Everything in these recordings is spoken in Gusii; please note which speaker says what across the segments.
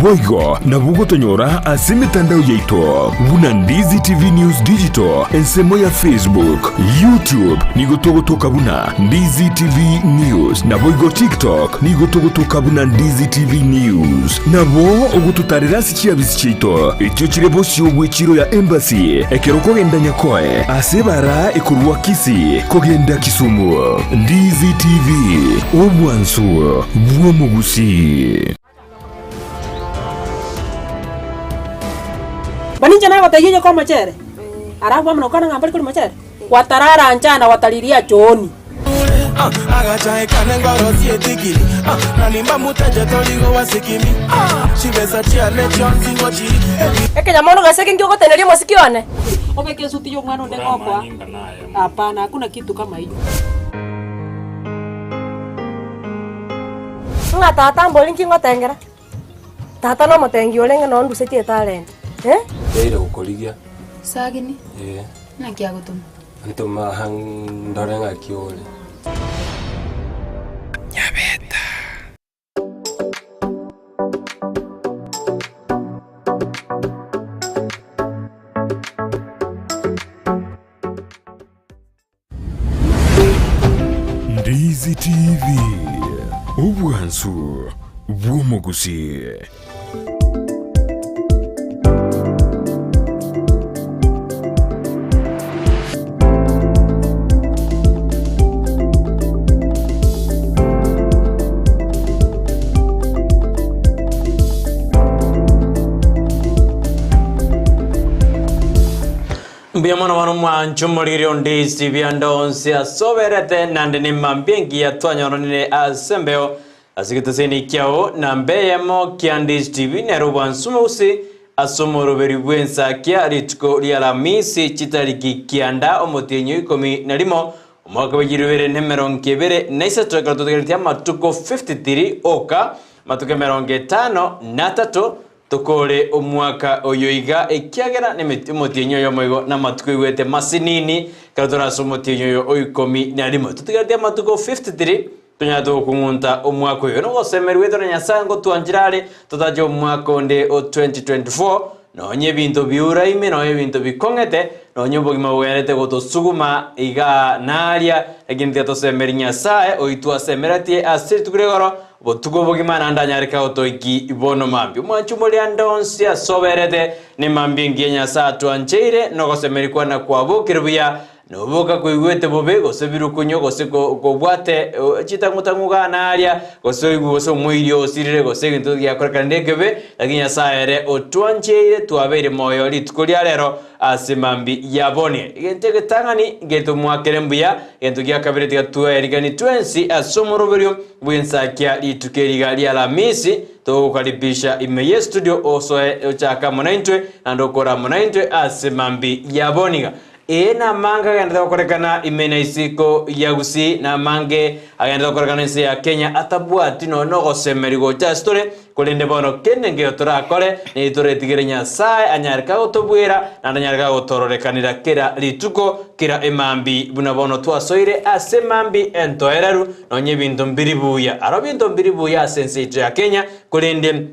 Speaker 1: Boigo nabo ogotonyora ase emetandao yaito buna Ndizi TV News Digital ensemo ya Facebook, YouTube nigo togotoka buna Ndizi TV News naboigo TikTok nigo togotoka buna Ndizi TV News. Nabo ogototarera ase chiabisi chiaito echio chire bosio bw'echiro ya Embassy ekero okogenda Nyakoe ase ebara ekorwa Kisii kogenda Kisumu. Ndizi TV, obwansu bw'omogusii.
Speaker 2: Bono inche nagotebia onye komochere, alafu amo nokwana ng'a mbari koria mochere, watarara njaa na watariria chooni.
Speaker 3: Ekenyamono gose eke nkiogoteneria omosiki one.
Speaker 2: Obeke esuti ya omwana onde ngokoa, hapana, hakuna kitu kama hiyo.
Speaker 3: Ng'a tata mbori nki ngotengera? Tata nomotengi orenge noo ndusetie etalent eh?
Speaker 4: Ndeire gokorigia.
Speaker 5: Sagini,
Speaker 4: Ee.
Speaker 5: naki agotoma?
Speaker 4: Antoma aha ndore ng'aki ore.
Speaker 6: Nyabeta.
Speaker 1: Ndizi TV, obwansu bw'omogusii.
Speaker 7: Mbuya mono bono mwanche omoriri onde ase ebianda onsi asoberete, naende nemambia engiya twanyoranire ase embeo ase egeteseni kiao namba eyemo kia Ndizi TV nere obwansu gose ase omoroberi bw'ensakia rituko ria Alamisi chitariki kianda omotienyi o ikomi na rimo omwaka bwe chilifu ibere na emerongo ebere na isato ekero totegeretie amatuko 53 oka amatuko emerongo etano na atato Tokore omwaka oyo iga, ekiagera omotienyi oyomo igo namatuko oigwete masinini, ekero tore ase omotienyi oyo o ikomi na rimo. Totigareti amatuko 53 tonyare togokung'unta omwaka oyo. Nogosemeria gwaito na Nyasae ngotwanchire are totache omwaka onde o 2024, nonye ebinto biuraime, nonye ebinto bikong'ete, nonye obogima bogenderete gotosuguma igaa na aria, lakini tiga tosemerie Nyasae oitwe asemeretie ase rituko ria igoro, Botuko obogima naende anyareke gotoiki bono mambia. Omwanchi omoria ande onsi asoberete, nemambia engiya Nyasae atwancheire, nogosemeria kwane kwabokire buya, noboka koigwete bobe, gose birukunyo, gose kobwate chitang'utang'u igaa na aria, gose oigwe gose omoiri osirire, gose egento giakorekanire ekebe, lakini Nyasae ere otwancheire twabeire moyo rituko ria rero ase mambia ya bono. Egento egetang'ani ngetomwakere mbuya, egento gia kabere tiga tweriganie twensi ase omoroberio Bw'ensakia rituko eri iga ria Alamisi, togokaribisha ime ye studio osoe ochake amo naintwe naende okore amo naintwe ase mambi ya bono iga. Ee namange agenderete gokorekana ime na isiko ya Gusii, namange agenderete gokorekana ense ya Kenya atabwati nonya nogosemeria gocha ase tore, Korende bono kende nkeiyo torakore, nigo toretigere Nyasae anyare kagotobwera, naende anyare kagotororekanera kera rituko, kera emambi, buna bono twasoire ase emambi entoereru, nonya ebinto mbiri buya. Aro binto mbiri buya ase ense yaito ya Kenya, korende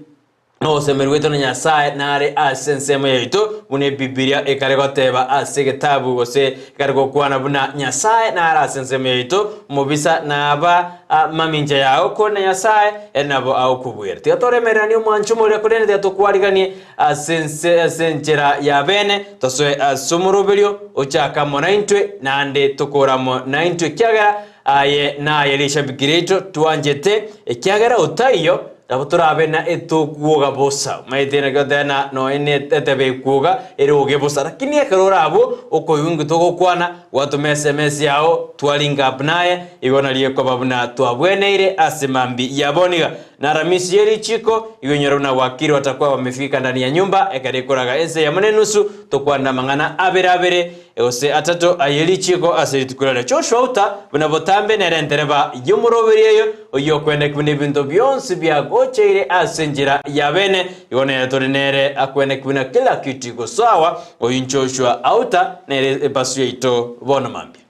Speaker 7: nogosemeria gwaito na Nyasae nare ase ensemo yaito, buna Ebibilia ekare goteba ase egetabu gose ekare gokwana buna Nyasae nare ase ensemo yaito, omobisa naba Mamincha yao kore na Nyasae, ere nabo agokobuera. Tiga toremereranie omwancho omoria, korende tiga tokwariganie ase ense ase enchera ya bene, tosoe ase omoroberio, ochake amo naintwe, naende tokore amo naintwe, ekiagera aye naye rishabiki riaito twanchete, ekiagera otaiyo nabo torabe na etokwoga bosa. Omanyete naki goteba na nonya ne etebe ekwoga ere oge bosa, lakini ekero ore abwo okoigwa inki togokwana, Gwatoma esemesi yao, twaringa up naye, igo nario ekoba buna twabweneire ase mambi ya bono iga. Na Aramisi ye richiko, igo inyora buna wakili watakuwa wamefika ndani ya nyumba, ekero ekoraga ense eyemo na enusu, tokwane amang'ana abere abere, gose atato aye richiko ase rituko riaria. Joshua Uta, buna botambe nere entereba y'omoroberi eyo, oyio okweneki buna ebinto bionsi biagocheire ase enchera ya bene, igo nere tore nere akweneki buna kila kitu iko sawa, Oyio Joshua Auta nere ebasu yaito bono mambia.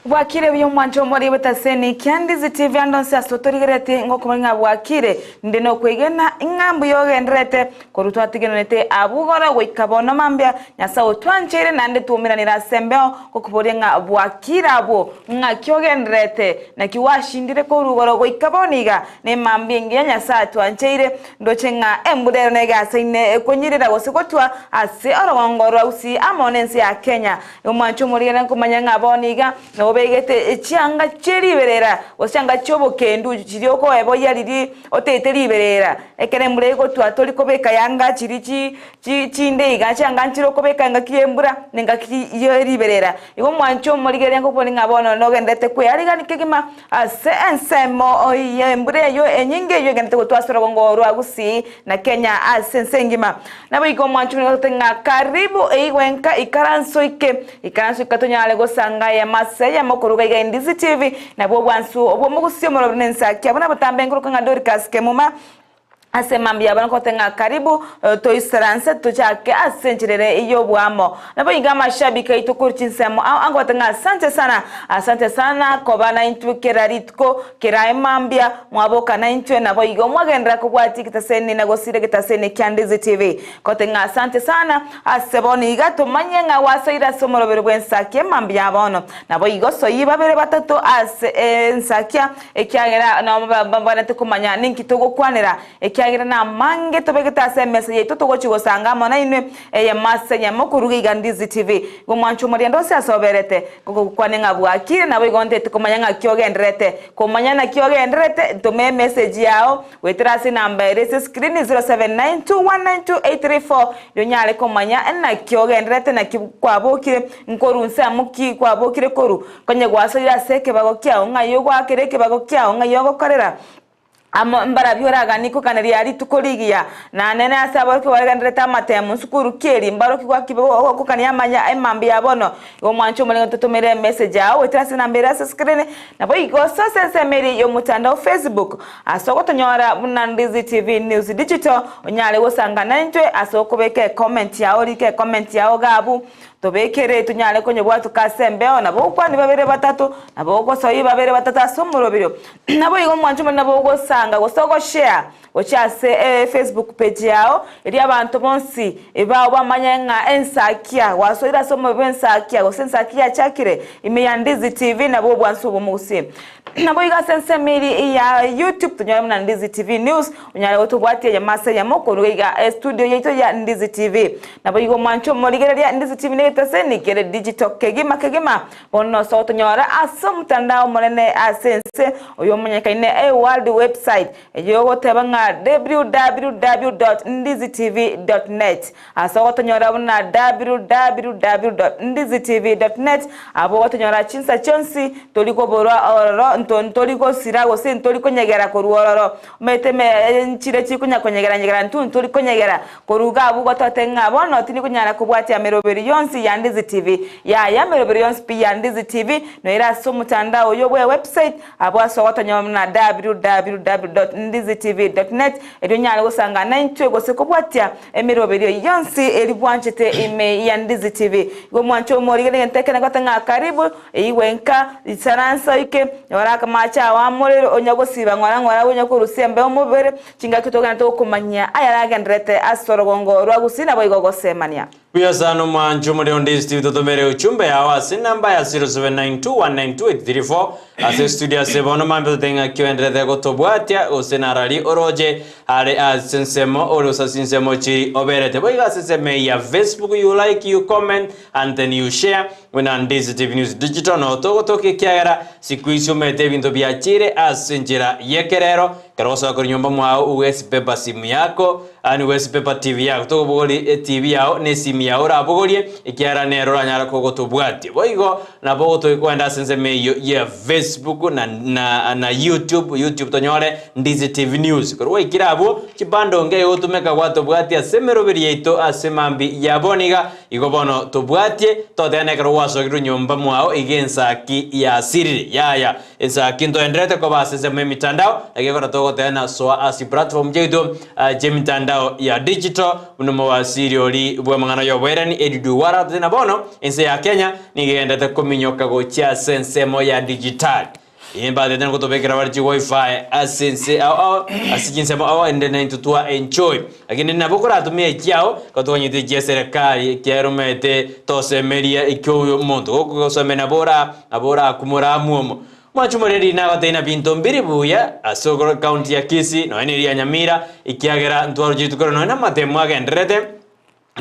Speaker 5: Bwakire buya omwancho omoriri bwetaseni kia Ndizi TV ande onsi ase otorigeretie ngokomanya ng'a bwakire ninde nokwegena ng'a mbuya ogendererete korwa twatigenanete abwo igoro goika bono mambia Nyasae otwancheire naende twaumeranire ase embeo ngokoboria ng'a bwakire abwo ng'aki ogendererete naki gwashindire korwa igoro goika bono iga nemambia engiya Nyasae atwancheire ndoche ng'a embura ero negasaine ekonyirera gose gotwa ase orogongo rwa Gusii amo nense ya Kenya. Omwanche omorigene nkomanya ng'a bono iga nobegete chianga chie riberera, gose chianga chi'obokendu chiria okoeboyia riria oteete riberera. Ekero embura egotwa tori kobeka yanga chiria chi chi chinde iga, chianga nchire okobeka engaki y'embura na engaki ye riberera. Igo omwanche omorigere nkokobori ng'a bono nogenderete kwearigania kegima ase ensemo y'embura eyio enyinge eyio egenderete gotwa ase orogongo rwa Gusii na Kenya ase ense engima. Naboigo omwanchani ogote ng'a karibu eigwe nka ikaranso ike, ikaranso ike tonyare gosanga eyemo ase eyemo koruga iga Indizi TV, nabwo obwansu obw'omogusi omorobiri na ensaki abwo nabotambe nkoruka ng'a Dorcas Kemuma ase mambia abwo nkote ng'a karibu toisaranse tochake ase enchera ere y'oboamo. Naboigo amashabiki aito korwa chinsemo ao angote ng'a asante sana, asante sana koba naintwe kera rituko, kera emambia mwaboka naintwe naboigo mwagenderera kobwatia egetaseni na gosira egetaseni kia Ndizi TV. Ngote ng'a asante sana ase bono iga tomanye ng'a gwasoire ase omoroberi bw'ensakia emambia ya bono. Naboigo soyie babere batato ase ensakia ekiagera nabo babwenerete komanya ninki togokwanera Ekiagera namange tobegete ase emesa yaito togochia gosanga amo nainwe, eyemo ase eyemo koruga iga Ndizi TV. Igo omwancho omorianda onsi ase oberete, ngogokwania ng'a bwakire, naboigo ntete komanya ng'aki ogendererete. Komanya naki ogendererete, ntome emessage yao goetera ase enamba ere ase escreen 0792192834 erio onyare komanya naki ogendererete naki kwabokire, nkoru nsemo ki kwabokire korwa, konye gwasoire ase ekebago kiao ng'ai ogoakera ekebago kiao ng'ai ogokorera. Amo mbarabwo oraganie koganeria rituko rigiya, na nene ase aborokigwa bagendererete amatemo, nsukuru ki eri mbarokigwa ki gokania amaya emambia ya bono? Igo mwanche omorenge totomere emessage yao goetera ase enamba ere ase screen, naboigo ase ase ensemo eria y'omotandao Facebook ase ogotonyora buna Ndizi TV News Digital onyare gosanga naintwe ase okobeka ecomment yao rika ecomment yao iga abwo Tobekere tonyare konyebwatoka ase embeo, nabo ogokwania babere batato, nabo ogosoyia babere batato ase omoroberio. Naboigo omwancho omonene nabo ogosanga gose ogoshare gochia ase efacebook page yao, erio abanto bonsi bao bamanye ng'a ensakia gwasoire ase omobere bw'ensakia gose ensakia yachakire ime ya Ndizi TV nabwo obwansu obw'omogusii. Naboigo ase ensemo eria ya YouTube tonyore buna Ndizi TV News onyare gotobwatia eyemo ase eyemo korwa iga estudio yaito ya Ndizi TV. Naboigo omwancho omorigereria Ndizi TV negetaseni kere digital kegima kegima bono nose gotonyora ase omotandao omonene ase ense oyo omonyekaine e world website eyio ogoteba ng'a www.ndizitv.net Ase ogotonyora buna www.ndizitv.net, abwo ogotonyora chinsa chionsi, tori koborwa ororo, nto ntori gosira gose ntori konyegera korwa ororo. Omanyete me nchire chikonya konyegera nyegera intwe ntori konyegera korwa iga abwo gotote ng'a bono tindi konyara kobwatia meroberi yonsi ya Ndizi TV. Yaya meroberi yonsi pi ya Ndizi TV noire ase omotandao oyo bwe website abwo ase ogotonyora buna www.ndizitv.net Erio onyare gosangana naintwe gose kobwatia emeroberio yonsi eri bwanchete ime ya Ndizi TV. Igo mwanche omorigere egento ekene gote ng'a karibu, eigwe nka, isaransa oike, nyora akamache ao amorero onya gosiba ng'ora ng'ora onya korusia embeo mobere, chingaki togende tokomanyia ayaragendererete ase orogongo rwa Gusii naboigo gosemania.
Speaker 7: Buya sana omwancho omore onde Steve totomere uchumbe yao ase enamba ya 0792192834 ase studio ase bono mambia tote ng'aki oenderete gotobwatia gose narari oroche are ase ensemo ore gose ase ensemo chiri oberete boigo ase ensemo eye ya Facebook you like you comment and then you share buna Ndizi TV News Digital no togotoka ekiagera siku ici omanyete ebinto biachire ase enchera yekerero Ekero ogosoa korwa nyomba mwao uwesipepa simu yako, yaani uwesipepa TV yako, tokobogoria eTV yao na esimu yao orabogorie, ekiagera nero oranyare kogotobwatia. Boigo nabo ogotogia kogenda ase ensemo eyio ya Facebook na na na YouTube, YouTube tonyore Ndizi TV News. Korwa gwaikire abwo, chibando nkeigo gotumeka gwatobwatia ase emeroberi yaito ase mambi ya bono iga, igo bono tobwatie, totebe nekero gwa. Gwasokirwe nyomba mwao iga ensaki yasirire. Yaya, ensaki ntoenderete koba ase ensemo y'emitandao, naki ekero togoteba na soa ase chiplatform chiaito chi'emitandao ya digital, buna omowasiri oria bw'amang'ana y'oboerani Eliud Owara atotebie na bono ense ya Kenya nigo egenderete kominyoka gochia ase ensemo ya digitali. Imbatete ngotobekera bare chiwifi ase ense ao ao ase chinsemo ao ende naintwe twa enjoy. Lakini nabo koratumie ekiao gotokonyete ekia eserekari ekiagera omanyete tosemeria ekio oyo omonto gokogosomia nabo ora nabo orakumore amuomo. Mwanche omoreri nagotebia na binto mbiri buya ase okoro county ya Kisii nonya na eria ya Nyamira ekiagera ntwaroche rituko ero nonya na amatemo agendererete.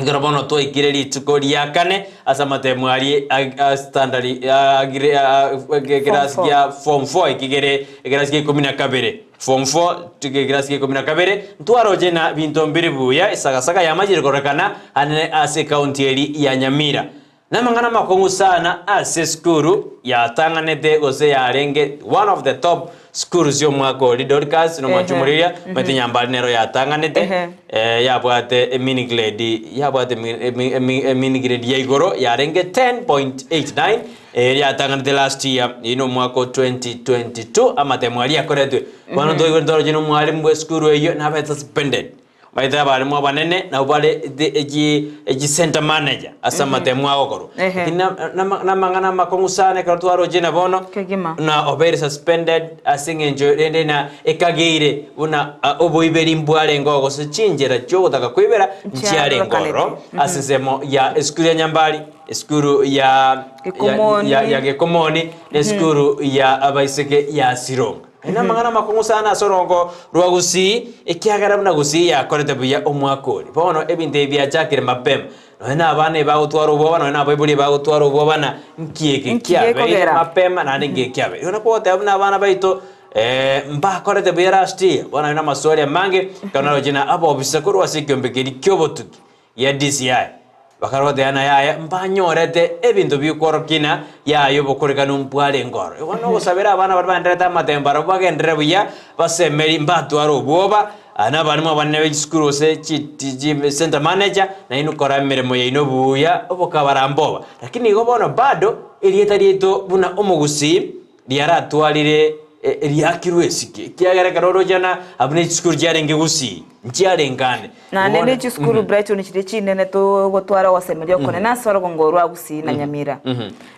Speaker 7: Ekero bono twaikire rituko ria kane ase amatemo aria a standard ekerasi gia form four eki kere ekerasi gia ikomi na kabere form four ekerasi gia ikomi na kabere ntwaroche ng'a binto mbire buya esagasaga yamachire kororekana ane ase ecounty eria ya Nyamira. Namang'ana amakong'u sana ase esukuru yatang'anete gose yarenge one of the top schools y'omwaka oria Dorcas nomwanchi
Speaker 5: Ehe.
Speaker 7: omoriria omanyete Nyambari nero yatang'anete
Speaker 5: Ehe.
Speaker 7: eh, yabwate emini grade yabwate emi- emi- emi- emini grade ya igoro yarenge 10.89 eri yatang'anete last year eyio nomwaka o 2022 amatemo aria akoretwe bono ntoigwe ntoroche nomwalimu bwa esukuru eyio nabete suspended Omanyete abalimu abanene nabwo bare the echi echi center manager ase amatemu agokorwa.
Speaker 5: Ehe.
Speaker 7: Lakini na- nama- namang'ana amakong'u sana ekero twaroche na bono
Speaker 5: Kegima.
Speaker 7: na obeire suspended ase eng'encho rende na ekageire buna ah, oboiberi mbwarenge oo gose chinchera chiogotaka koibera nchiarenge ororo
Speaker 5: Nchiarorekanete.
Speaker 7: ase ensemo ya esukuru ya Nyambari, esukuru ya ya,
Speaker 5: Gekomoni.
Speaker 7: ya, ya Gekomoni na esukuru ya abaiseke ya Sironga. Aya namang'ana amakong'u sana ase orongo rwa Gusii, ekiagera buna Gusii yakorete buya omwaka oria. Bono ebinto ebi biachakire mapema, nonya na abana ebagotwara obwoba, nonya na abaibori ebagotwara obwoba na nki eke
Speaker 5: Nki
Speaker 7: kiabeire
Speaker 5: gekogera?
Speaker 7: mapema naende nki eke kiabeire. Igo nakogoteba buna abana baito mbakorete buya last year, bono aye namaswali amange, ekero naroche na abobisa korwa ase ekiombe keria kia obotuki gia DCI, bakaroteba ng'a yaya mbanyorete ebinto bikworokia ng'a yaya obokorekanu mbwarenge ororo. Igo nogosabera abana baria baendererete amatembo barabwo bagenderere buya, basemeri mbatware obwoba, na abalimu abanene be chisukuru gose chi chi center manager, nainwe kora emeremo yaino buya obokabara mboba. Lakini igo bono bado, erieta riaito buna omogusii, riaratwarire riakirwe esike, ekiagera ekero oroche ng'a abwo ne chisukuru chiarenge gusii, nchiarenge ande.
Speaker 5: Naende
Speaker 7: Bono-
Speaker 5: ne chisukuru Brighton chiria chinene togotwara ogosemeria okonene ase orogongo orwa Gusii na Nyamira.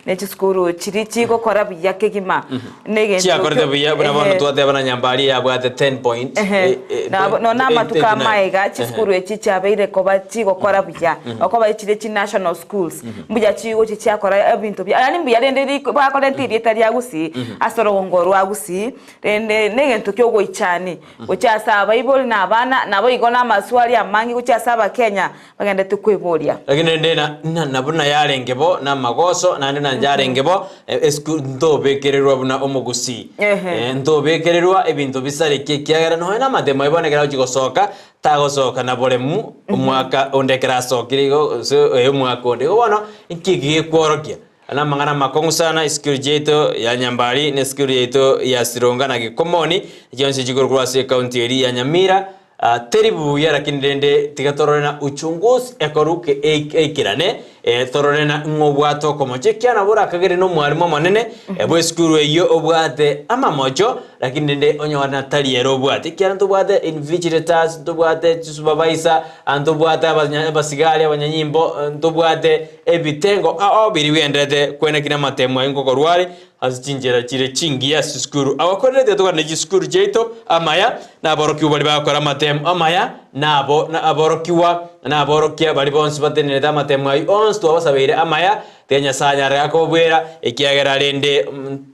Speaker 5: Ne chisukuru chiria chigokora buya kegima. Negento
Speaker 7: Chiakorete
Speaker 5: kio-
Speaker 7: buya buna bono
Speaker 5: ehe.
Speaker 7: twateba na Nyambari yabwate 10 point
Speaker 5: Ehe.
Speaker 7: point
Speaker 5: Nonye amatuko
Speaker 7: 839.
Speaker 5: amaiga chisukuru echi chiabeire koba chigokora buya okoba chire chi national schools mbuya chigochi chiakora ebinto bia yaani mbuya rende ri bakorenta erieta ria gusii ase orogongo rwa gusii rende na egento kia ogoichani gochia ase abaibori na abana naboigo na amaswali amange gochia ase abakenya bagendete kweboria.
Speaker 7: Lakini rende na na na buna yarenge bo na amagoso naende na yarenge bo esukuru ntobekererwa buna omogusii.
Speaker 5: Ehe.
Speaker 7: Ntobekererwa ebinto bisareke ekiagera nonya na amatemo aye bono ekero agochia gosoka, tagosoka na boremu omwaka onde ekero asokire igo gose omwaka onde. Igo bono, nki eki gekworokia? Aya namang'ana amakong'u sana, esukuru chiaito ya Nyambari na esukuru yaito ya Sironga na Gekomoni, chionsi chikoro korwa ase ecounty eria ya Nyamira, teri buya lakini rende tiga torore na uchunguzi ekoruke eikerane, torore na ng'a obwate okomocha ekiagera nabo orakagere na omwalimu omonene bw'esukuru eyio obwate amamocho lakini rende onyore na tari ere obwate ekiagera ntobwate invigilators, ntobwate chisupervisor, ntobwate abasigari, abanyanyimbo, ntobwate Ebitengo ao biria bigendererete kwenekina amatemo aye ngokorwa are ase chinchera chire chingiya ase chisukuru. Abakorerete togane chisukuru chiaito amaya, na aborokigwa baria bagokora amatemo amaya, na abo na aborokigwa na aborokia baria bonsi batenenerete amatemo ayio onsi twabasabeire amaya, tiga Nyasae anyare gakobabwera, ekiagera rende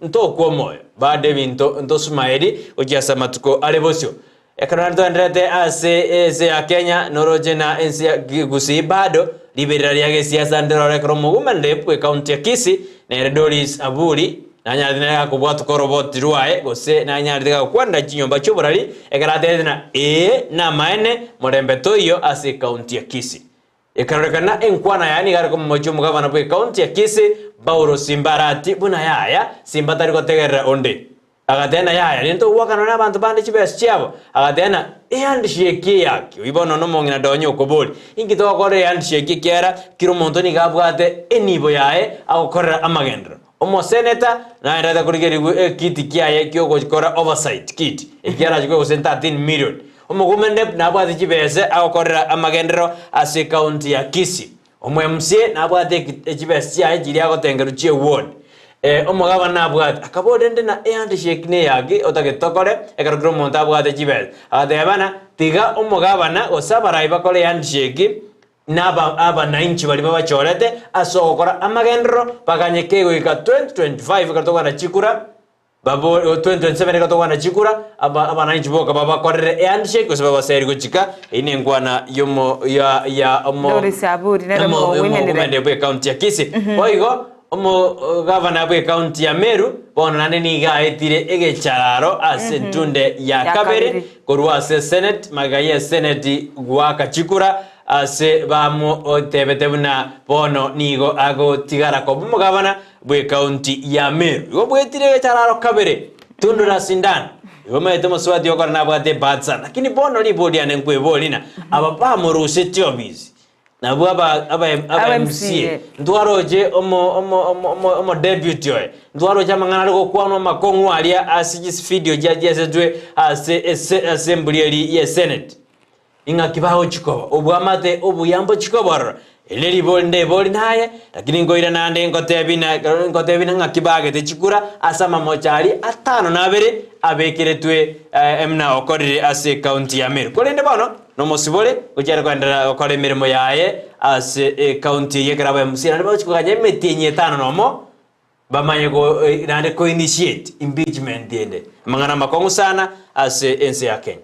Speaker 7: ntokwa omoyo bado ebinto ntosumaeri gochia ase amatuko are bosio. Ekero naende toendererete ase ense ya Kenya, noroche na ense ya Gusii bado, riberera ria gesiasa ndirore ekero omogume rep bw'ecounty ya Kisii, nere Doris Aburi, nanyarete nere gakobwatoka oroboti rwaye gose nanyarete gagokwanera chinyomba chi'oborari, ekero atebete ng'a ee namaene morembe toiyo ase ecounty ya Kisii. Ekarorekana enkwana yaye nigo are komomochia omogabana bw'ecounty ya Kisii, Paulo Simba Arati, buna yaya, Simba tari gotegerera onde. Agateba, Yaya, rende togwakana nabanto bande chibesa chiabo. Agateba, Ehandshake eyaki? Oyio bono nomong'ina Donya okoboria, Inki togokorera ehandshake ekiagera kera omonto nigo abwate enibo yaye agokorera amagenderero? Omoseneta nagendererete korigerigwa ekiti kiaye ki'ogokora oversight kiti, ekiagera arachie gose 13 million. Omogumendep nabwate chibesa agokorera amagenderero ase ecounty ya Kisii. Omo-MCA nabwate chibesa chiaye chiria agotengerwa chie ward. Omogabana nabwate, akaboria rende na ehandshake neyaki otagete tokore ekero kera omonto abwate chibesa. Agateba buna tiga omogabana gose abarai bakore ehandshake na aba abanainchi baria babachorete ase ogokora amagenderero baganye kegoika 2025 ekero tokogenda chikura. Babo 2027 iga tokwana chikura, aba abananchi boka babakorere ehandshake gose babaserie gochika, eyio nenkwana yomo ya ya omo
Speaker 5: Doris Aburi nere
Speaker 7: omo
Speaker 5: omo women rep.
Speaker 7: omogomende bwe county ya Kisii. Boigo omo gavana bwe county ya Meru bono naende nigo aetire egechararo ase entunde ya
Speaker 5: Ya
Speaker 7: kabere
Speaker 5: kabere.
Speaker 7: korwa ase senate magega ye senate goaka chikura ase bamotebete buna bono nigo agotigara koba omogavana bw'ekaunti ya Meru. Igo bwetire egechararo kabere, tundu la sindano. Igo omanyete omosubati okora nabwate ebahati sana. Lakini bono ribori riane nkweboria ng'a aba bamorusetie obisi, nabwo aba aba aba
Speaker 5: Aba
Speaker 7: MCA,
Speaker 5: MCA.
Speaker 7: ntwaroche omo omo omo omo omodeputy oye, ntwaroche amang'ana are gokwanwa amakong'u aria ase chisifidio chiachiasetwe ase ese assembly eria ye senate. Ing'aki bagochia koba obwamate obuya mbochie koborora? Eri neribori ndebori naye, lakini nkoira naende ngotebie na ngotebie na ng'aki baagete chikura ase amamocho aria atano na abere abekeretwe mna okorire ase ecounty ya Meru. Korende bono nomosibore gochia are koenderera gokora emeremo yaye ase ecounty eyio ekero aba MCA naende bagochia koganya emetienyi etano nomo bamanye go naende ko initiate impeachment ende. Amang'ana amakong'u sana ase ense ya Kenya.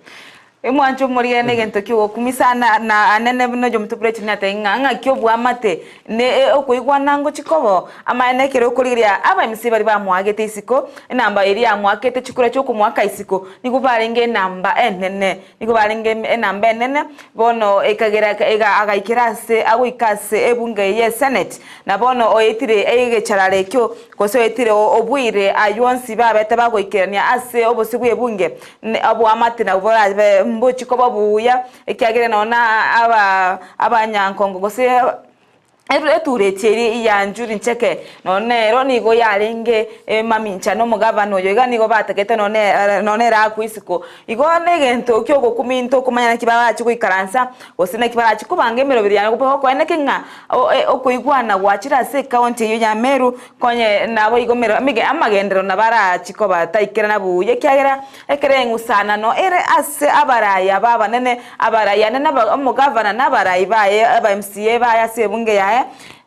Speaker 5: Emwancho omorigia negento ki'ogokumisa na na anene buna oyomonto buna natebie ng'a ng'aki obwamate ne e okoigwana ngochia kobo. Amaene ekero okorigereria aba MC baria bamoagete isiko, enamba eria yamoakete chikura chiokomoaka isiko, nigo barenge enamba enene, nigo barenge enamba enene, bono ekagera ega agaikera ase agoika ase ebunge eye y'esenate, Na bono oetire egecharara ekio, gose oetire oboire ayio onsi babete bagoikerania ase obosio bw'ebunge, oboamate nabwo borabe mbochie koba buya, ekiagera nonya na abanyankongo gose etureti eria ya Njuri Ncheke, nonya nero nigo yarenge mamincha na omogabana oyo iga nigo batagete nonya nere akwe isiko. Igo negento ki'ogokumia intwe okomanya naki barache goikaransa, gose naki barache kobanga emeroberi yane gokoeneke ng'a okoigwana gwachire ase ecounty eyio ya Meru, konye naboigo amagenderero nabo arachi koba taikerana buya, ekiagera ekero eng'usanano ere ase abarai aba abanene, abarai anene omogavana na abarai baye aba MCA baye ase ebunge yaye,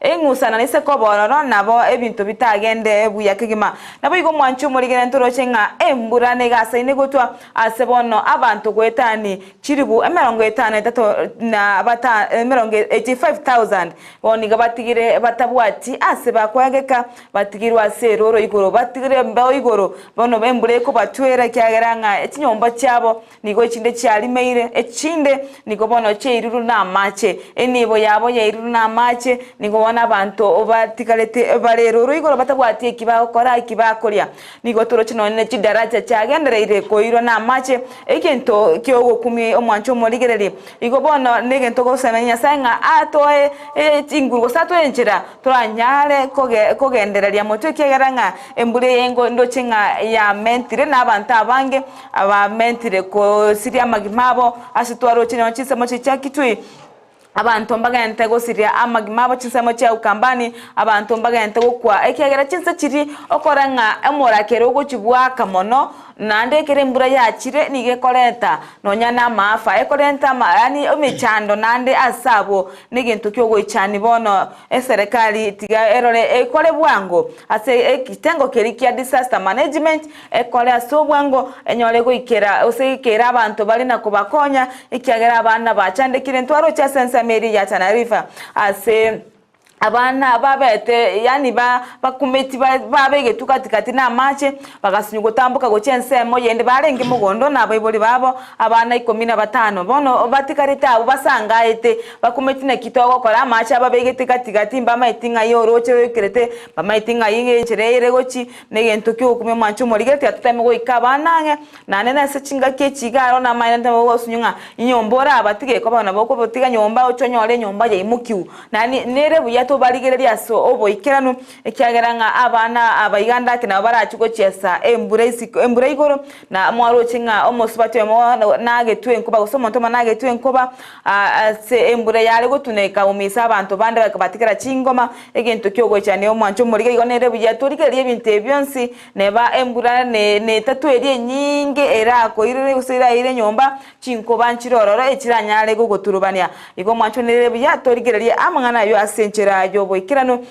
Speaker 5: Eng'usana ise koba ororo, nabo ebinto bitagende buya kegima. Naboigo omwanchi omorigene ntoroche ng'a embura negasaine gotwa ase bono abanto goetani chilifu 53 na bata 85,000 bono nigo batigire batabwati ase bakoegeka, batigirwe ase eroro igoro, batigire embeo igoro, bono embura ekobatwera ekiagera ng'a chinyomba chiabo Nigo echinde chiarimeire, echinde nigo bono chiairirwe namache, enibo yabo yairirwe namache, nigo bono abanto batigarete bare eroro igoro batabwati eki bagokora, eki bakoria. Nigo toroche nonya ne chidaracha chiagendereire koirwa namache, egento ki'ogokumia omwancho omorigereria. Igo bono negento ogosemia Nyasae ng'a atoe chinguru gose atoe enchera toranyare kogendereria motwe ekiagera ng'a embura eye ndoche ng'a yamentire na abanto abange Abamentire gosiria amagima abo ase twaroche nonya chinsemo chia Kitui, abanto mbagente gosiria amagima abo chinsemo chia Ukambani, abanto mbagente gokwa, ekiagera chinse chiria okora ng'a omorakera ogochia goaka mono, naende ekero embura yachire nigo ekoreta nonya na amaafa, ekorenta ama yaani emechando naende ase abwo, negento kiogoichani bono eserekari tiga erore ekore bwango ase ekitengo keria kia disaster management, Ekore ase obwango, enyore goikera gose geikeere abanto bare na kobakonya, ekiagera abana bachandekire ntwaroche ase ensemo eria ya Tana River, ase. Abana babete, yaani ba bakumeti ba babegetwe gati gati namache, bagasinywa gotamboka gochia ensemo yende barenge mogondo na abaibori babo, abana ikomi na batano. Bono batigarete abwo basangaete, bakumeti naki togokora, amache ababegete gati gati, mbamaeti ng'ai orooche roikerete, mbamaeti ng'ai enchera ere gochi, negento kiogokumia omwancho omorigete, tiga toteme goika abana ang'e, Naende nase chingaki echi iga aro namaene ntebe gosunywa ng'a inyomba orabatige koba nabo okobotiga nyomba oche onyore enyomba yaimokiwu. Naende nere buya tobarigererie ase oboikeranu, ekiagera ng'a abana aba iga ndake nabo barache gochiesa embura isiko embura igoro, na mwaroche ng'a omosubati oyomo nagetwe enkoba gose omonto omo nagetwe enkoba ase embura yare gotuna ekaumisa abanto bande bakabatigera chingoma, egento kiogoichania omwancho omorige igo nere buya torigererie ebinto ebi bionsi Neba embura netatu eria enyinge erakoirere gose eraire enyomba, chinkoba nchire ororo echiranyare gogoturubania. Igo omwancho nere buya torigererie amang'ana ayio ase enchera y'oboikeranu.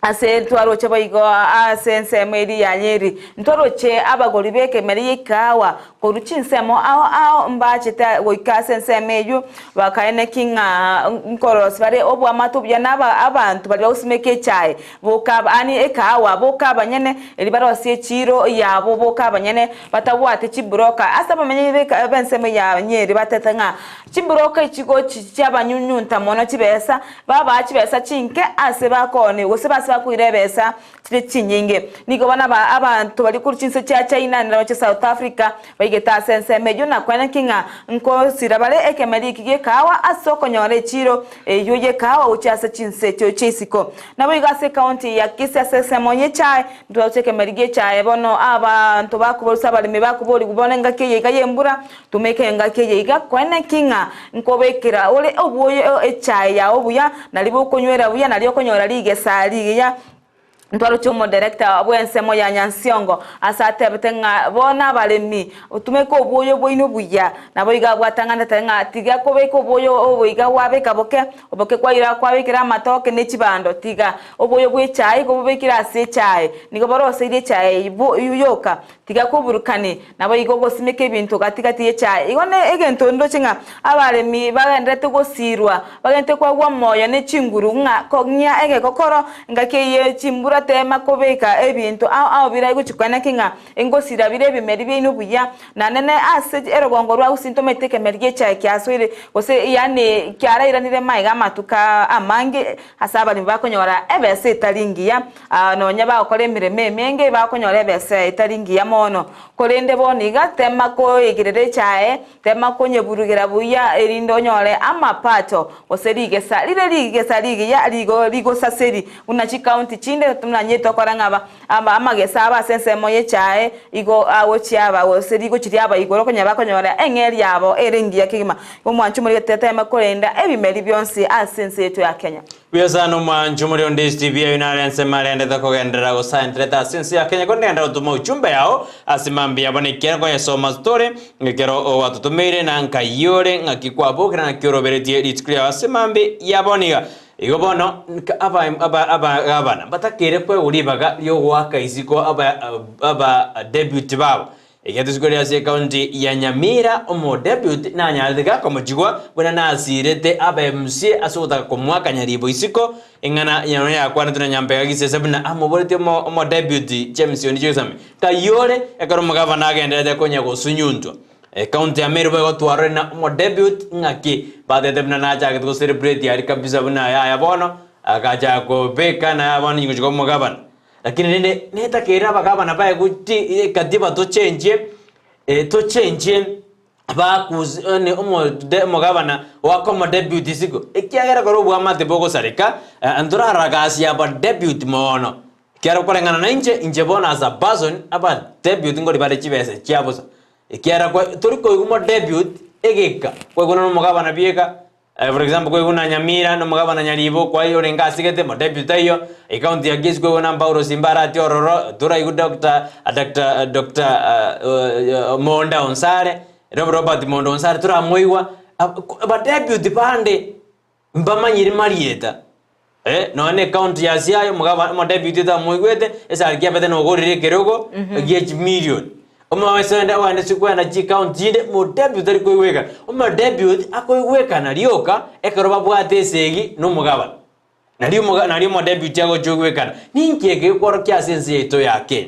Speaker 5: Ase ntwaroche boigo ase ensemo eria ya Nyeri, ntwaroche abagori b'ekemeri gi'ekahawa Korwa chinsemo ao ao mbachete goika ase ensemo eyio, bakaeneki ng'a nkorosia bare oboamate obuya na abanto baria bagosimeka echae boka yaani ekahawa boka abanyene, erio barosie echiiro yabo boka abanyene, batabwati chiburoka. Ase abamenyi b'ensemo ya Nyeri batete ng'a chiburoka echi gochi chiabanyunyunta mono chibesa, babaa chibesa chinke ase bakooni gose ase bakoira ebesa chire chinyinge. Nigo bono abanto baria korwa chinse chia China na chia South Africa baigete ase ensemo eyio na koeneki ng'a nkosira bare ekemeri eki gi'ekahawa ase okonyora echiiro eyio y'ekahawa gochia ase chinse echio chi'isiko. Naboigo ase ekaunti ya Kisii ase ensemo y'echae ntwaroche ekemeri gi'echae bono abanto bakoborusia abaremi bakoborigwa bono engaki eye iga y'embura tumeka engaki eye iga koeneki ng'a nkobekera ore obwoyo echae yao buya nario bokonywera buya nario okonyora rigesa rigiya. Ntwaroche omoderekta bw'ensemo ya Nyansiongo ase atebete ng'a bono abaremi otumeke obwoyo bwaino buya. Naboigo abwatang'anete ng'a tiga kobeka obwoyo obo iga gwabeka boke, oboke kwaira kwabekera amatoke ne chibando, tiga obwoyo bw'echae igo bobekire ase echae, nigo boroseirie echae eyio yoka. Tiga koburukani, naboigo ogosimeka ebinto gati gati y'echae. Igo ne egento ndoche ng'a abaremi bagendererete gosiirwa, bagendererete koagwa omoyo ne chinguru ng'a kong'ia egekokoro engaki eye chimbura tema kobeka ebinto ao ao birae gochia koeneki ng'a engosira bire ebimeri biaino buya. Naende ne ase erogongo rwa gusii ntomanyete ekemeri gi'echae kiasoire gose yaani kiarairanire magega amatuko amange ase abaremi bakonyora ebesa etari ngiya. Aa, nonya bagokora emeremo emenge, bakonyora ebesa etari ngiya mono. Korende bono iga, tema koegerera echae, tema konyeburugera buya, erinde onyore amapato, gose rigesa rire rigesa rigiya rigo rigosaseri, buna chikaunti chinde tomanyete tokora ng'a aba aba amagesa abo ase ensemo y'echae igo agochia aba gose rigochi riaba igoro okonyora bakonyora eng'eria yabo ere engiya kegima. Omwancho omorigete teme korenda ebimeri bionsi ase ense yaito ya Kenya.
Speaker 7: Buya sana omwancho omori onde Steve aye nare ensemo arendete kogenderera gosaenterete ase ense ya Kenya korende genda gotoma ujumbe yao ase mambia yabo nekiagera nkonyesoma story ekero gwatotomeire na nkai ore ng'aki kwabokire ng'aki oroberetie rituko riao ase mambia yabo niga igo bono aba aba abagabana mbatakeire koegwa ribaga riogoaka isiko aba aba deputy babo Egetusiko ria ase ekaunti ya Nyamira, omodeputy nanyarete gakomochigwa buna nasirete abe MC ase ogotaka komoaka Nyaribo isiko, eng'ana yano yakwanetwe na Nyampega Gisese buna amoboretie omodeputy James Ondicho Gesame kayore ekero omogavana agenderete konya gosunyuntwa. Ekaunti ya Meru boigo twarorire na omodeputy ng'aki batete buna nachagete go celebrate aria kabisa buna yaya bono agachaka kobeka naye bono ingochia koba omogavana. Lakini rende netakeire abagabana baye gochi katiba tochenchie tochenchie bakusi yaani omode omogabana oake omodeputy isiko, ekiagera ekero obwamate bogosareka ntoraragasie abadeputy mono, ekiagera koreng'ana na inche, inche bono as a person, abadeputy nkori bare chibesa chia bosa, ekiagera kwa tori koigwa omodeputy egeka, kwaigwa na omogabana bieka. For example koigwa buna Nyamira na omogabana Nyaribo kwai orenge asigete modeputy taiyo, ecounty ya Kisii koigwa buna Paulo Simba arati ororo, toraigwe Doctor Doctor Doctor Monda Onsare, Robert Monda Onsare toramoigwa, abadeputy bande mbamanyiri marieta. Nonya ne ecounty ya Siaya omogabana omodeputy otamoigwete, esari kiabete nogorire ekerogo gie chimilion. Omogabesa onde ogende ase kwenda chicounty chinde, modeputy tari koigwekana. Omodeputy akoigwekana rioka ekero babwate esegi na omogabana. Nario omoga nario omodeputy agochia ogwekana, ninki eke gekworokia ase ense yaito ya Kenya?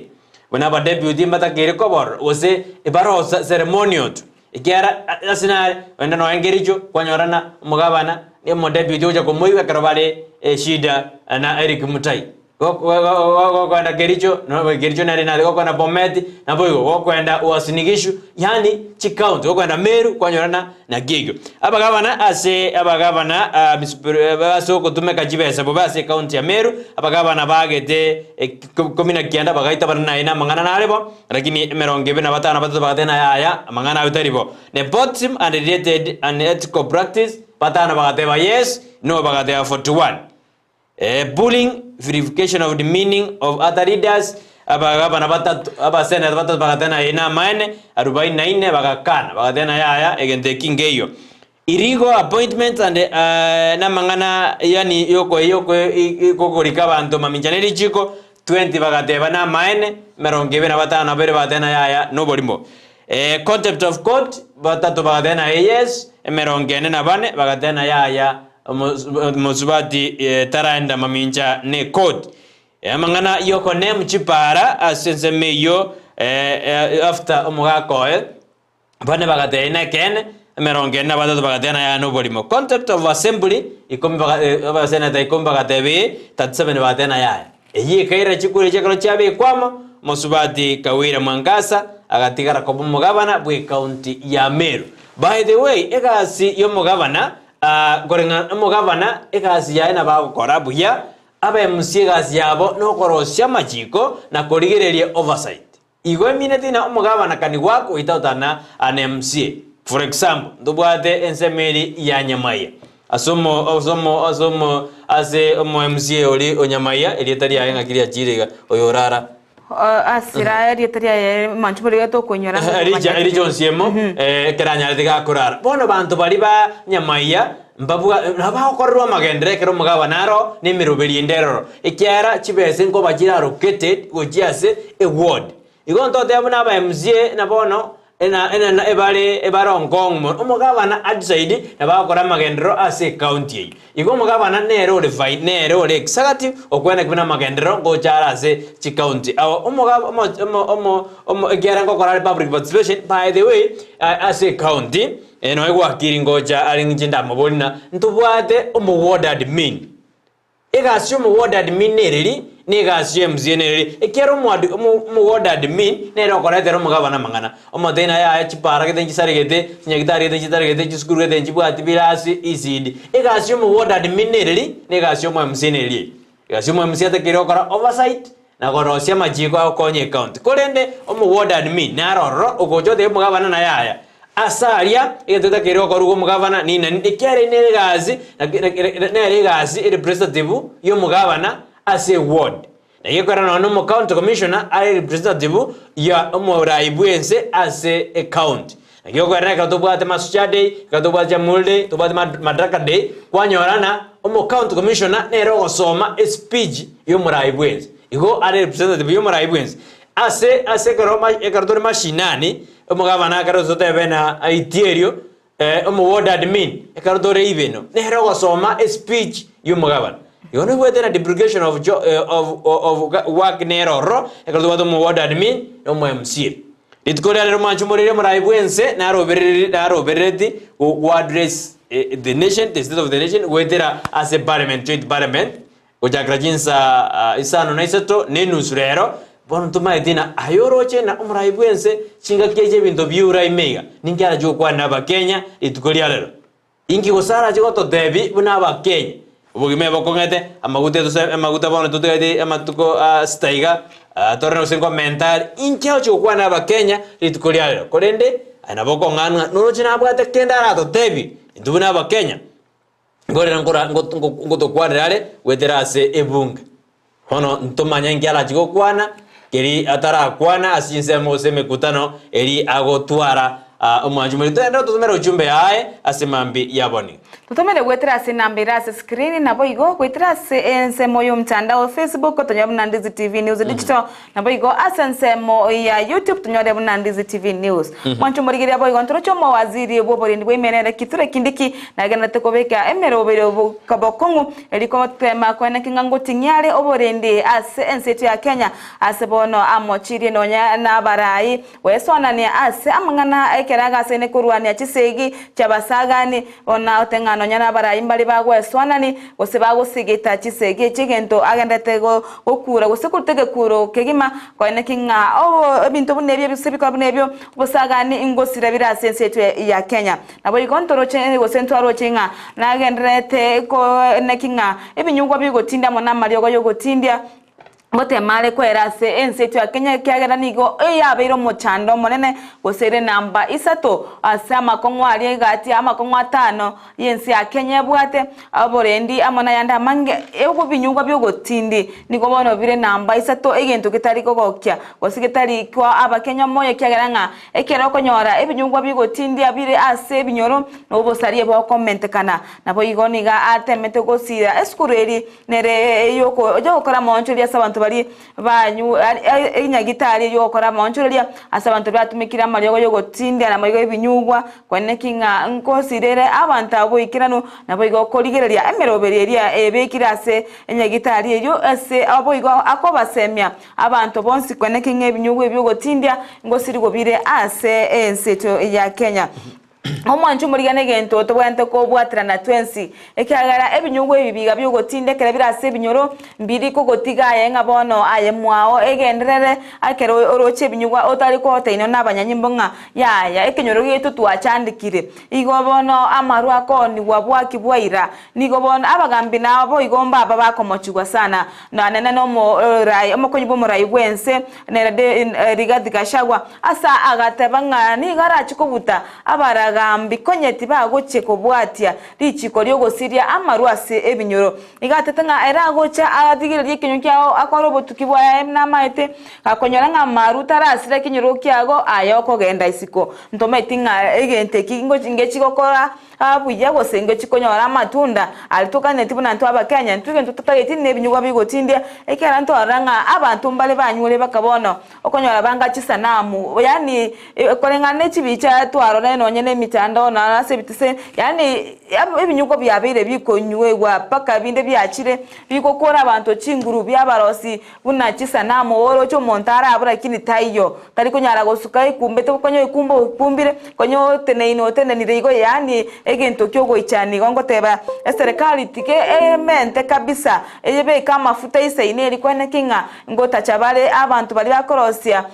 Speaker 7: Buna abadeputy mbatakeire koborora gose ebaro ceremonial tu, ekiagera ase nare ogende nonya Kericho kwanyorana omogabana na omodeputy ogocha komoigwa ekero bare eshida na Eric Mutai. Gokoenda Kericho, Kericho nere nare, gokoenda Bomet naboigo, gokoenda Uasin Gishu, yaani chicounty, gokoenda Meru kwanyorana naki ekio. Abagabana ase abagabana ase ogotumeka chibesa bobe ase ecounty ya Meru, abagabana bagete ikomi na kianda bagaita bare naye na amang'ana nare bo, lakini emerongo ebere na batano na batato bagateba ng'a yaya amang'ana ayio tari bo. Nepotism and related unethical practice, batano bagateba yes, no bagateba 41. Bullying, vilification of demeaning of other leaders, abagabana batato, abaseneta batato bagateba eye namaene, arubaini na ine bagakana, bagateba yaya egento eki nkeiyo. Illegal appointments and namang'ana yaani yoko yoko yokorika abanto mamincha ne richiko, 20 bagateba namaene, emerongo ebere na batano na babere bagateba yaya noborimo. Contempt of court, batato bagateba yes, emerongo ene na bane bagateba yaya Omosubati taraenda mamincha ne court. Amang'ana y'okonemu chipara ase ensemo eyio after omogaka oye, bane bagatebia nekeene, emerongo ene na batato bagatebia naye noborimo. Contempt of assembly, ikomi abaseneta ikomi bagatebia ee, 37 bagatebia naye aya. Eyio ekaira chikura echio ekero chiabekwa amo, Mosubati Kawira Mwangaza agatigara koba omogabana bw'ecounty ya Meru. By the way, egasi y'omogabana koreng'ana omogabana egasi yaye nabo agokora buya, aba MC egasi yabo nokorosia amachiko na korigereria oversight. Igo emineti ng'a omogabana can work without an an MC. For example, ntobwate ensemo eri ya Nyamaiya. Ase omo ase omo ase omo ase omo MCA oria o Nyamaiya, erieta riaye ng'aki riachire iga, oyo orara.
Speaker 5: Asira erieta riaye manche bori tokoinyora ng'a
Speaker 7: Erija Erija Onsiemo ekero anyarete gakorara. Bono banto baria ba Nyamaiya mbabwa nabo bagokorerwa amagenderero ekero omogabana aro na emeroberi ende eroro, ekiagera chibesa nkoba chire allocated gochia ase eward. Igo ntotebe buna aba MCA na bono ena ena ebare ebare Ongong mono, omogabana outside nabo agokora amagenderero ase ecounty eyio. Igo omogabana nere ore vai nere ore executive okweneki buna amagenderero ngocha are ase chicounty. Ao omogab omo omo omo omo ekiagera ngokora are public participation by the way ase ecounty nonya gwakiri ngocha are inche ndamobori ng'a ntobwate omo ward admin. Egasi y'omo ward admin nereri, na egasi ya MCA nereri, ekiagera omo ad omo omo ward admin nere okoretera omogabana amang'ana. Omotebia naye yaya chipara gete nchisaregete, chinyagitari gete nchitaregete, chisukuru gete nchibwati birasi, ECD. Egasi y'omo ward admin nereri, na egasi y'omo MCA nereri eye. Egasi y'omo MCA atakeire gokora oversight, na korosia amachiko agokonya ecounty. Korende omo ward admin nare ororo ogocha otebia omogabana naye aya, ase aria egento getakeire gokorwa omogabana ninani, ekiagera eye nere egasi nere egasi erepresentative ya omogabana ase eward. Naki ekorera nonya na omo county commissioner are representative ya omorai bwense ase ecounty. Naki okorera ekero tobwate Mashujaa Day, ekero tobwate Jamhuri Day, tobwate Madaraka Day, kwanyora ng'a omo county commissioner nere ogosoma espeech ya omorai bwense. Igo are representative ya omorai bwense. Ase ase ekero ma ekero tore mashinani, omogabana ekero totebe ng'a aitierio omo ward admin, ekero tore ibeno, nere ogosoma espeech ya omogabana. Igo nobwate na duplication of jo of of work nere ororo, ekero tobwate omo ward admin na omo MCA. Rituko riria rero mwanche omoriri omorai bw'ense narobereri naroberereti go go address the nation, the state of the nation goetera ase parliament, joint parliament, gochakera chinsa isano na isato na enusu rero, bono ntomaeti ng'a aye oroche ng'a omorai bw'ense chingaki echi ebinto bi'ura ime iga, ninki arache gokwana na abakenya rituko ria rero. Inki gose arache gototebia buna Abakenya? Obogima ebokong'ete, amaguta etose amaguta bono totigaeti amatuko sita iga, torore gose nkomenta are, inki agochia gokwana Abakenya rituko ria rero? Korende aye nabo okong'ana ng'a noroche nabwate kende aratotebie intwe buna Abakenya, nkorera nkora ngotokwanera are goetera ase ebunge. Bono ntomanye inki arachie gokwana, keri atarakwana ase chinsemo gose emekutano eri agotwara. Omwanchi morito ende ototomere ujumbe aye ase mambi yaboni.
Speaker 5: Totomere goetera ase enamba ere ase screen naboigo goetera ase ensemo y'omtandao Facebook tonyore buna Ndizi TV News Digital naboigo ase ensemo ya YouTube tonyore buna Ndizi TV News. Mwanche omorigereria boigo ntoroche omowaziri bw'oborendi bwa ime nere Kithure Kindiki nagendererete kobeka emeroberi bokong'u eri gotema koeneki ng'a ngoting'ia are oborendi ase ense yaito ya Kenya ase bono amochirie nonya nabarai Gwesoanania ase amang'ana ekero agasaine korwania chisegi chi'abasagani, bono nagote ng'a nonya nabarai mbare bagwesoanani, gose bagosegeta chisegi echi egento agenderete gokura gose koruta egekuro kegima, koeneki ng'a obo ebinto buna ebio gose ebikorwa buna ebio obosagani ngosira bire ase ense yaito ya Kenya. Naboigo ntoroche gose ntwaroche ng'a nagendererete koeneki ng'a ebinyugwa bigotindia amo namariogo y'ogotindia, Gotema are kwera ase ense yaito ya Kenya ekiagera nigo yabeire omochando omonene gose ere namba isato ase amakong'u aria egati amakong'u atano y'ense ya Kenya ebwate oborendi amo nayande amange ebinyugwa bi'ogotindi nigo bono bire namba isato egento getari kogokia gose getari koa abakenya omoyo ekiagera ng'a ekero okonyora ebinyugwa bigotindia bire ase ebinyoro na obosaria bokomentekana. Naboigo nigo atemete gosira esukuru eri Nere ey'ogokora amaonchoreria ase abanto baria banyu enyagitari ey'ogokora amaonchoreria ase abanto batumekire amariogo y'ogotindia na amariogo y'ebinyugwa, kweneki ng'a nkosirere abanto abwo boikeranu, naboigo korigereria emeroberi eria ebekire ase enyagitari eyio ase boigo akobasemia abanto bonsi kweneki ng'a ebinyugwa ebi'ogotindia ngosirigwa bire ase ense yaito ya Kenya. Omwancho omorigia negento tobwenerete kobwaterana twensi, ekiagera ebinyugwa ebi biga bi'ogotinda ekero bire ase ebinyoro, mbiri kogotiga aye ng'a bono aye mwao egenderere ekero oroche ebinyugwa otari kogotainwa nabanyanyimbo ng'a yaya ekenyoro giaito twachandekire. Igo bono amarwa akoonigwa bwaki bwaira. Nigo bono abagambi naboigo mbaba bakomochigwa sana, Nanene nomorai, omokonyi bw'omorai bw'ense, nere Rigathi Gachagua, ase agateba ng'a nigo arache kobuta abaragambi konye tibagochia kobwatia richiko ri'ogosiria amarwa ase ebinyoro. Igo atete ng'a ere agocha atigererie ekenyoro kiao akore obotuki bwaye namaete, gakonyora ng'a amarwa tarasira ekenyoro kiago aye okogenda isiko. Ntomaeti ng'a egento eki ngechi gokora Aa buya gose ingochi konyora amatunda aria tokaneti buna intwe abakenya intwe egento totageti nebinyugwa bigotindia ekiagera ntwarora ng'a abanto mbare banyure baka bono okonyora banga chisanamu yaani koreng'ana ne chibicha twarora nonye ne emitandao na ase ebitese yaani ebinyugwa biabeire bikonyuegwa mpaka binde biachire bigokora abanto chinguru biabarosi Buna chisanamu oroche omonto arabwo lakini taiyo, tari konyara gosuka ekumbete konya oekumba oekumbire, konya oteneine otenenire igo yaani egento kiogoichania igo ngoteba eserekari tiga emente kabisa eyebeke amafuta isaine eri kweneki ng'a ngotacha bare abanto baria bakorosia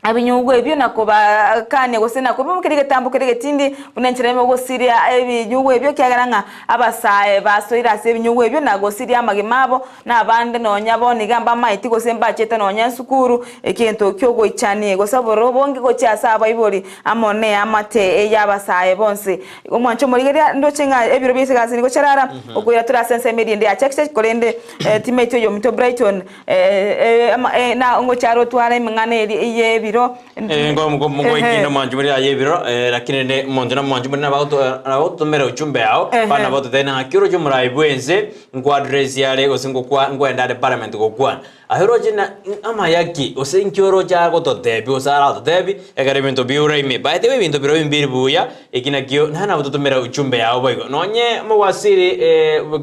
Speaker 5: Ebinyugwa ebio na kobakania gose na kobimokeria egetambo keria egetindi, buna enchera ime ogosiria ebinyugwa ebio, ekiagera ng'a abasae basoire ase ebinyugwa ebio na gosiria amagima abo, na abande nonya bono iga mbamaeti gose mbachete nonya esukuru, egento ki'ogoichania gose obororo obonge gochia ase abaibori amo neamate y'abasae bonsi. Omwancho omorigereria ndoche ng'a ebiro bia esegasi nigo chiarara, okoira tore ase ensemo eria ende ya Church korende timaeti oyominto Brighton na ngochia arotware emeng'ana eria y'ebiro.
Speaker 7: Ngoikinda omwancho muri aye ebiro lakini rende omonto na omwancho muri nabagotomera ujumbe yao bana bagototebia naki oroche omorai bwense nkoaddress are gose ngokwa nkoenda are parliament gokwana. Aye oroche na amaya ki gose inki oroche agototebia gose aratotebie ekero ebinto biure ime. By the way ebinto biria mbiri buya eki nakio naye nagototomera ujumbe yao boigo. Nonye omowaziri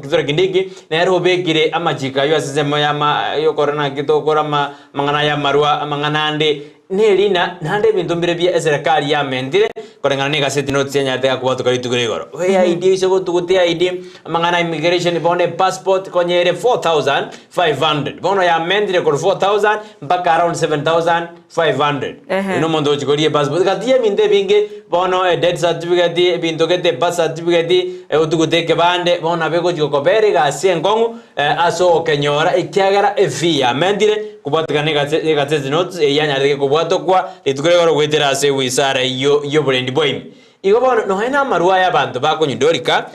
Speaker 7: Kithure Kindiki Nere obekire amachiko ayio ase ensemo y'ama y'okora naki tokora ama amang'ana y'amarwa, amang'ana ande, nerina, naende ebinto mbire bia eserekari yamentire, koreng'ana na egaseti notice enyarete gakobwatoka rituko ria igoro. Oye ID oise gotugutia ID, amang'ana ya immigration bono epassport konya ere 4500, bono yamentire korwa 4000 mpaka around 7500.
Speaker 5: Ehe.
Speaker 7: Oyio na omonto ogochia koria epassport, gati y'ebinto ebinge, bono edeath certificate, ebinto gete ebirth certificate, otugute ekebande, bono nabo egochia gokobera egasi enkong'u ase ogokenyora ekiagera efee yamentire kobwatekana na egase egaseti notes eyio yanyarete kobwatokwa rituko rigoro goetera ase ewizara eyio y'oborendi bwa ime. Igo bono nonya na amarwa aya abanto bakonywa dorika,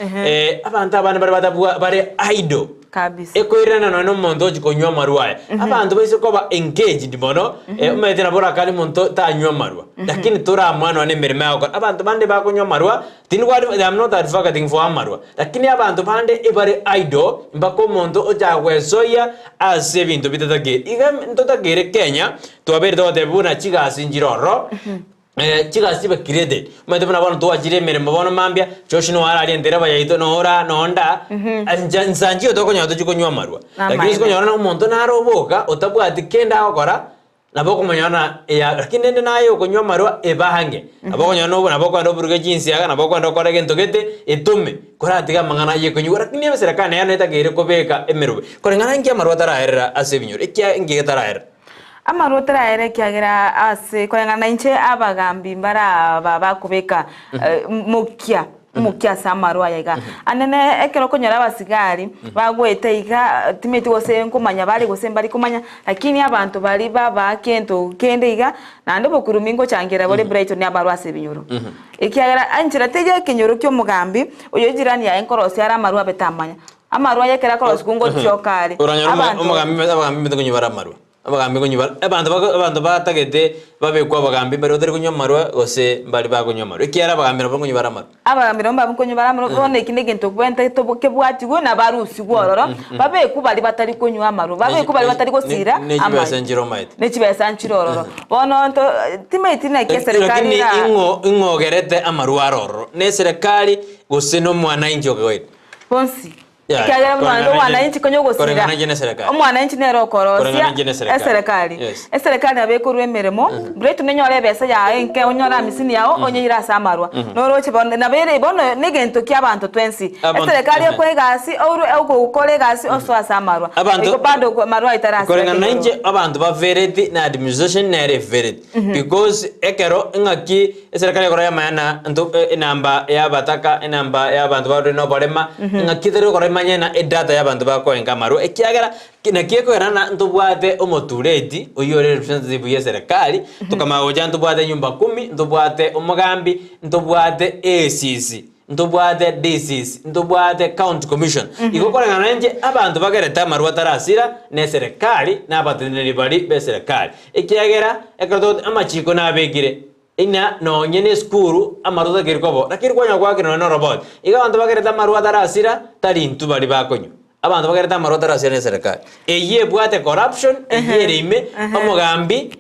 Speaker 7: abanto abande bare batabwa bare idle.
Speaker 5: Kabisa.
Speaker 7: Ekoirana nonya na omonto ochi konywa amarwa aya. Abanto baise koba engaged mono, eh, omanyete nabo orakanie omonto tanywa amarwa, lakini toramoa nonya na emeremo agokora. Abanto bande bakonywa amarwa, tindi I am not advocating for amarwa, lakini abanto bande ebare idle mpaka omonto ochaka gwesoyia ase ebinto bitatakeri. Iga ntotakeire Kenya, twabeire togoteba buna chigasi nchire ororo, Chigasi chibe created. Omanyete buna bono twachire emeremo bono mambia, Josh nigo araria entereba yaito nora nonda, ncha nsa nchiyo tokonyora tochie konywa amarwa. Lakini
Speaker 5: Amaene.
Speaker 7: ase konyora na omonto nare oboka otabwati kende agokora, nabo okomonyora na eya lakini rende naye okonywa amarwa ebange. Nabo okonyora nobo nabo okogenda oburuge chinsiaga, nabo okogenda okore egento gete, etome, koratiga amang'ana ya ekonywa. Lakini eserekari nero netakeire kobeka emerobe. Koreng'ana nki amarwa ataraerera ase ebinyoro, ekia nki getaraerera.
Speaker 5: Amarwa taraere ekiagera ase koreng'ana nainche abagambi mbare aba bakobeka mokia mokia ase amarwa aya iga. Anene ekero okonyora abasigari bagoeta iga timanyeti gose nkomanya bare gose mbari komanya, lakini abanto baria babaa kento kende iga, naende obokurumi ngochangera bore Brighton amarwa ase ebinyoro. Ekiagera enchera teiyo ekenyoro kia omogambi, oyo ejirani yaye nkorosia are amarwa abe tamanya. Amarwa aye ekero akoroswa ngotioka are.
Speaker 7: Oranyore omo-
Speaker 5: Abanto
Speaker 7: omogambi abagambi mbete konywa bare amarwa. Abagambi konywa bare abanto bako abanto batagete babekwe abagambi mbari batari konywa amarwa gose mbari bakonywa amarwa. Ekiagera abagambi nabo nkonywa bare amarwa.
Speaker 5: Abagambi nabo mbabe konywa bare amarwa, bono eki negento kobwate tobo kebwatigwe na barusigwe ororo, babekwe baria batari konywa amarwa, babekwe baria batari gosira
Speaker 7: Ne chibesa
Speaker 5: amache.
Speaker 7: nchire omaete.
Speaker 5: Ne chibesa nchire ororo. Bono nto timaeti naki eserekari
Speaker 7: Lakini
Speaker 5: ira
Speaker 7: ing'o ing'o ogerete amarwa aro ororo? Ne eserekari gose na omwananchi okegoete?
Speaker 5: Bonsi.
Speaker 7: Yaya,
Speaker 5: Ekiagera buna
Speaker 7: koreng'ana
Speaker 5: omwananchi konya ogosira,
Speaker 7: koreng'ana inche neserekari.
Speaker 5: omwananchi nere okorosia
Speaker 7: Koreng'ana inche neserekari.
Speaker 5: eserekari.
Speaker 7: Yes.
Speaker 5: Eserekari nabo ekorwa emeremo, bright nonyore ebesa yago enke onyore amisini yago onyeire ase amarwa. Noroche bono nabo ere bono na egento kia abanto twensi.
Speaker 7: Abanto-
Speaker 5: Eserekari
Speaker 7: ehe.
Speaker 5: ekoa egasi ourwe ogokora egasi osoe ase amarwa.
Speaker 7: Abanto-
Speaker 5: Igo bado amarwa ayio tarasira
Speaker 7: Koreng'ana
Speaker 5: kenyoro.
Speaker 7: inche abanto bavereti na administration nere evereti because ekero ng'aki Eserekari ekero y'amang'ana nto enamba y'abataka, enamba y'abanto bare noborema, ng'aki tari gokora imanye na edata y'abanto bakoenga amarwa, ekiagera ki naki ekogera na ntobwate omotureti oyio ore representative y'eserekari, tokamanya gocha ntobwate nyumba kumi, ntobwate omogambi, ntobwate ACC, ntobwate DCC, ntobwate county commission. Igo koreng'ana na inche abanto bagerete amarwa atarasira na eserekari na abateneneri baria b'eserekari, ekiagera ekero togote amachiko nabekire. Ng'a nonye nesukuru amarwa takeire koba oo, lakini kwanyora gwakire nonye noroboti. Igo abanto bagerete amarwa atarasira, tari intwe baria bakonywa. Abanto bagerete amarwa atarasira ne eserekari. Eyio ebwate corruption, eyio ere ime, omogambi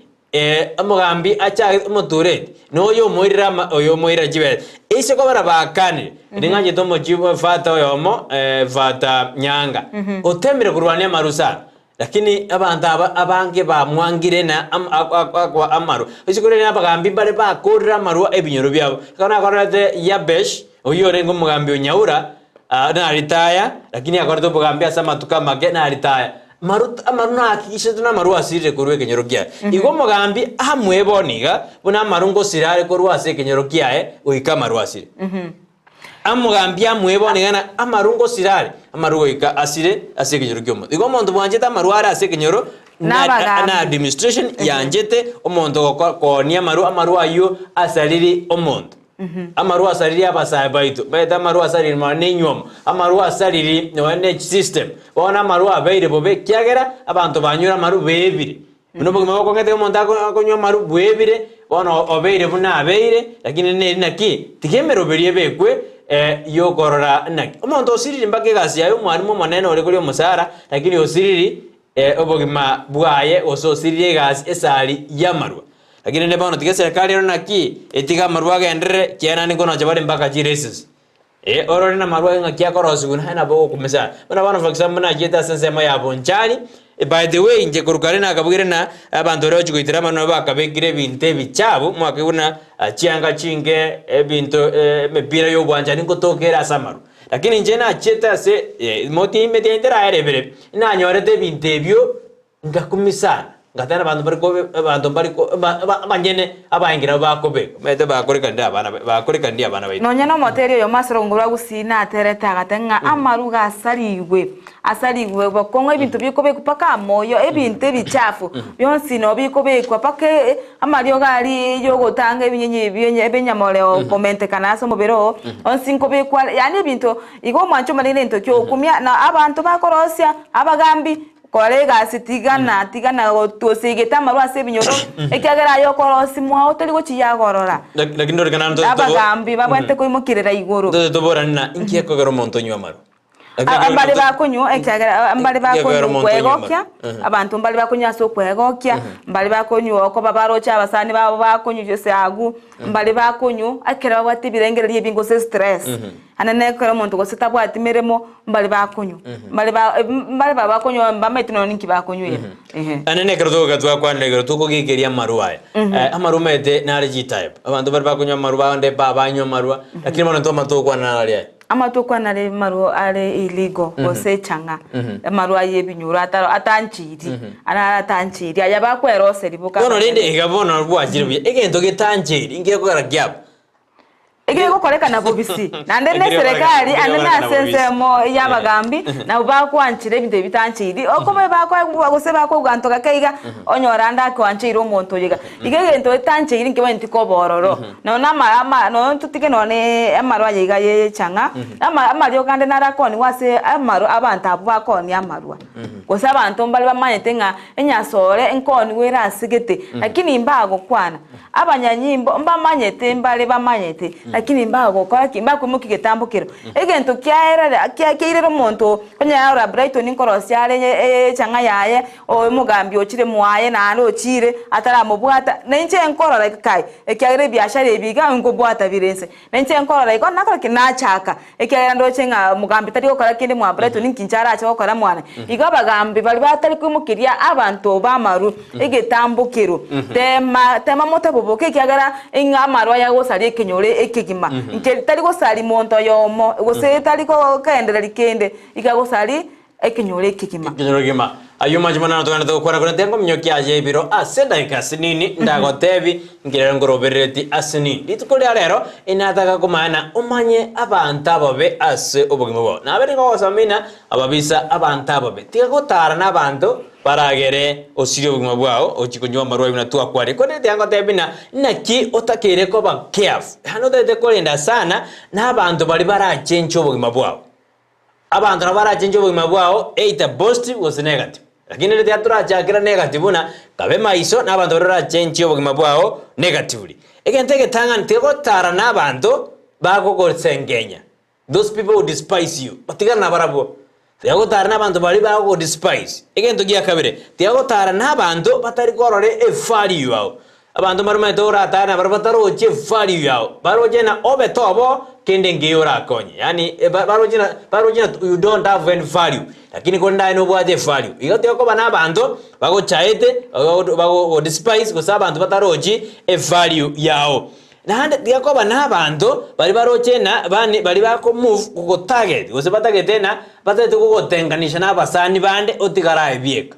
Speaker 7: omogambi achagete omotureti, na oyo omoirire ama oyo omoirire chibesa. Ase kobera bakanire, ring'anchete omochie fata oyomo fata Nyaanga, otemire korwania amarwa sana. Lakini abanto aba abange bamwangire na akoa amarwa. Isiko riria abagambi mbare bakorire amarwa ebinyoro biabo. Ekero nakorete Yabesh, oyio orenge omogambi o Nyaura, naritaya, lakini akorete obogambi ase amatuko amake, naritaya. Maru amaru naakikishetwe namarwa asirire korwa ekenyoro kiaye. Igo omogambi amoe bono iga, buna amaru ngosira are korwa ase ekenyoro kiaye goika amarwa asire. Amogambie amoe bono iga na amaru ngosira are, amaru goika asire ase ekenyoro ki'omonto. Igo omonto bwanchete amaru are ase ekenyoro na
Speaker 5: Nabagambi.
Speaker 7: na administration yanchete omonto goko koonia amaru, amaru aywo asariri omonto. Amaru asariri abasae baito, omanyete amaru asariri nonya na enywomo, amaru asariri nonya na echisystem. Bono amaru abeire bobe ekiagera abanto banyure amaru baebire. Buna obogima bokong'ete omonto akonywa amaru bwebire, bono obeire buna abeire, lakini neri naki, tiga emeroberio ebekwe yokorora naki. Omonto osiriri mpaka egasi yaye omwalimu omonene ore koria omosara, lakini osiriri obogima bwaye gose osiriri egasi esari y'amarwa. Lakini rende bono tiga eserekari ero naki, etige amarwa agenderere, ekiagera naende nkonacha bare mpaka chiraces. Ee, orore namarwa aye ng'aki akorosigwa naye nabo ogokumisa. Buna bono for example nachiete ase ensemo ya Bonchari, by the way inche korwa kare nakabugire na abanto baria bagochia goitera amarwa nabo bakabekire ebinto ebichabu, mwakaigwa buna chianga chinke, ebinto emepira ya obwanchani ngotoka ere ase amarwa. Lakini inche nachiete ase moti emeti yaye teraerebere, nanyorete ebinto ebio. Ngakumia sana, ngateba nabanto mbare kobe abanto mbare ko aba aba abanyene abaengi nabo bakobekwa, omanyete bakorekanire abana ba bakorekanire abana baito.
Speaker 5: Nonya nomoteri oyomo ase orogongo rwa Gusii naterete agateba ng'a amaruga asarigwe. Asarigwe bokong'u ebinto bikobekwa mpaka amoyo, ebinto ebichafu bionsi noo bikobekwa mpaka amariogo aria yogotanga ebinyenyi ebi ebinyamoreo komentekana ase omobere oo, onsi nkobekwa are, yaani ebinto igo omwancho omonene egento kia ogokumia na abanto bakorosia abagambi kora egasi tigana tigana gotosegete amarwa ase ebinyoro ekiagera aye okorosia mwao tori gochia gorora.
Speaker 7: Lakini ndorikana
Speaker 5: Abagambi babwenerete koimokerera igoro.
Speaker 7: Ntote toborane na inki ekogera omonto onywe amarwa.
Speaker 5: Mbare bakonywa ekiagera mbare bakonywa okwegokia, abanto mbare bakonywa ase okwegokia, mbare bakonywa okoba baroche abasani babo bakonywa gose agwo, mbare bakonywa ekero babwate ebirengererio ebinge gose estress. Naende na ekero omonto gose tabwati meremo, mbare bakonywa, mbare ba mbare ba bakonywa mbamaeti nonya ninki bakonywera, ehe.
Speaker 7: Naende na ekero togoika twakwanera igoro tokogekeria amarwa aya, amarwa omanyete nare chitype, abanto mbare bakonywa amarwa bande babanywa amarwa, lakini bono intwe amato togokwana naro aria aya.
Speaker 5: Amatuko nare amarwa are illegal gose echang'a, amarwa aye ebinyoro ataro atancheiri, naro atancheiri aya bakweroseria boka
Speaker 7: Bono rende
Speaker 5: abanyene.
Speaker 7: iga bono bwachire buya, egento getancheiri nkekogera kiaba.
Speaker 5: Egegokorekana bobisi, naende na
Speaker 7: Ekere
Speaker 5: eserekari
Speaker 7: gokorekana-
Speaker 5: ande na ase
Speaker 7: bobisi.
Speaker 5: ensemo ya abagambi, nabo bakwanchire ebinto ebi bitancheiri, okoba bakoegwa gose bakoigwa ganto gake iga, onyore ande akoancheire omonto oyo iga. Iga egento etancheiri nkebwenereti koba ororo. Nonya na ama ama nonya totige nonya ne amarwa aya iga ye echang'a, ama amariogo ande naro akoonigwa ase amarwa abanto abwo bakoonia amarwa. Gose abanto mbare bamanyete ng'a enyasore nkoonigwa ere ase gete, lakini mbagokwana. Abanyanyimbo mbamanyete mbare bamanyete, lakini mbagokora ki? Mbakoimokia egetambo keria. Egento kiaerere kia kiairera omonto onye arora Brighton nkorosia are echang'a yaye, Omogambi ochire mwaye naende ochire ataramobwata, na inche nkorora kai, ekiagera ebiashara ebi iga nkobwata bire inse. Na inche nkorora igo nakora ki? Nachaka, ekiagera ndoche ng'a omogambi tari gokora kende mwa Brighton ninki inche arache gokora mwane. Igo abagambi baria batari koimokeria abanto b'amaru egetambokero, tema tema motaboboke ekiagera ing'a amaru aya agosaria ekenyoro ekegima. Inche tari gosaria monto oyomo, gose tari kogendereria kende, iga agosaria Ekenyoro ekegima.
Speaker 7: Ekenyoro ekegima. Ayio manche mono natogenderete gokwana korende ngominyokia aye ebiro ase edageka asinini ndagotebi nkerero nkoroberereti asinini. Rituko ria rero inataka komanya na omanye abanto ababe ase obogima bwao. Nabere ngogosamina ababisa abanto ababe. Tiga gotara na abanto baragere osirie obogima bwao ochie konywa amarwa ayio buna twakwarire. Korende tiga ngotebi buna naki otakeire koba careful yaani otagete korenda sana na abanto baria barachenche obogima bwao. Abanto nabo barachenche obogima bwao either positive gose negative. Lakini rende tiga torachakera negative buna kabe maiso na abanto baria barachenchie obogima bwao negatively. Egento egetang'ani tiga gotara na abanto bagogosengenya, those people who despise you, otigane nabarabwo. Tiga gotara na abanto baria bagogodespise. Egento gia kabere, tiga gotara na abanto batari korora evalue yao. Abanto mbaromanyete oratare nabarabwo bataroche evalue yao, baroche ng'a obe tobo kende nkiya orakonye, yaani baroche ng'a baroche ng'a you don't have any value, lakini korende aye nobwate evalue. Igo tiga koba na abanto bagochaete, bagogodespise gose abanto batarochi evalue yao. Naende tiga koba na abanto baria baroche ng'a bani baria bakomove kogotarget gose batagete ng'a batagete kogotenganisha na abasani bande otigare aye bieka.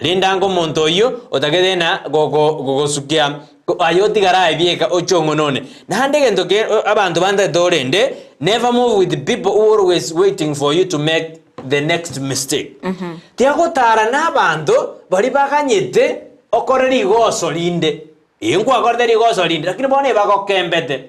Speaker 7: Rende ange omonto oyio otagete na gogosukia aye otigare aye bieka oche ong'onone. Naende egento ke abanto bantagete orende, never move with people who always waiting for you to make the next mistake. Tiga gotara na abanto baria baganyete okore rigoso rinde. Ee nkwakorete rigoso rinde, lakini bono ebagokembete.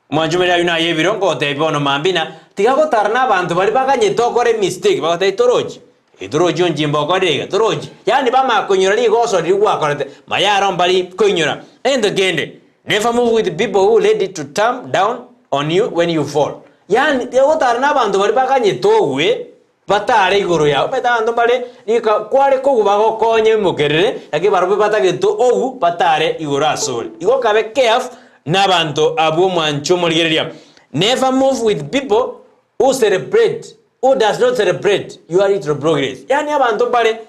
Speaker 7: Mwanchumeri ayio naye ebiro ngotebia bono mambia ng'a tiga gotara nabanto baria baganyete okore emistake bagotebia torochi, eh torochi onchimba okorire iga, torochi. Yaani bamanya koinyora rigoso riria gwakorete, maya aro mbari koinyora. Egento kende, never move with people who ready to thumb down on you when you fall. Yaani tiga gotara nabanto baria baganyete ogwe, Batare igoro yao. Omanyete abanto mbare rika kware kogwa bagokonye oimokerere, lakini barabwo batagete ogwo batare igoro asore. Igo kabe careful nabanto abwo mwanche omorigereria. Never move with people who celebrate, who does not celebrate your little progress. Yaani abanto mbare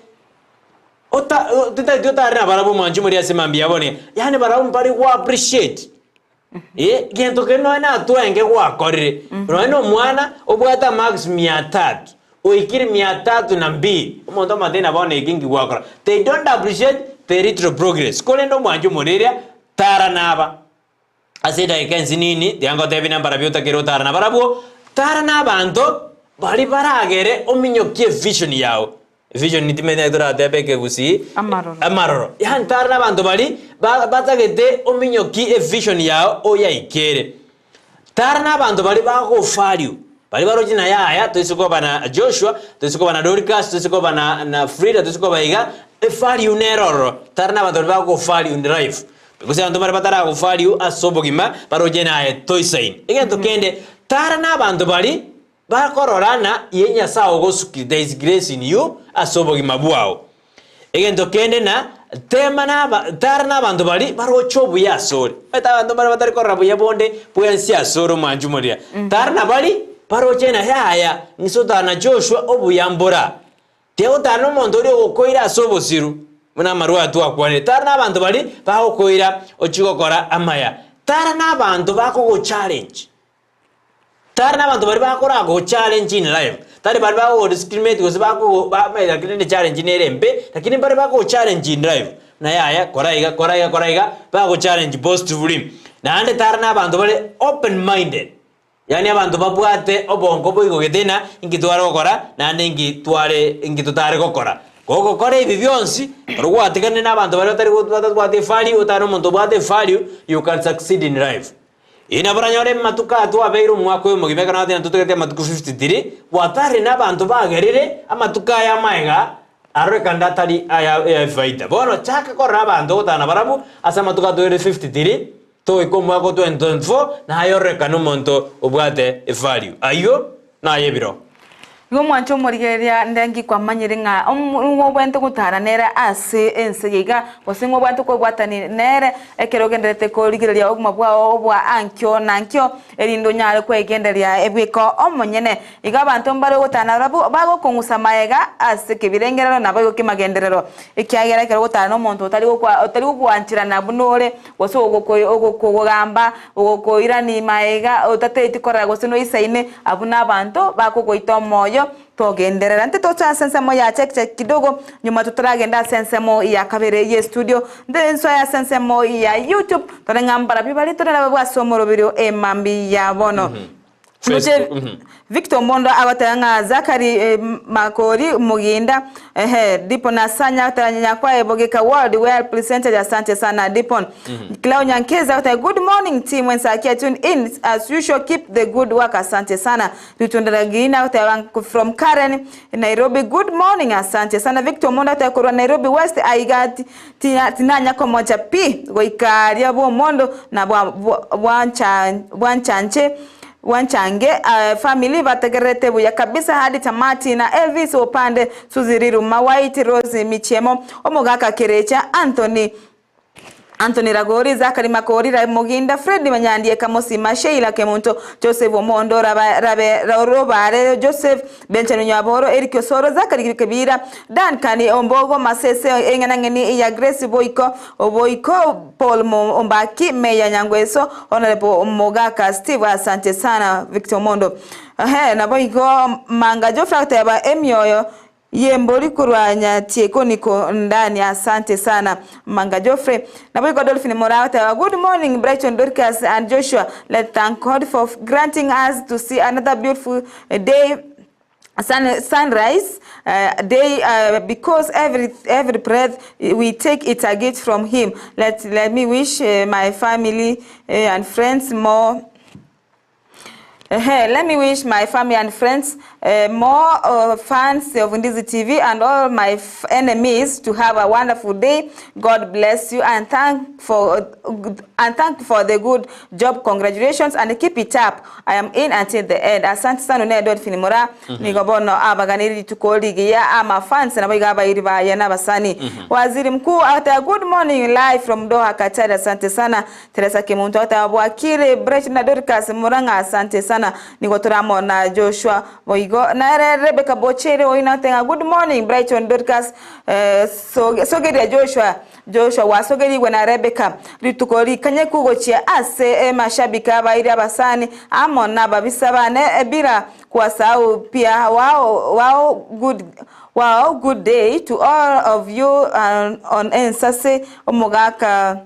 Speaker 7: ota totageti otare nabarabwo mwanche omoria ase mambia yabo niga, yaani barabwo mbare go appreciate. Eh, gento keria nonya natwenge gwakorire, nonya na omwana obwate amarks mia tatu, oikire mia tatu na mbili, omonto omotebie na bono eke nki gwakora. They don't appreciate the little progress. Korende omwancha omoreria, tara naba. Ase edageka ensinini, tiga ngotebie nambarabi otakere otara nabarabwo, tara na abanto. Baria baragere ominyokie evision yao. Evision timanyeti naki toratebe ekegusii.
Speaker 5: Amaroro.
Speaker 7: Amaroro. Yaani tara na abanto baria ba- batagete ominyokie evision yao oyaikere. Tara na abanto baria bagovalue, baria baroche ng'a yaya toise koba na Joshua, toise koba na Dorcas, toise koba na na Frida, toise koba iga, evalue nere ororo. Tara na abanto baria bagovalue in life. Gose abanto baria bataragovalue ase obogima, baroche naye toisaini. Egento kende, tara na abanto baria bakorora ng'a ye Nyasae ogosukirie, there is grace in you, ase obogima bwao. Egento kende na, tema na aba tara na abanto baria baroche obuya asore. Omanyete abanto mbare batari korora buya bonde bwensi asore omwanchi omoria. Tara na baria baroche ng'a yaya, ng'ise otara na Joshua obuya mbora. Tiga gotara na omonto oria ogokoira ase obosiru, buna amarwa aya twakwanire. Tara na abanto baria bagokoira ochie gokora amaya. Tara na abanto bakogochallenge. Tari nabanto baria bakora go challenge in life, tari baria bago discriminate gose bakogo ba lakini rende challenge nere embe, lakini mbare bakogo challenge in life, buna yaya kora iga kora iga kora iga, bago challenge positively. Naende tari nabanto bare open minded, yaani abanto babwate obongo boigogete ng'a inki tware gokora naende inki tware inki totare gokora. Gogokora ebi bionsi, ekero gwatiganire na abanto baria batari batabwati evalue, otare na omonto obwate evalue, you can succeed in life. Ee, nabo oranyore amatuko aya twabeire omwaka oyo omogima, ekero nateba ntotagete amatuko 53, gwatari nabanto bagerire amatuko aya amaega arorekane atari aya efaida. Bono chaka korora abanto ogotana nabarabwo ase amatuko atoerire 53, togoika omwaka o 2024, naye ororekane omonto obwate evalue. Ayio naye ebiro.
Speaker 5: Igo omwanche omorigereria ndenki kwamanyire ng'a ng'o obwenerete gotara nere ase ense eye iga, gose ng'o obwenerete kobwatani nere ekero ogendererete korigereria obogima bwao obwa ankio na ankio, erinde onyare kwegendereria ebweka omonyene. Igo abanto mbare ogotara nabarabwo bagokong'usa magega ase ekebirengerero naboigo kemagenderero, ekiagera ekero ogotara nomonto otari gokwa otari gokwancherana buna ore, gose ogokogamba, ogokoirania magega, otateti korora gose noisaine, abwo nabanto bakogoita omoyo togenderera. Intwe toche ase ensemo ya check check kidogo, nyuma totaragenda ase ensemo ya kabere ye studio, intwe nsoe ase ensemo ya YouTube, tore ng'a mbarabwo bare tore nababwo ase omoroberio emambia ya bono.
Speaker 7: Facebook,
Speaker 5: Moche
Speaker 7: mhm.
Speaker 5: Victor Omondo agoteba ng'a Zachary eh, Makori Muginda ehe Dipon Asanya agoteba Nyakwae Bogeka World well presented asante sana Dipon Cleo Nyankeza agoteba good morning team Ensakia tune in as usual keep the good work asante sana Rutunda Ragina agoteba from Karen Nairobi good morning asante sana Victor Omondo agoteba korwa Nairobi West aiga ti- tina- tinanya komocha pi goika aria bw'omondo na bwa bwa bwancha bwanchanche Bwanchange family bategererete buya kabisa hadi tamati na Elvis Opande, Suzy Riruma, White Rose Michiemo, Omogaka Kerecha, Anthony Anthony Ragori, Zachary Makori, Ray Muginda, Fred Manyandieka Mosima, Sheila Kemunto, Joseph Omondo, Raba Rabe Robare Joseph, Benjamin Nyaboro, Eric Osoro, Zachary Kebira, Duncan Ombogo, Masese Eng'enang'eni ya Grace Boiko, Oboiko Paul Ombaki, Mayor Nyangweso, Honourable Mogaka Steve asante sana Victor Omondo. Ehe naboigo Manga Geoffrey agoteba emioyo yembori korwa Nyatieko niko ndani asante sana Manga Geoffrey. Naboigo Dolphin Moraa agoteba good morning Brighton Dorcas and Joshua let thank God for granting us to see another beautiful day sun, sunrise uh, day uh, because every every breath we take it's a gift from him let let me wish uh, my family uh, and friends more Ehe, let me wish my family and friends uh, more uh, fans of Ndizi TV and all my f- enemies to have a wonderful day. God bless you and thank for and thank for the good job. Congratulations and keep it up. I am in until the end. Asante sana ne Dolphin Mura nigo bono abaganiri rituko rigiya ama fans nabo iga abairi baye n'abasani. Waziri Mkuu ata good morning live from Doha Qatar. Asante sana Teresa Kimuntu ata Bwakire Brecht na Dorcas Murang'a asante sana nigo turamona Joshua Boigo na Rebecca Bochere oina tenga good morning Brighton Dorcas eh, so, sogeria Joshua Joshua wasogerigwe na Rebecca rituko rikanye kugochia ase emashabiki abairi abasani amo n'ababisa bane bila kuwasahau pia wao wao good wow good day to all of you on ensase omogaka.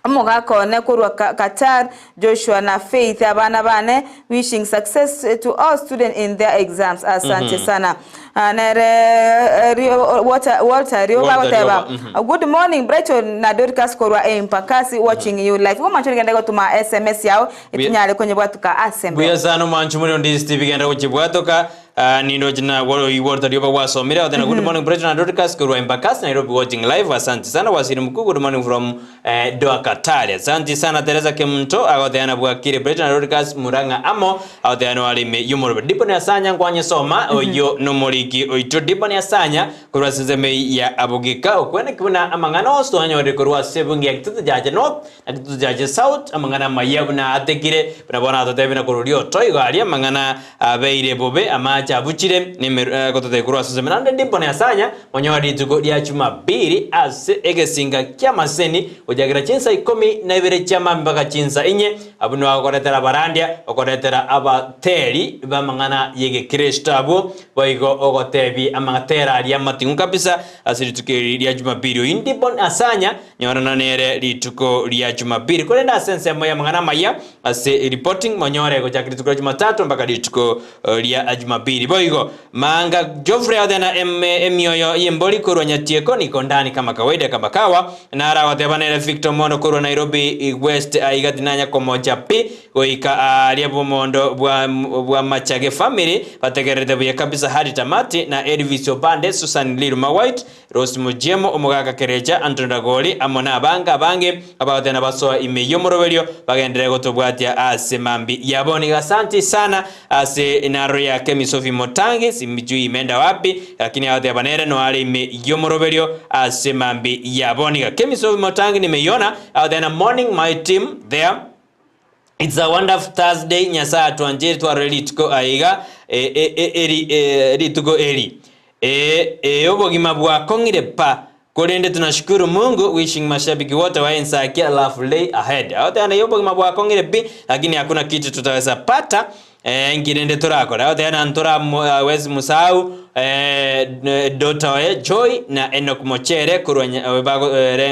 Speaker 5: Omogaka one korwa Qatar, Joshua na Faith abana bane, wishing success to all students in their exams. Asante sana. Ah, nere Rio, Walter, Walter Rio
Speaker 7: Walter
Speaker 5: bagoteba
Speaker 7: Rioba, mhm.
Speaker 5: good morning Brighton na Dorcas korwa Empakasi watching you live. Igo mwancho rigende gotuma SMS yao etinyare konyebwatuka ase
Speaker 7: Buya
Speaker 5: embeo.
Speaker 7: sana omwancho muri Ndizi TV genda gochibwatoka. Ah, nindoche na Walter Rioba gwasomire otena good morning Brighton and Dorcas korwa Embakasi Nairobi watching live. Asante sana Waziri Mkuu good morning from Doha Qatar. Asante sana Teresa Kemunto agoteana bwakire Brighton and Dorcas Murang'a amo agoteana warime yomorobe. Diboni Asanya nkwanye soma oyo nomoriki oito Diboni Asanya korwa ase ensemo ya Abogika okwene buna amang'ana onsi twanyorire korwa ase ebunge ya Kitutu Chache North na Kitutu Chache South amang'ana amaya buna atekire buna bono atotebire korwa rioto igo aria amang'ana abeire bobe amache abuchire gototebia korwa ase ensemo naende Diboni Asanya monyore rituko ria Jumapili ase egesinga ki'amaseni gochakera chinsa ikomi na ibere chi'amambia mpaka chinsa inye abwo nigo agokoretera abarandia okoretera abateri b'amang'ana y'egekristo abwo boigo ogotebia amatera aria amating'u kabisa ase rituko eri ria Jumapili. Oyio Dibon Asanya nyorana nere rituko ria Jumapili. Korende ase ensemo y'amang'ana amaya ase reporting monyore gochaka rituko ria Jumatatu mpaka rituko ria Jumapili. Boigo Manga Geoffrey Othena emioyo y'embori korwa Nyatieko niko ndani kama kawaida kama kawa nara agoteba nere Victor Mondo korwa Nairobi West aiga tinanya komocha pi goika aaria bomondo bwa bwa Machage family bategererete buya kabisa hadi tamati na Elvis Opande Susan Liruma White Rose Mujiemo, omogaka Kerecha, Anthony Ragoli, amo nabange abange abagotena basoa ime y'omoroberio bagenderere gotobwatia ase mambi yabo. Nigo asanti sana ase naro ya Kemi Sophie Motangi, simjui imeenda wapi, lakini agoteba nere noare ime y'omoroberio ase mambi yabo. Niga Kemi Sophie Motangi nimeiona, agoteba morning my team there. It's a wonderful Thursday, Nyasaye atwancheire twarore rituko aiga eri rituko eri. Ee obogima bwakong'ire pa korende tunashukuru Mungu wishing mashabiki wote wa Ensakia love lay ahead. Agoteana obogima bwakong'ire pi lakini hakuna kitu tutaweza pata nkirende torakore. Agoteana ntora wezi musahau Dota oye Joy na Enoch Mochere korwa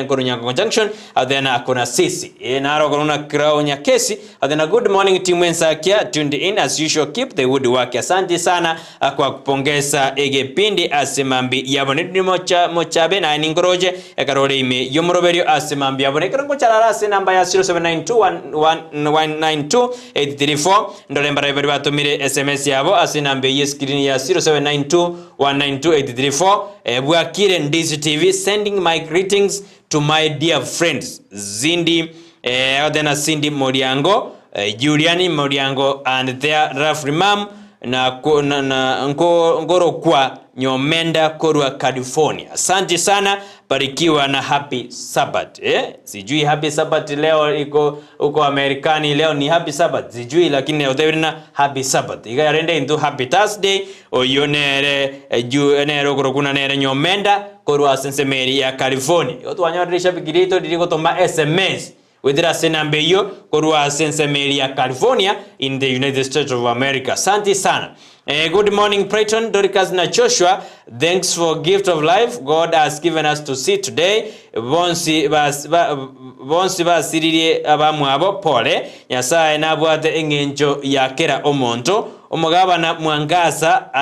Speaker 7: korwa Nyangongo Junction athena akona sisi naro korona krao Nyakesi athena good morning team Ensakia tuned in as usual keep the good work. Asante sana kwa kupongeza egepindi ase mambi yabo nidni mocha mochabe na ningoroje ekarore ime yomoroberio ase mambi yabo nekero ngocharara ase namba ya 07921192 ndore mbare batumire SMS yabo ase namba ye screen ya 0792192834. Bwakire Ndizi TV sending my greetings to my dear friends Zindi Odena Cindy Moriango, Juliani Moriango and their lovely mom na, na, na Ngorokwa Nyomenda korwa California. Asante sana, barikiwa na happy Sabbath. Sijui happy Sabbath leo iko uko Amerikani leo ni happy Sabbath. Sijui lakini otebirina happy Sabbath. Iga yarende into happy Thursday oyo nere ju nere okorokuna nere Nyomenda korwa sensemeri ya California. Otwanyoreresha bikirito riri gotoma SMS wethera ase namba eyo korwa sensemeri ya California in the United States of America. Asante sana. Good morning Prayton, Dorcas na Joshua. Thanks for gift of life God has given us to see today. Bonsi bas ba, bonsi basiririe abamwabo pole. Nyasaye nabwate eng'encho yakera omonto. Omogabana Mwangaza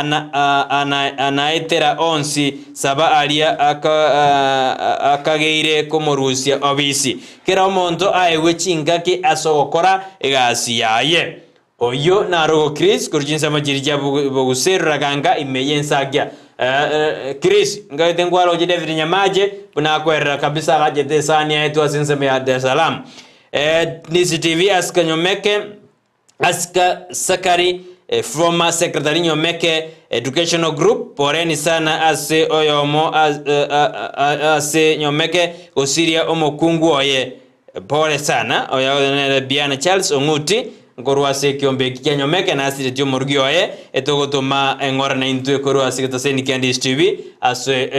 Speaker 7: anaetera onsi saba aria akageire komorusia obisi. Kera omonto aegwe chingaki ase ogokora egasi yaye. Oyo narogo Chris korchinsa majiri cha boguserra ganga ime yensagia. Chris ngaite ngwalo je David Nyamaje bunakwerera kabisa gajete sani yetu asinse ya Dar es Salaam. Ndizi TV aska Nyomeke aska Sakari former secretary Nyomeke Educational Group poreni sana ase oyomo ase Nyomeke gosiria omokungu oye pole sana oyo Biana Charles Ong'uti nkorwa ase ekiombe kia Nyomeke na asireti omorugi oye etogotoma eng'ora na intwe korwa ase getaseni kia Ndizi TV ase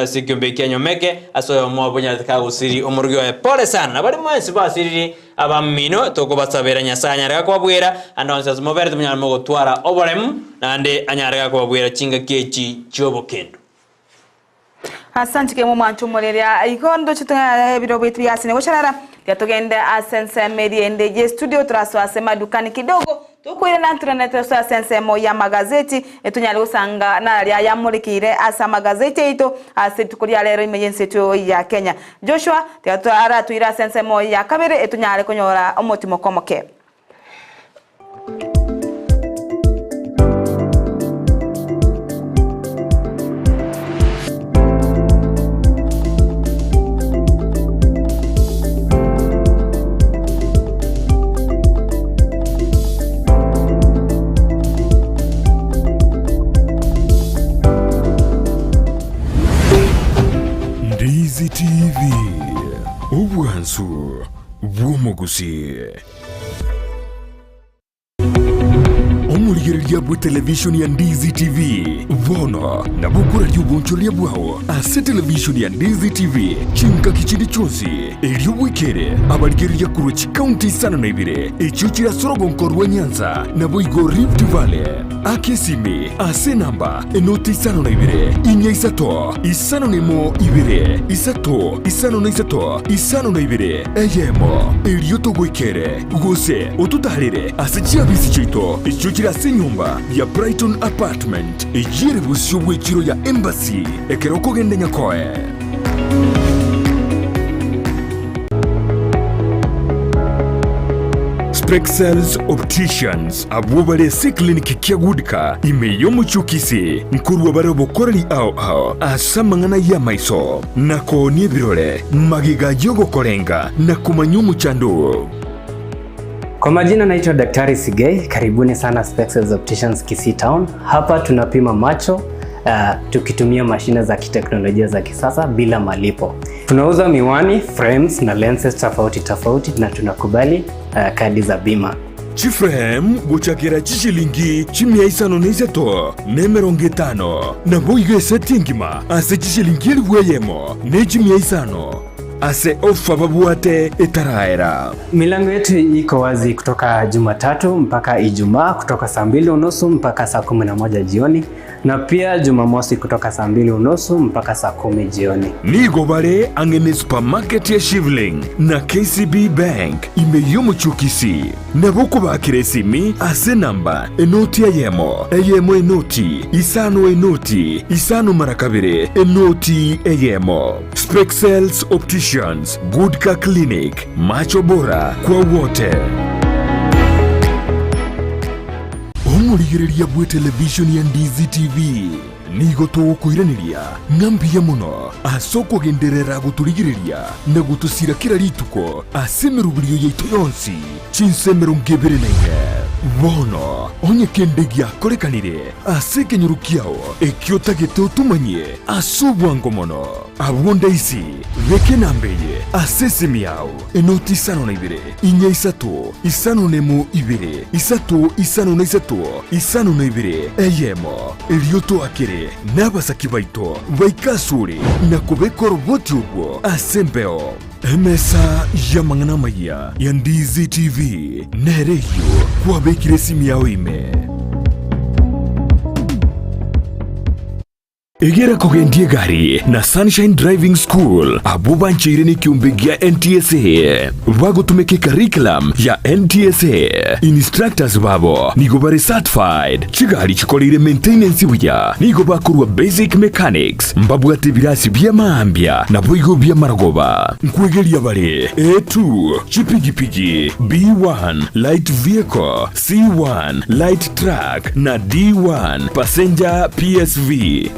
Speaker 7: ase ekiombe kia Nyomeke ase oyomo obonyarete kagosiri omorugi oye pole sana nabari mwensi basiriri abamino tokobasabera Nyasaye anyarega kwabwera ande onsi ase mobere tumunyara mogotwara oboremu nande anyarega kwabwera chingaki echi chiobokendo.
Speaker 5: Asante kemo mwancho moreria igondo chitunga ebiro bitu yasine gocharara Tiga togende ase ensemo eria ende y'estudio torasoe ase madukani kidogo tokoirana ntorende tosoe ase ensemo y'amagazeti etonyare gosanga nararia ayamorekeire ase amagazeti aito ase rituko ria rero ime y'ense yaito ya Kenya. Joshua tiga aratoire ase ensemo ya kabere etonyare konyora omotimoko omoke.
Speaker 1: Ndizi TV, obwansu bw'omogusii. Omorigereria bwe televishoni ya Ndizi TV bono nabo okoraria obonchoreria bwao ase televishoni ya Ndizi TV chingaki chinde chionsi, erio bwekere abarigereria korwa chikaunti isano na ibere echio chire ase orogonko rwa Nyanza naboigo Rift Valley. Aka esimi ase enamba enoti 52 4 5 1 2 3 5 3 52 eyemo, erio togoikere, gose ototaarere ase chiabisi chiaito echio chire ase enyomba ya Brighton Apartment, eyio ere bosio bw'echiro ya Embassy ekero okogenda Nyakoe. Spexels Opticians Abwo bare ase ekliniki kia Goodcar ime y'omochie o Kisii nkorua bare obokoreri ao ao ase amang'ana y'amaiso, na koonia ebirore, magega y'ogokorenga na komanya omochando oo.
Speaker 6: Kwa majina naitwa Daktari Sigei, karibuni sana Spexels Opticians Kisii Town. Hapa tunapima macho tukitumia mashine za kiteknolojia za kisasa bila malipo. Tunauza miwani, frames na lenses tofauti tofauti na tunakubali kadi za bima.
Speaker 1: Chiframe gochakera chishilingi chimia isano na isato na emerongo etano, naboigo eseti engima ase chishilingi elifu eyemo ne chimia isano, ase ofa babwate etaraera.
Speaker 6: Milango yetu iko wazi kutoka Jumatatu mpaka Ijumaa kutoka saa mbili unusu mpaka saa 11 jioni na pia Jumamosi kutoka saa mbili unusu mpaka saa 10 jioni.
Speaker 1: Nigo bare ang'e ne supermarket ya Shivling na KCB Bank ime y'omochie o Kisii. Nabo okobakera esimi ase enamba enoti eyemo, eyemo enoti, isano enoti, isano mara kabere, enoti eyemo. Spexels Opticians, Good Car Clinic, macho bora kwa wote. Omorigereria bw'etelevishoni ya Ndizi TV nigo togokoiraneria ng'a mbuya mono ase okogenderera gotorigereria na gotosira kera rituko ase emeroberio yaito yonsi chinsa 24. Bono onye kende giakorekanire ase ekenyoro kiao ekio otagete otomanyie ase obwango mono, abwo ndaisi beka enamba eye ase esimi yao, enoti 52 4 3 5 1 2 3 5 3 52 1, erio toakere nabasaki baito baike asore na kobeka oroboti orwo ase embeo. Emesa y'amang'ana amayia ya Ndizi TV nere eyio kwabekire esimi yao ime. Egera kogendia egari na Sunshine Driving School abwo bancheire nekiombe gia NTSA bagotumeka ecurriculum ya NTSA. Instructors babo nigo bare certified, chigari chikoreire maintenance buya, nigo bakorwa basic mechanics, mbabwate ebirasi bi'amaambia naboigo bi'amarogoba. Nkwegeria bare A2, chipigipigi, B1, light vehicle, C1, light truck, na D1, passenger PSV.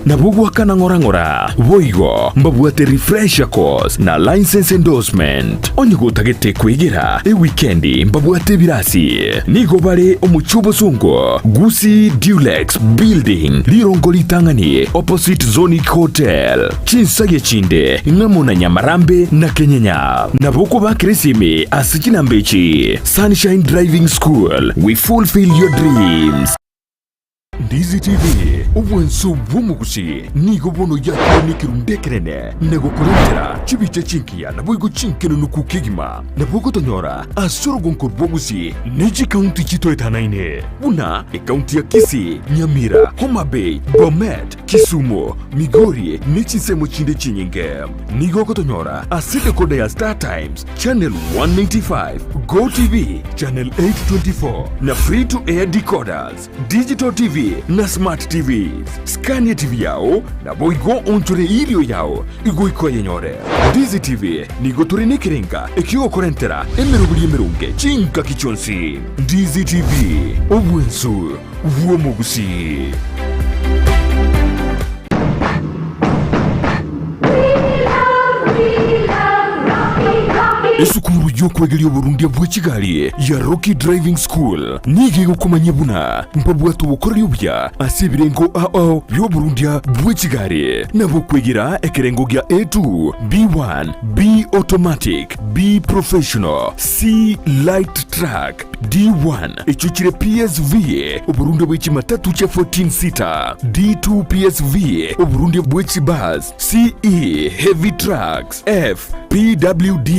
Speaker 1: Nabwo goakana ng'ora ng'ora. Boigo mbabwate refresher course na license endorsement. Onye gotagete kwegera ewikendi mbabwate ebirasi. Nigo bare omochie obosongo, Gusii Dulux Building, rirongo ritang'ani opposite Zonic Hotel. Chinsagia chinde ng'amo na Nyamarambe na Kenyenya. Nabo okobakera esimi ase chinamba echi, Sunshine Driving School, we fulfill your dreams. Ndizi TV, obwanso bw'omogusi nigo bono yakire nekerundu ekenene na gokorentera chibicha chingiya naboigo chinkenunuku kegima. Nabo ogotonyora ase orogonko rw'ogusi ne chikaunti chitoetanaine buna ekaunti ya Kisii, Nyamira, Homa Bay, Bomet, Kisumu, Migori ne chinsemo chinde chinyinge. Nigo ogotonyora ase decoder ya Star Times, channel 195, Go TV, channel 824 na free to air decoders, digital TV na smart TVs. Scan TV yao naboigo onchore irio yao igoika oyenyore. Ndizi TV nigo tore nekerenga ekiogokorentera emeroberi emeronge chingaki chionsi. Ndizi TV, obwensu bw'omogusii. Esukuru y'okwegeria oborundia bwe chigari ya Rocky Driving School nigo egokomanyia buna mbabwate obokoreri obuya ase ebirengo ao bi'oborundia bwe chigari, nabo okwegera ekerengo gia A2, B1, B Automatic, B Professional, C Light Truck, D1 echio chire PSV, oborundia bwe chimatatu chia 14 seater, D2 PSV, oborundia bwe chibus, CE Heavy Trucks, F PWD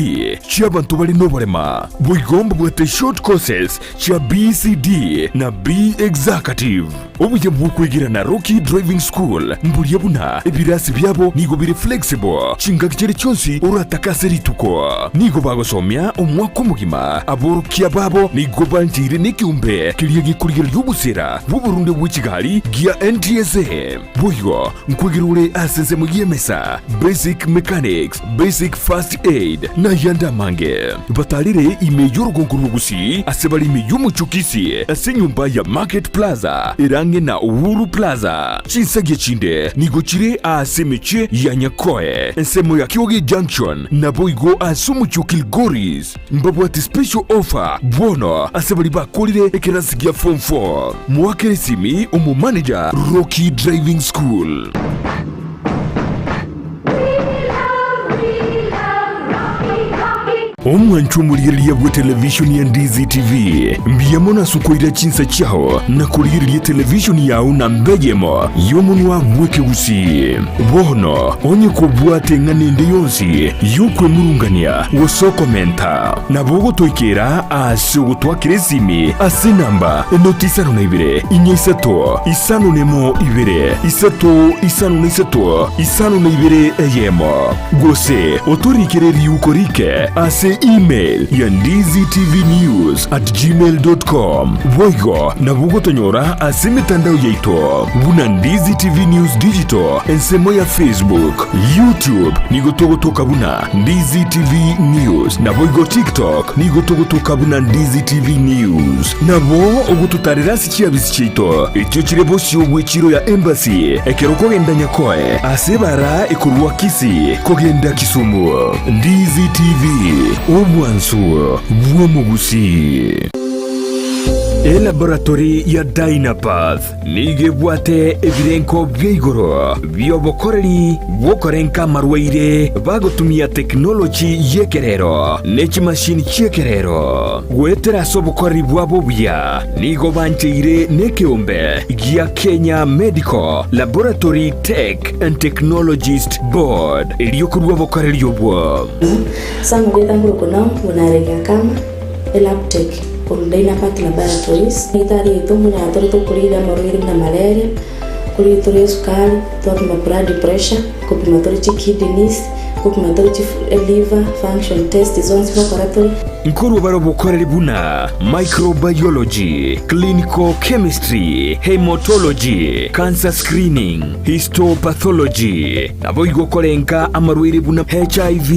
Speaker 1: chi'abanto bare noborema. Boigo mbabwate short courses chia BCD na B Executive. Obuya bw'okwegera na Rocky Driving School mboria buna ebirasi biabo nigo bire flexible chingaki chiria chionsi oratake ase rituko. Nigo bagosomia omwaka omogima. Aborokia babo nigo bancheire nekeombe keria gekorigereria obosera bw'oborunde bwe chigari gia NTSA. Boigo nkwegera ore ase ensemo y'emesa, basic mechanics, basic first aid, na ayande amange. Batarire ime y'orogongo rw'Ogusii ase bare ime y'omochie o Kisii ase enyomba ya Market Plaza ere ang'e na Uhuru Plaza. Chinsagia chinde nigo chire aase emechie ya Nyakoe, ensemo ya Kioge Junction, naboigo ase omochie o Kilgoris. Mbabwate special offer bono ase baria bakorire ekerasi gia form 4. Moakere esimi omomanager Rocky Driving School. Omwanchwa omorigereria bwe televishoni ya Ndizi TV, mbuya mono ase okoira chinsa chiao na korigereria televishoni yao namba eyemo y'omonwa bw'ekegusii. Bono onye kobwate eng'ana ende yonsi y'okwemurungania gose okomenta, nabo ogotoikera ase ogotwakera esimi ase enamba enoti isano na ibere, inya isato, isano nemo ibere, isato isano na isato, isano na ibere eyemo. Gose otorikere riuko rike ase email ya ndizitvnews@gmail.com. Boigo nabo ogotonyora ase emetandao yaito buna Ndizi TV News Digital ensemo ya Facebook, YouTube nigo togotoka buna Ndizi TV News, naboigo TikTok nigo togotoka buna Ndizi TV News. Nabo ogototarera ase chiabisi chiaito echio chire bosio bw'echiro ya Embassy ekero okogenda Nyakoe ase ebara ekorwa Kisii kogenda Kisumu. Ndizi TV, obwansu bw'omogusii. Elaboratory ya Dynapath nigo ebwate ebirenko bia igoro bi'obokoreri bw'okorenka amarwaire bagotumia tekinoloji y'ekerero ne chimashini chi'ekerero. Goetera ase obokoreri bwabo obuya, nigo bancheire nekeombe gia Kenya Medical Laboratory Tech and Technologist Board erio korua obokoreri obwo.
Speaker 8: Ase amarieta nkorokwa Naomi buna Akama, Elabtech, korwa Dynapath Laboratories. Egitari yaito mbuna tore tokorigia amarwaire buna malaria, korigia tore esukari, twapima blood pressure, kopima tore chikidneys, kopima tore chi liver function test zonsi ngokora tore.
Speaker 1: Nkorwa bare obokoreri buna microbiology, clinical chemistry, haematology, cancer screening, histopathology, naboigo korenka amarwaire buna HIV,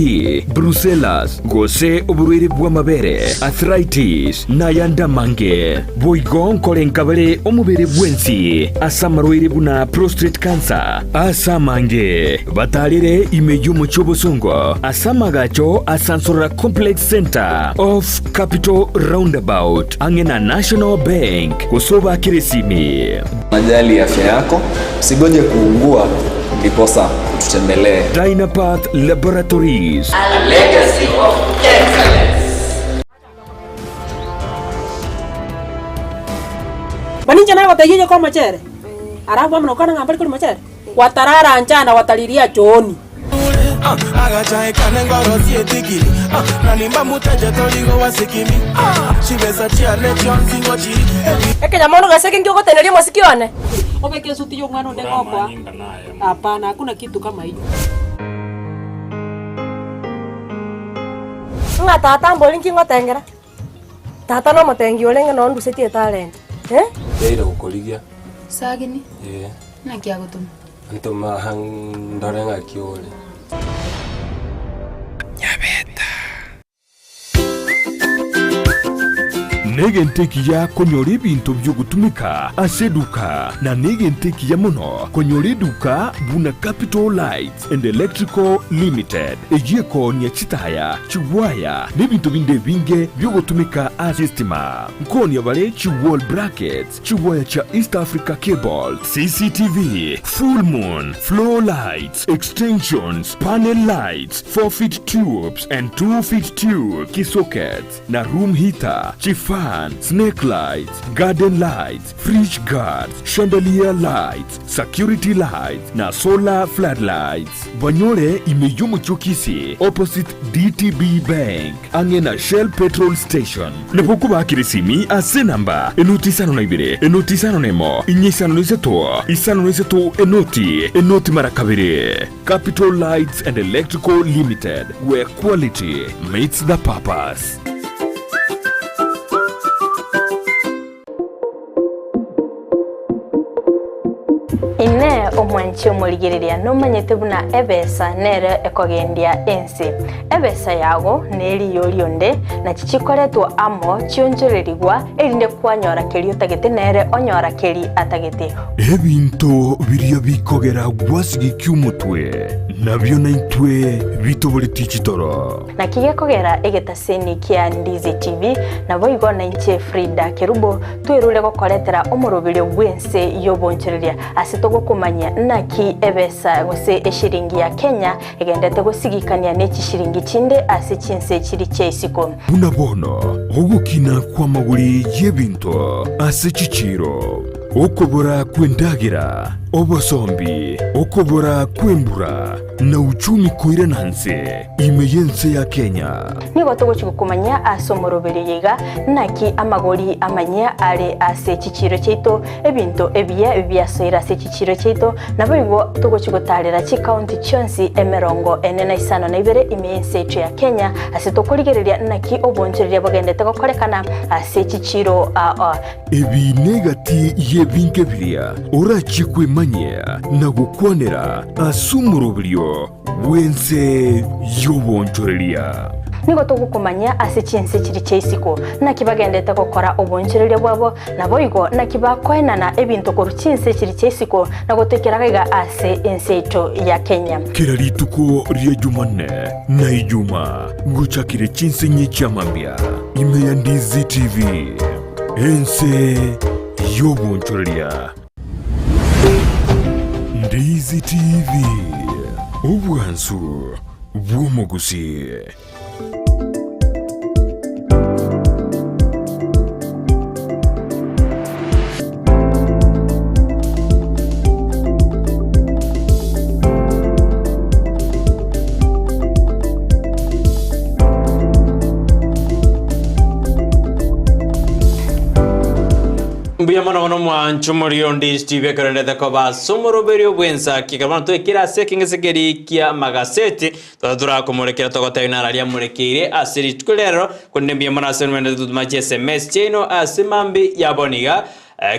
Speaker 1: brucellas, gose oborwaire bw'amabere, arthritis, na ayande amange. Boigo nkorenka bare omobere bwensi ase amarwaire buna prostate cancer, ase amange batarire ime y'omochie obosongo ase amagacho a Sansorora Complex Centre off Capital Roundabout ang'e na National Bank gose obakere esimi.
Speaker 9: Unajali afya yako, usigoje kuugua ndiposa ututembelee.
Speaker 1: Dynapath Laboratories.
Speaker 10: A legacy of excellence.
Speaker 2: Bono inche nagotebia onye komochere, alafu amo nokwana ng'a mbari koria mochere, watarara njaa na watariria chooni. Ekenyamonu gose eke nki ogoteneria omosiki one? Obeke esuti ya omwana onde ngokoa. Hapana, hakuna kitu kama hiyo.
Speaker 3: Ng'a tata mbori nki ngotengera? Tata nomotengi orenge noo ndusetie etalent eh.
Speaker 4: Ndeire gokorigia.
Speaker 11: Sagini,
Speaker 4: Ee.
Speaker 11: naki agotoma?
Speaker 4: Ntoma aha ndore ng'aki ore.
Speaker 1: Negento ekiya konyora ebinto bi'ogotumeka ase eduka, na negento ekiya mono konyora eduka buna Capital Lights and Electrical Limited, eyio ekoonia chitaya, chigwaya, na ebinto binde ebinge bi'ogotumeka ase estima. Nkoonia bare chi wall brackets, chigwaya chia East Africa Cable, CCTV, full moon, floor lights, extensions, panel lights, 4 feet tubes and 2 feet tube, kisockets, na room heater, chifan, snake lights, garden lights, fridge guards, chandelier lights, security lights na solar floodlights. Banyore ime y'omochie o Kisii opposite DTB Bank ang'e na Shell petrol station. Nabo okobakera esimi ase enamba enoti isano na ibere, enoti isano na emo, inye isano na isato, isano na isato, enoti, enoti mara kabere. Capital Lights and Electrical Limited, where quality meets the purpose.
Speaker 12: Inee! Omwanchi omorigereria nomanyete buna ebesa nere ekogendia ense? Ebesa yago neriyo rionde, nachi chikoretwa amo chionchorerigwa, erinde kwanyora keria otagete nere onyora keri atagete.
Speaker 1: Ebinto biria bikogera gwasigikia omotwe, nabio naintwe bitoboretie chitoro.
Speaker 12: Naki gekogera egetaseni kia Ndizi TV, naboigo nainche Frida Kerubo, twerure gokoretera omoroberio bw'ense y'obonchoreria ase togokomanyia naki ebesa gose eshiringi ya Kenya egendete gosigikania ne chishiringi chinde ase chinse chiri chia isiko.
Speaker 1: Buna bono ogokina kw'amagori y'ebinto ase chichiiro, okobora kw'endagera, obosombi, okobora kw'embura, na uchumi koirana nse ime y'ense ya Kenya.
Speaker 12: Nigo togochia gokomanyia ase omoroberio oyo iga, naki amagori amanyia are ase chichiiro chiaito, ebinto ebiya biasoire ase chichiiro chiaito, naboigo togochia gotaarera chikaunti chionsi emerongo ene na isano na ibere ime y'ense yaito ya Kenya, ase tokorigereria naki obonchoreria bogendete gokorekana ase chichiiro aa.
Speaker 1: Ebi negati y'ebinto biria orachie kwemanyia na gokwanera ase omoroberio bw'ense y'obonchoreria.
Speaker 12: Nigo togokomanyia ase chinse chiria chia isiko, naki bagendete gokora obonchoreria bwabo, naboigo naki bakoenana ebinto korwa chinse chiria chia isiko na gotoikera gaiga ase ense yaito ya Kenya.
Speaker 1: Kera rituko ria Jumanne na Ijuma gochakire chinse inye chia mambia ime ya Ndizi TV, ense y'obonchoreria. Ndizi TV, obwansu bw'omogusii.
Speaker 7: Mbuya mono mono mwancho morio ndi Steve ekerendete koba ase omoroberio bw'ensaki ekero bono twekire ase ekeng'ese keria kia amagaseti Tata torakomorekera togotebia nararia amorekeire ase rituko rero, korende mbuya mono ase nomanyete totoma chi sms chiaino ase mambi ya bono iga.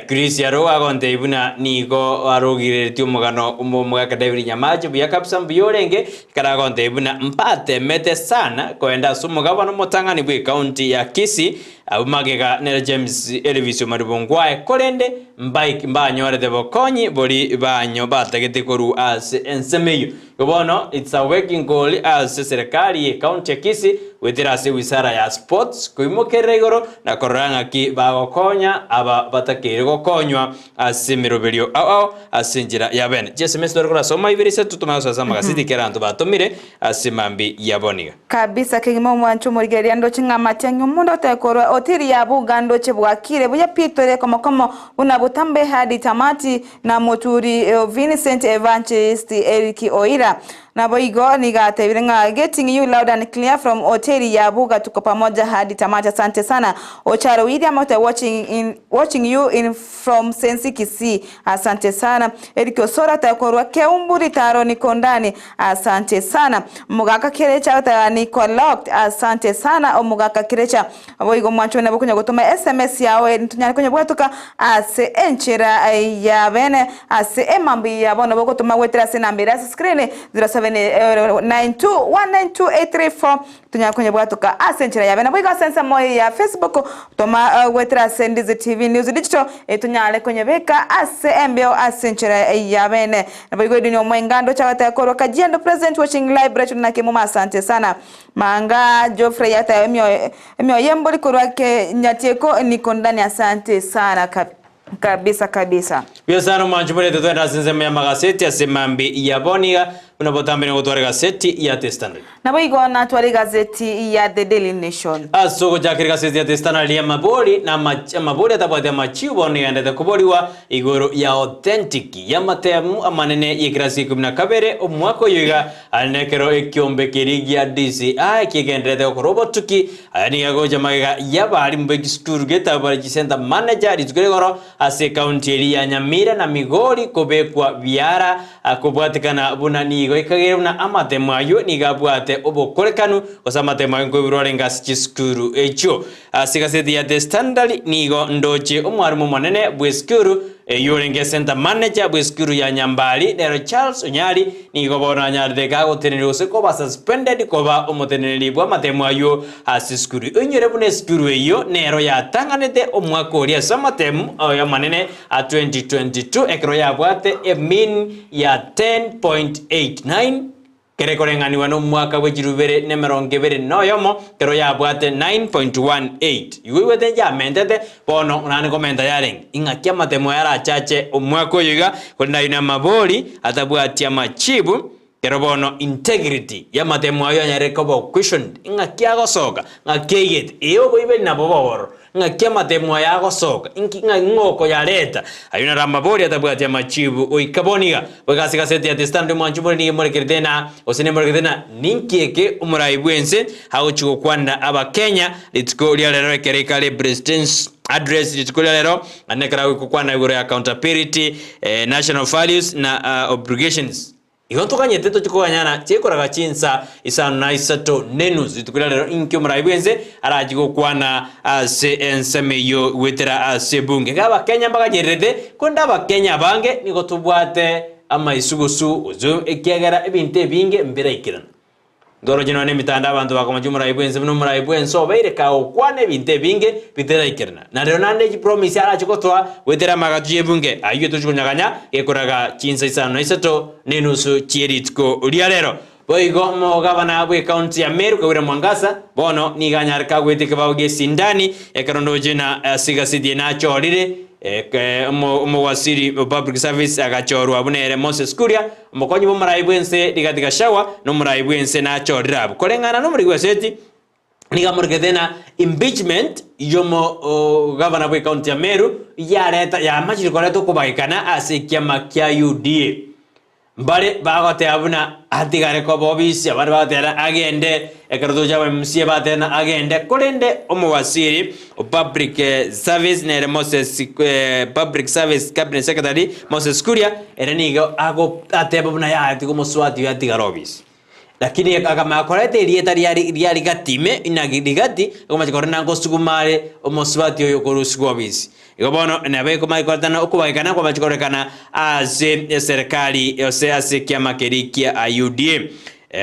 Speaker 7: Chris aro agontebia buna nigo arogireretie omogano bw'omogaka David Nyamache buya kabisa mbuya orenge, ekero agontebia buna mbatemete sana koenda ase omogabana omotang'ani bw'ecounty ya Kisii, Abwo magega nere James Elvis Omariba Ongwae, korende mbaik mbanyorete bokonyi bori banyo batagete korwa ase ensemo eyio. Igo bono it's a waking call ase serikali ye county ya Kisii goetera ase wizara ya sports koimokerera igoro na korora ng'aki bagokonya aba batakeire gokonywa ase emeroberio ao ao ase enchera ya bene. Chiesms tware korasoma ibere isato tomanye gosoa ase amagaseti ekero abanto batomire ase mambi yabo niga.
Speaker 5: Kabisa kegima omwancho omorigereria ndoche ng'a amatiang'i omonto otekorwa otiri ya buga ndoche bwakire buya pi tore komokomo buna botambe hadi tamati na moturi Vincent Evangelist Eric Oira. Naboigo nigo atebire ng'a getting you loud and clear from hoteli ya Buga tuko pamoja hadi tamati asante sana Ocharo William ote watching in watching you in from Sensi Kisii asante sana Eric Osoro takorwa Keumbu Ritaro niko ndani asante sana Omogaka Kerecha oteba niko locked asante sana Omogaka Kerecha Boigo mwanche nabo konya gotoma sms yao ntonyare konya bwatoka ase enchera ya bene ase emambia ya bono bogotoma goetera ase enamba ere ase screen 0792192834 tonyare konya bwatoka ase enchera ya bene. Boigo ase ensemo ya Facebook toma goetera ase Ndizi TV News Digital tonyare konyebeka ase embeo ase enchera ya bene. Naboigo Edwin Omwenga ndoche agoteba korwa Kajiado present watching live Rachel Nakimuma asante sana. Manga Geoffrey yateba emioyo emioyo y'embori korwa Kenyatieko niko ndani asante sana kabisa kabisa.
Speaker 7: Buya sana omwanchi borete twende ase ensemo y'amagaseti ase mambi ya bono iga buna botambe nigo gotwara egaseti ya The Standard.
Speaker 5: Naboigo natware egazeti ya The Daily Nation.
Speaker 7: Ase ogochakera egaseti ya The Standard y'amabori na amabori atabwati amachiu bono iga koborigwa igoro ya authentic y'amatemu amanene y'ekerasi ikomi na kabere omwaka oyo iga Aye nekero ekiombe keria gia DCI kigendererete gokora obotuki, aya nigo agocha magega y'abarimu b'echisukuru getabu bare chisenta manager rituko rigoro ase ekaunti eria ya Nyamira na Migori kobekwa biara kobwatekana buna nigo ekageire buna amatemo ayio nigo abwate obokorekanu gose amatemo ayio nkoiborwa arenge ase chisukuru echio. Ase egaseti ya The Standard nigo ndoche omwarimu omonene bw'esukuru eyio orenge centre manager bw'esukuru ya Nyambari nero Charles Onyari nigo bono anyarete gagoteneria gose koba suspended koba omoteneneri bw'amatemo ayio ase esukuru. Oinyore buna esukuru eyio nero yatang'anete omwaka oria ase amatemo ayo amanene a 2022 ekero yabwate e mean ya 10.89 Kere koreng'anigwa nomwaka bwe chirubere nemerongo ebere noyomo, kero yabwate 9.18. Igo oigwete nchiamentete, bono nane komenta yarenge. Ing'aki amatemo yarachache omwaka oyo iga, korende ayio namabori atabwati amachibu, kero bono integrity yamatemo ayio anyare koba questioned, ing'aki agosoka, ng'aki aigete, ee oboibori nabo bobororo. Ng'aki amatemo aya agosoka? Inki ng'a ng'o okoyareta? Ayio naro amabori atabwati amachibu goika bono iga. Goika ase egaseti ya The Standard omwanchi more nigo emorekerete na gose nemorekerete na ninki eke omorai bw'ense agochia gokwanera abakenya rituko ria rero ekero ekare President's address rituko ria rero naende ekero agoika gokwana igoro ya accountability, national values na obligations. Igo ntoganyete tochie koganyana chikoraga chinsa isano na isato nenusu rituko ria rero inki omorai bw'ense arachie gokwana ase ensemo eyio goetera ase ebunge. Iga abakenya mbaganyererete, korende abakenya abange nigo tobwate amaisugusu gose ekiagera ebinto ebinge mbiraikerana. Ntoroche nonya nemetanda abanto bakomochia omorai bw'ense buna omorai bw'ense obeire kagokwana ebinto ebinge bitaraikerana. Na rero naende chipromise arache gotoa goetera amagacho y'ebunge ayio tochi konyaganya gekoraga chinsa isano na isato na enusu chie rituko ria rero. Boigo omogabana bw'ecounty ya Meru Kawira Mwangaza bono nigo anyare kagoeta ekebao gi'esindani ekero ndoche na ase egaseti eye nachorire omowaziri o public service agachorwa buna ere Moses Kuria Omokonyi bw'omorai bw'ense Rigathi Gachagua na omorai bw'ense nachorire abwo. Koreng'ana nomoriki bw'eseti nigo amorikete ng'a impeachment y'omogavana bw'ecounty ya Meru yareta yamachire koreta okobagekana ase ekiama kia UDA. Mbare bagoteba buna atigare koba obisi, abande bagoteba agende, ekero tocha aba MCA bateba ng'a agende, korende omowaziri o public service nere Moses public service cabinet secretary Moses Kuria ere nigo ago ateba buna yaya tiga omosubati oyo atigare obisi. Lakini akamanya koreta erieta ria ria rigati ime inaki rigati akomacha korora na ngosuguma are omosubati oyo korusigwa obisi. Igo bono nabo ekomanya koretana okobagekana kwamache korekana ase eserekari gose ase ekiama keria kia UDA.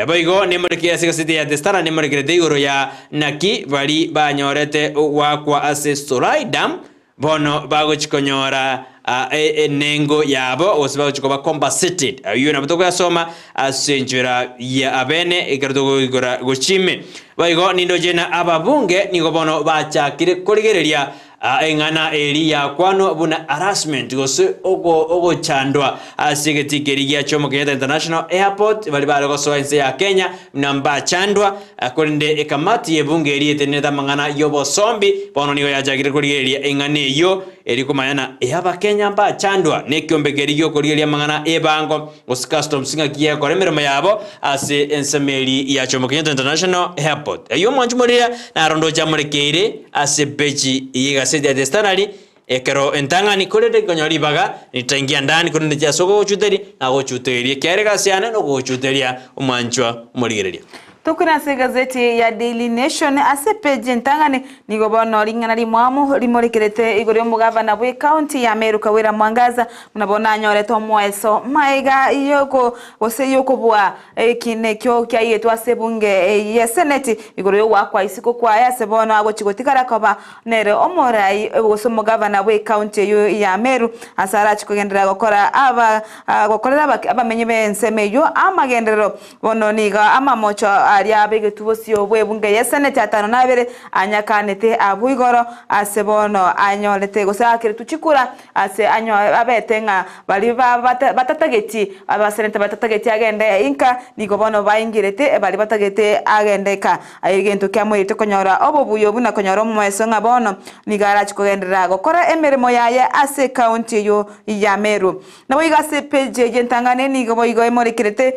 Speaker 7: Boigo nemorekire ase egaseti ya The Standard nemorekerete igoro ya naki baria banyorete ogoakwa ase Solai Dam bono bagochi konyora enengo yabo gose bagochi koba compensated. Ayio nabo tokoyasoma ase enchera ya abene ekero tokoigora gochia ime. Boigo nindoche na ababunge nigo bono bachakire korigereria. Eng'ana eri yakwanwa buna harassment gose ogochandwa ase egetii keria gia Jomo Kenyatta International Airport baria bare gosoa ense ya Kenya buna mbachandwa korende ekamati y'ebunge eria etenenerete amang'ana y'obosombi bono nigo yachakire korigereria eng'ana eyio eri komanya na ey'abakenya mbachandwa nekiombe keria giokorigereria amang'ana y'ebango gose customs ng'aki yekora emeremo yabo ase ensemo eri ya Jomo Kenyatta International Airport. Eyio omwanchi moriria narondoche amorekeire ase epeji y'egaseti ya The Standard ekero entang'ani korende nkonyora ribaga nitaingia ndani korende inche ase ogogochuteria nagochuteria ekiagera egasi yane nogogochuteria omwanchwa omorigereria.
Speaker 5: Tokure ase egazeti ya Daily Nation ase epeji entang'ani nigo bono ring'ana rimwamu rimorekerete igoro y'omogavana bw'ecounty ya Meru Kawira Mwangaza buna bono anyorete omoeso maega yoko gose yokobua ekina ekio kiaigetwe ase ebunge ye seneti igoro yogoakwa isiko kwaye ase bono agochi gotigara koba nere omorai gose omogavana bw'ecounty eyio ya Meru ase arachi kogenderera gokora aba gokorera abamenyi b'ensemo eyio amagenderero Bono nigo amamocho aria abegetwe bosio bw'ebunge y'eseneti atano na abere anyakanete abwo igoro, ase bono anyorete gose aakeretwe chikura, ase anyo abete ng'a baria batatageti, abaseneta batatageti agende inka, nigo bono baingerete baria batagete agende inka. Aye egento kiamoirete konyora obobuya obwo na konyora omoeso ng'a bono nigo arache kogenderera gokora emeremo yaye ase ekaunti eyio ya Meru. Naboigo ase epeji eye entang'ani nigo boigo emorekerete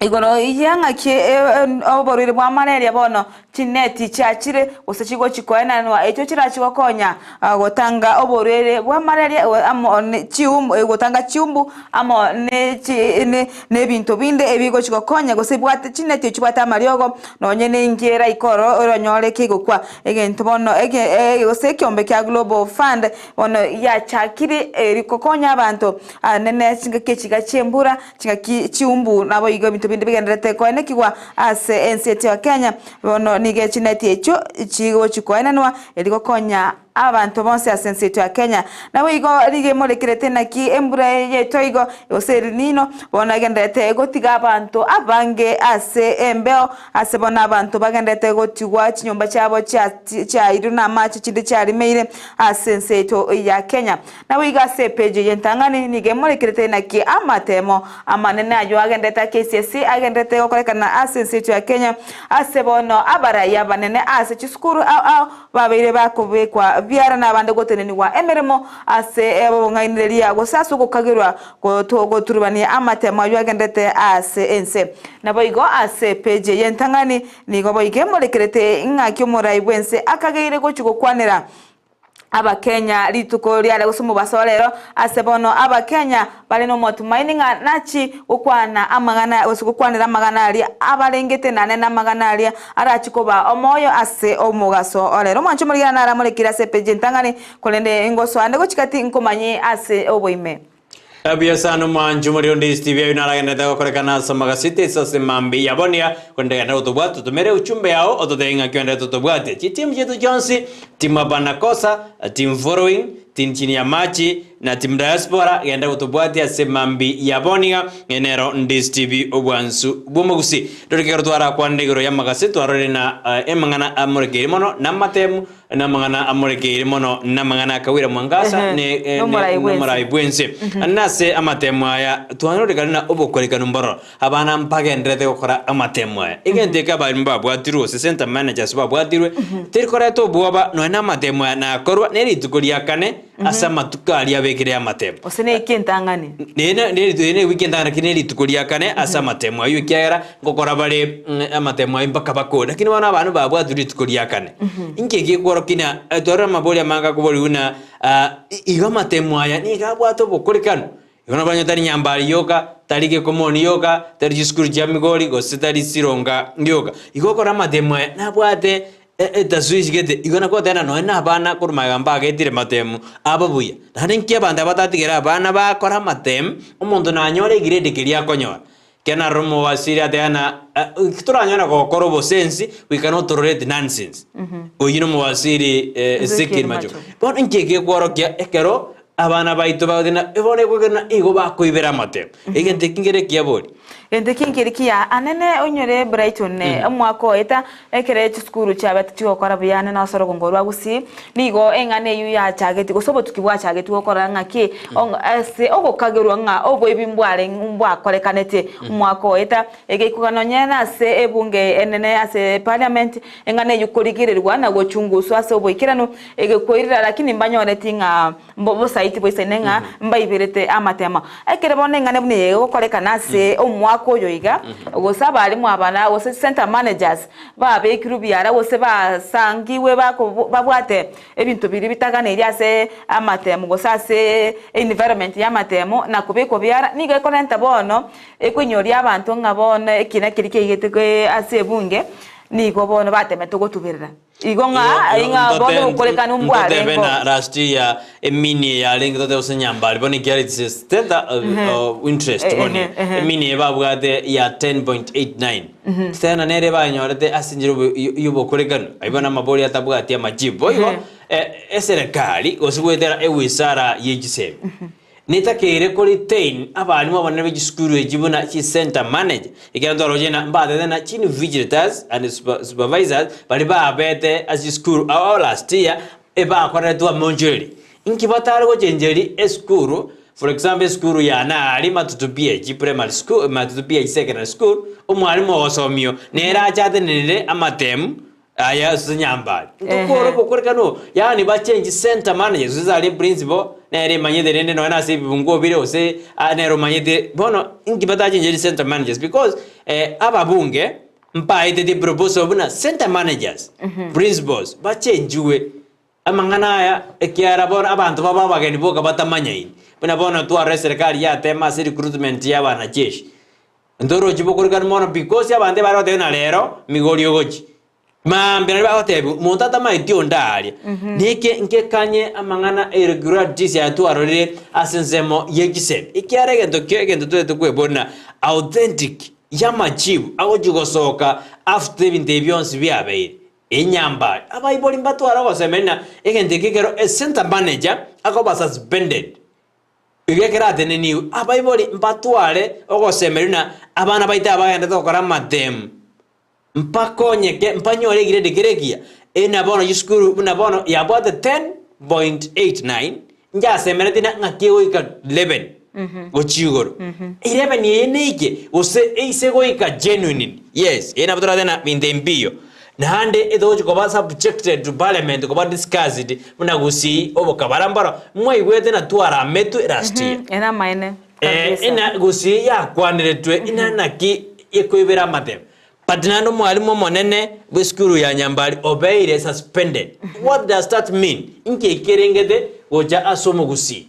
Speaker 5: igoro y'eng'aki oborwaire bwa malaria bono chineti chiachire gose chigochi koenanwa echio chirachi gokonya gotanga oborwaire bwa malaria amo ne chiumbu gotanga chiumbu amo ne chi ne ebinto binde ebigochi gokonya gose bwate chineti echio chibwate amariogo nonye ne enki eraike ororo oranyore kegokwa egento bono eke gose ekiombe kia Global Fund Bono yachakire eri gokonya abanto anene chingaki echiga chi'embura, chingaki chi'umbu, naboigo ebinto binde bigendererete koenekigwa ase ense yaito ya Kenya. Bono nigo echineti echio chigochi koenenwa eri gokonya abanto bonsi ase ense yaito ya Kenya. Naboigo riga emorekerete naki embura yaito igo gose El Nino bono egendererete gotiga abanto abange ase embeo ase bono abanto bagendererete gotigwa chinyomba chiabo chiairwe namache chinde chiarimeire Ase ense yaito ya Kenya. Naboigo ase epeji eye entang'ani nigo emorekerete naki amatemo amanene ayio agenderete a KCSE agenderete gokorekana ase ense yaito ya Kenya ase bono abarai abanene ase chisukuru ao ao babeire bakobekwa biara na abande gotenenigwa emeremo ase obong'ainereria gose ase ogokagerwa goturubania amatemo ayio agenderete ase ense. Naboigo ase epeji eye entang'ani Nigo boigo emorekerete ng'aki omorai bw'ense akageire gochia gokwanera Abakenya rituko riare gose omobaso o rero, ase bono Abakenya bare nomotumaini ng'a nachi gokwana amang'ana gose gokwanera amang'ana aria abarengete nane namang'ana aria arachi kobaa omoyo ase omogaso o rero. Omwancho omorigena naramorekire ase epeji entang'ani, korende ngosoa ande gochia gati nkomanye ase oboime.
Speaker 7: Buya sana omwancho omorero onde Steve ayo naragenderete gokorekana ase amagaseti ase ase mambi yabonia korende genda gotobwata totomere uchumbe yao ototebie ng'aki oenderete totobwate chitimu chiaito chionsi team abanakosa team following team chini ya machi na team diaspora genda gotobwatia ase mambi yabonia eye nero Ndisi TV obwansu bw'omogusi rori ekero twarakwanire igoro y'amagaseti twarorire na emang'ana amorekeire mono na amatemu Namang'ana amorekeire mono namang'ana akagwera mwangaza
Speaker 5: Ehe,
Speaker 7: ne- ne-
Speaker 5: nomorai bwense.
Speaker 7: nomorai bwense. Nase amatemo aya twanyorekane na obokorekanu mbororo abana mbagenderete gokora amatemo aya egento eke abarimu babwatirwe gose center managers babwatirwe teri koreta obwoba nonya na amatemo aya nakorwa ne rituko ria kane ase amatuko aria abekire amatemo
Speaker 5: Gose neiki entang'ani.
Speaker 7: Ere ne wiki entang'ani lakini ne rituko ria kane ase amatemo ayio ekiagera ngokora bare amatemo ayio mpaka bakore. Lakini bono abanto babwatwe rituko ria kane. Inki gekworokia ng'a twarora amabori amange akoborigwa ng'a igo amatemo aya nigo abwate obokorekanu. Igo nabo onye tari Nyambari yoka, tari Gekomoni yoka, tari chisukuru chia Migori gose tari Sironga yoka. Igo okora amatemo aya nabwate Etaswishi gete, igo nakoteba nonya na abana korwa magega mbagetire matemu abo buya. Naende nki abanto aba batatigere abana bakore amatemu, omonto nanyore egrade keria akonyora. Ekero narora omowasiri ateba ng'a eki toranyore gokora obosensi goika notororeti nonsense. Oyio na omowasiri Ezekiel Machogu. Bono inki egekworokia ekero abana baito bagoteba ng'a bono ekogera ng'a igo bakoibera amatemu. Egento eki nkere ekiya bori.
Speaker 5: Gento eki nkeri kiya anene onyore Brighton omwaka oeta ekere chisukuru chiabete chigokora buya ane nase orogongo rwa Gusii nigo eng'ana eyio yachageti gose obotuki bwachageti gokora ng'aki ase ogokagerwa ng'a oboibi mbware mbwakorekanete omwaka oeta egeikoga nonye nase ebunge enene ase parliament eng'ana eyio korigererwa na gochunguswa ase oboikeranu egekoirera lakini mbanyoreti ng'a Bosaiti boisaine ng'a mbaiberete amatemo. Ekero bono eng'ana buna eye egokorekana ase omwaka oyo iga, gose abalimu aba na gose centre managers babekirwe biara gose basangigwe bako babwate ebinto biria bitaganeiri ase amatemo gose ase environment y'amatemo na kobekwa biara, nigo ekorenta bono ekoinyoria abanto ng'a bono ekina keria kiaigete ase ebunge nigo bono batemete gotuberera. Igo ng'a ing'a bono okorekana
Speaker 7: Ntotebe
Speaker 5: mbwarengo.
Speaker 7: na last year emini eye yarenge totebe gose nyambari bono ekiagera it's a state of interest
Speaker 5: Ehe,
Speaker 7: bono
Speaker 5: ehe.
Speaker 7: emini eye babwate ya 10.89 totebe na nere banyorete ase enchera yobokorekanu aywo bono amabori atabwati amajibu boigo eserekari gose goetera ewizara ye chisemi Netakeire ko retain abalimu abanene be chisukuru echi buna chi centre manager, ekiagera ntwaroche ng'a mbatete na chi invigilators and supervisors baria babete ase chisukuru ao ao last year ebakoreretwe amonchoreri. Inki batare gochencheria esukuru, for example esukuru yane aaria Matutu PH primary school, Matutu PH secondary school, omwalimu ogosomia nere ache atenenere amatemu Aya ase nyambari. Ntokore obokorekanu obo. Yaani bachange center manager gose are principal nere emanyete rende nonya nase ebibunguo bire gose ah nere omanyete bono inki batachengerie center managers because ababunge mbaeteti proposal buna center managers, principals bachengiwe amang'ana aya ekiagera bono abanto babe abageni boka batamanyaini. Buna bono twarora eserekari yatema ase recruitment ya abanajeshi. Ntorochi bokorikani mono because abanto ebare goteba ng'a rero migori ogochi. Mambia naria bagotebiwa monto atamaeti onde aria. Neke nkekanye amang'ana irregularities aya twarorire ase ensemo ye chisemi. Ekiagera egento kio egento toete kwebori na authentic y'amachibu agochi gosoka after ebinto ebi bionsi biabeire. Enyambari, abaibori mbatware ogosemeria na egento eke ekero e centre manager akoba suspended. Igo ekero ateneniwe, abaibori mbatware ogosemeria na abana baito abagenderete gokora amatemu, mbakonyeke, mbanyore egiredi kere ekiya. Eye na bono chisukuru buna bono yabwate 10.89, nchasemeretie na ng'aki egoika 11 gochia igoro. 11 eye neike gose eise goika genuinely, yes, eye nabo toratebe na binto mbiyo. Naende etogochia koba subjected to parliament koba discussed buna gusii obokabara mboro mwaigwete na twarametwe last year.
Speaker 5: Ere amaene
Speaker 7: Eh,
Speaker 5: kabisa.
Speaker 7: ina gusii yakwaniretwe ina naki ekoibera amatemo but naende omwalimu omonene bw'esukuru ya Nyambari obeire suspended. What does that mean? Inki ekerengete gocha ase omogusii?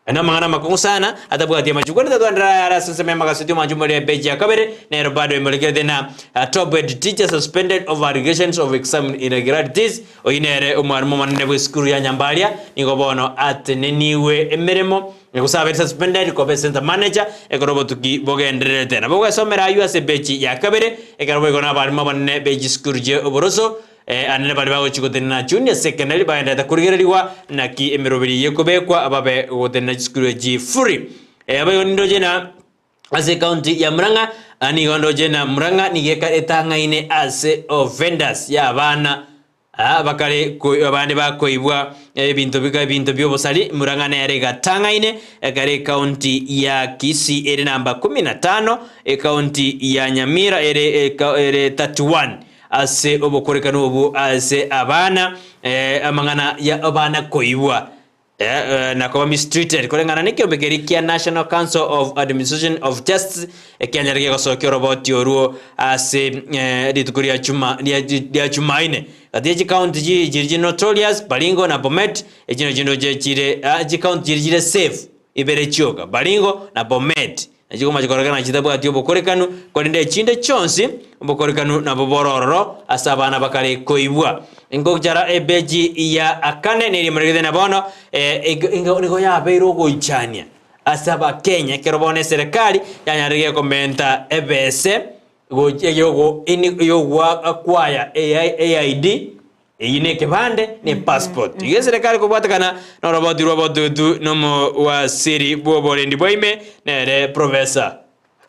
Speaker 7: Aya namang'ana amakong'u sana, atabwati amachiko. Rende twaenderera ayare ase ensemo y'amagaseti omwancho omorero epeji ya kabere, nero bado emorekerete na Top head teacher suspended over allegations of exam irregularities. Oyio nere omwarimu omonene bw'esukuru ya Nyambaria, nigo bono ateneniwe emeremo, gose abere suspended koba ecenter manager ekero obotuki bogendererete. Nabo ogwesomera ayio ase epeji ya kabere, ekero boigo nabarimu abanene be chisukuru chie oboroso Anene baria bagochia gotenena Junior Secondary bagenderete korigererigwa naki emeroberi eye ekobekwa babe gotenena chisukuru echi free. Boigo nindoche na ase ecounty ya Murang'a nigo ndoche na Murang'a nigo eka etang'aine ase offenders ya abana bakare abande bakoibwa ebinto bika ebinto bia obosari Murang'a nere igatang'aine ekare ecounty ya Kisii ere namba kumi na tano ecounty ya Nyamira ere ere 31. Ase obokorekanu obwo ase abana, amang'ana ya abana koibwa na koba mistreated koreng'ana nekeombe keria kia National Council of Administration of Justice ekianyare gegosokia oroboti orwo ase rituko ria chuma ria Chumaine. Gati ye chikaunti chiri chiri notorious, Baringo na Bomet, echi nachio ndoche chire chikaunti chiri chire safe ibere chioka, Baringo na Bomet. Na chigoma chikorekana chitabwati obokorekanu, korende echinde chionsi obokorekanu nabo bore ororo ase abana bakare koibwa. Ingochara ebeji ya kane neria emoregete na bono nigo yabeire ogoichania ase abakenya ekero bono eserekari yanyarire gekomenta ebese yogoakwaya AID Eyio nekebande ne passport. Igo eserekari kobwatekana noroboti rw'obotutu nomowasiri bw'oborendi bwa ime nere Professor.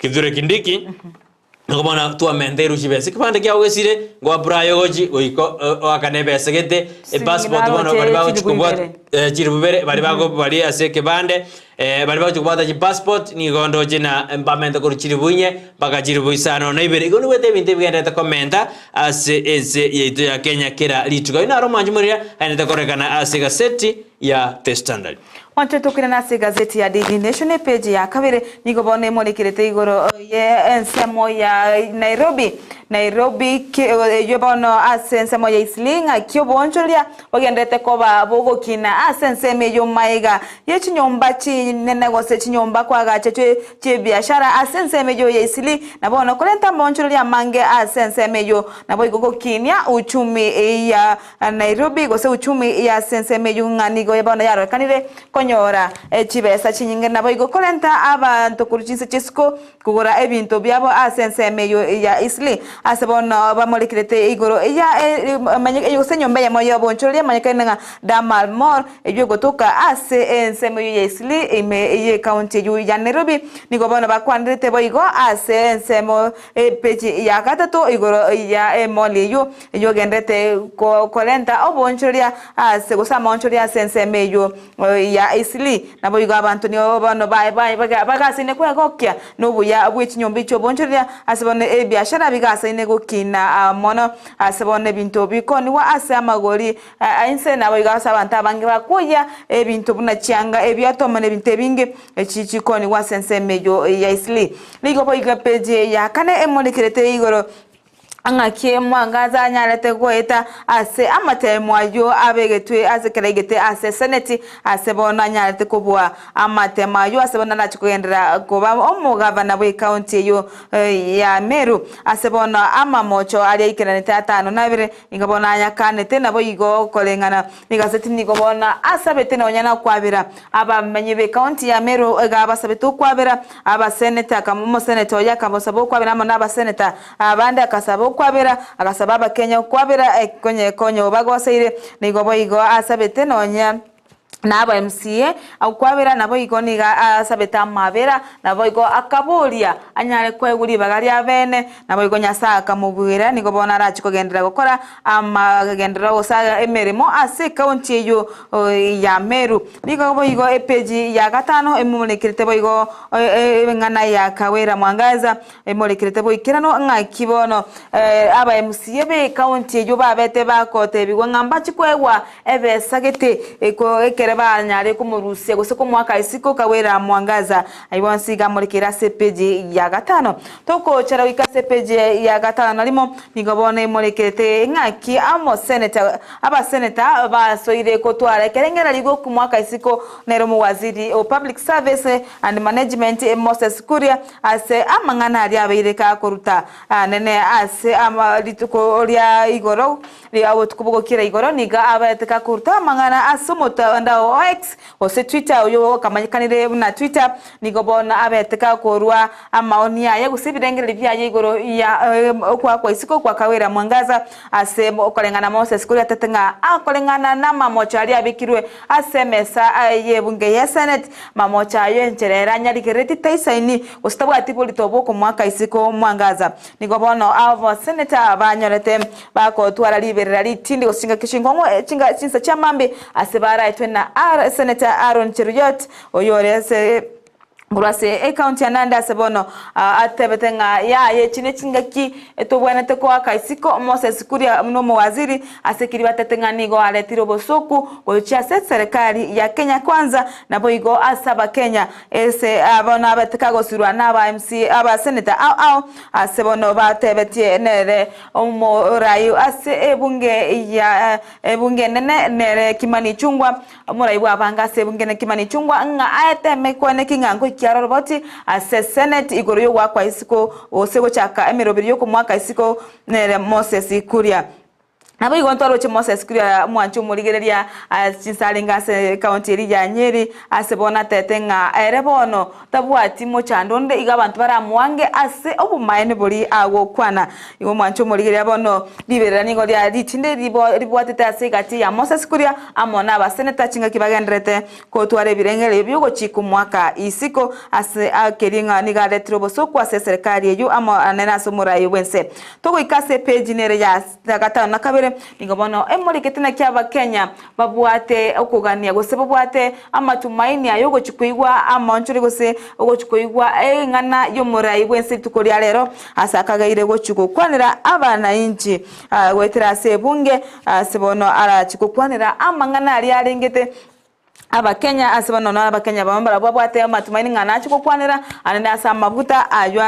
Speaker 7: Kithure Kindiki, nigo bono twamenteirwe chibesa. Ekebande kiago gesire, ngo apply ogochi goika oakane ebesa gete, epassport bono
Speaker 5: naroche
Speaker 7: baria bagochi
Speaker 5: chilifu
Speaker 7: kobwata
Speaker 5: ibere.
Speaker 7: chilifu ibere, baria bago baria ase ekebande, baria bagochi kobwata chipassport, nigo ndoche na mbamente korwa chilifu inye mpaka chilifu isano na ibere. Igo nibwate ebinto ebigenderete komenta ase ense yaito ya Kenya kera rituko. Ayio naro omwanchi moriria aendete kororekana ase egaseti ya The Standard.
Speaker 5: Onche tokoirana ase egazeti ya Daily Nation epeji ya kabere, nigo bono emorekerete igoro ye ensemo ya Nairobi Nairobi ki eyio bono ase ensemo ya Eastleigh ng'aki oboonchoreria bogenderete koba bogokina ase ensemo eyio magega ye chinyomba chinene gose chinyomba koagacha chie chiebiashara ase ensemo eyio ya Eastleigh na bono korenta amaonchoreria amange ase ensemo eyio naboigo gokinia uchumi ya Nairobi gose uchumi y'ase ensemo eyio ng'a nigo bono yarorekanire konyora chibesa chinyinge naboigo korenta abanto korwa chinse chi'isiko kogora ebinto biabo ase ensemo eyio ya Eastleigh ase bono bamorekerete igoro ya gose enyomba eyemo y'obonchoreria emanyekaine ng'a Damal Mall eyio egotoka ase ensemo eyio ya Eastleigh ime y'ecounty eyio ya Nairobi nigo bono bakwanerete boigo ase ensemo Epeji ya gatato igoro ya emoli eyio, eyio ogenderete korenta oboonchoreria ase gose amaonchoreria ase ensemo eyio ya Eastleigh. Naboigo abanto nigo bono bagasaine kwegokia nobuya bwe chinyomba chi'oboonchoreria ase bono ebiashara bigasaine gokina mono ase bono ebinto bikonigwa ase amagori a inse. Naboigo ase abanto abange bakoyia ebinto buna chianga, ebiato amo nebinto ebinge. Echi chikonigwa ase ensemo eyio ya Eastleigh. Nigo boigo epeji ya kane emorekerete igoro ng'aki Mwangaza anyarete goeta ase amatemo ayio abegetwe ase kera egete ase Seneti ase bono anyarete kobua amatemo ayio ase bono arache kogenderera koba omogavana bw'ecounty eyio ya Meru ase bono amamocho aria aikeranete atano na abere nigo bono ayakanete naboigo koreng'ana Negaseti nigo bono asabete nonya nokwabera abamenyi b'ecounty ya Meru iga abasabete okwabera abaseneta akamo omoseneta oye akabasaba okwabera amo nabaseneta abande akasaba okwabera agasaba abakenya okwabera konye konye obagoseire nigo boigo asabete nonya na aba MCA okwabera naboigo nigo asabete amabera naboigo akaboria anyare koegwa ribaga ria bene Naboigo Nyasae akamobwera, nigo bono arache kogenderera gokora amagenderero gose emeremo ase ekaunti eyio ya Meru. Nigo boigo epeji ya gatano emorekerete boigo eng'ana ya Kawera Mwangaza emorekerete boikeranu ng'aki bono aba MCA be ekaunti eyio babete bagotebigwa ng'a mbache koegwa Ebesa gete ekere banyare komorusia gose komoaka isiko Kawera Mwangaza. Ayio bonsi iga amorekeire ase epeji ya gatano. Togochera goika ase epeji ya gatano na rimo, nigo bono emorekerete ng'aki amoseneta abaseneta basoire kotwara ekerengererio giokomoaka isiko nere omowaziri o Public Service and Management Moses Kuria ase amang'ana aria abeire kakoruta anene ase rituko ria igoro Riria obotuko bogokira igoro nigo abaete gakoruta amang'ana ase omotandao o X, gose Twitter, oyio okamanyekanire buna Twitter, nigo bono abete gakorua amaoni aye gose ebirengererio biaye igoro ya okoakwa isiko kwa Kawira Mwangaza ase okoreng'ana Moses koria atete ng'a akoreng'ana namamocho aria abekirwe ase emesa y'ebunge ya Senate, mamocho ayio enchera ere anyarigereretie taisaini gose tabwati borito bw'okomoaka isiko Mwangaza. Nigo bono abaseneta banyorete bagotwara riberera ritindi gose chingaki chinkong'u chinga chinsa chia mambia ase baraetwe na Senator Aaron Cheruiyot oyore ase korwa ase ecounty ya Nandi ase bono atebete ng'a yaya echi ne chingaki tobwenerete koaka isiko Moses Kuria buna omowaziri ase ekeri batete ng'a nigo aretire obosoku gochia ase eserekari ya Kenya Kwanza naboigo ase abakenya Ase abo nabete kagosirwa naba MC abaseneta ao ao ase bono batebetie nere omorai ase ebunge ya ebunge enene nere Kimani Ichung'wa omorai bw'abange ase ebunge enene Kimani Ichung'wa ng'a aeteme kwane ki ng'a ngoikia aroroboti ase senate igoro yogoakwa isiko gose gochaka emeroberi yokomoaka isiko nere Moses Kuria. Naboigo ntwaroche Moses kuria omwanche omorigereria chinsa arenge ase ekaunti eria ya Nyeri, ase bono atete ng'a ere bono tabwati mochando onde igo abanto baramoange ase obomaene boria agokwana. Igo omwanche omorigereria bono riberera nigo ria ritinde ribwatete ase egati ya Moses kuria amo nabaseneta chingaki bagendererete kotwara ebirengererio biogochika omwaka isiko ase keria ng'a nigo aretire obosoku ase eserekari eyio amo nere ase omorai bw'ense. Togoika ase epeji nere ya. Na gatano na kabere, nigo bono emorikete naki Abakenya babwate okogania gose babwate amatumaini aya ogochia koigwa amaonchore gose ogochia koigwa eng'ana y'omorai bw'ense rituko ria rero ase akageire gochia gokwanera abanainchi goetera ase ebunge ase bono arachie gokwanera amang'ana aria arengete Abakenya ase bono nonya Abakenya bamwe mbarabwo babwate amatumaini ng'a nache gokwanera anene ase amaguta ayio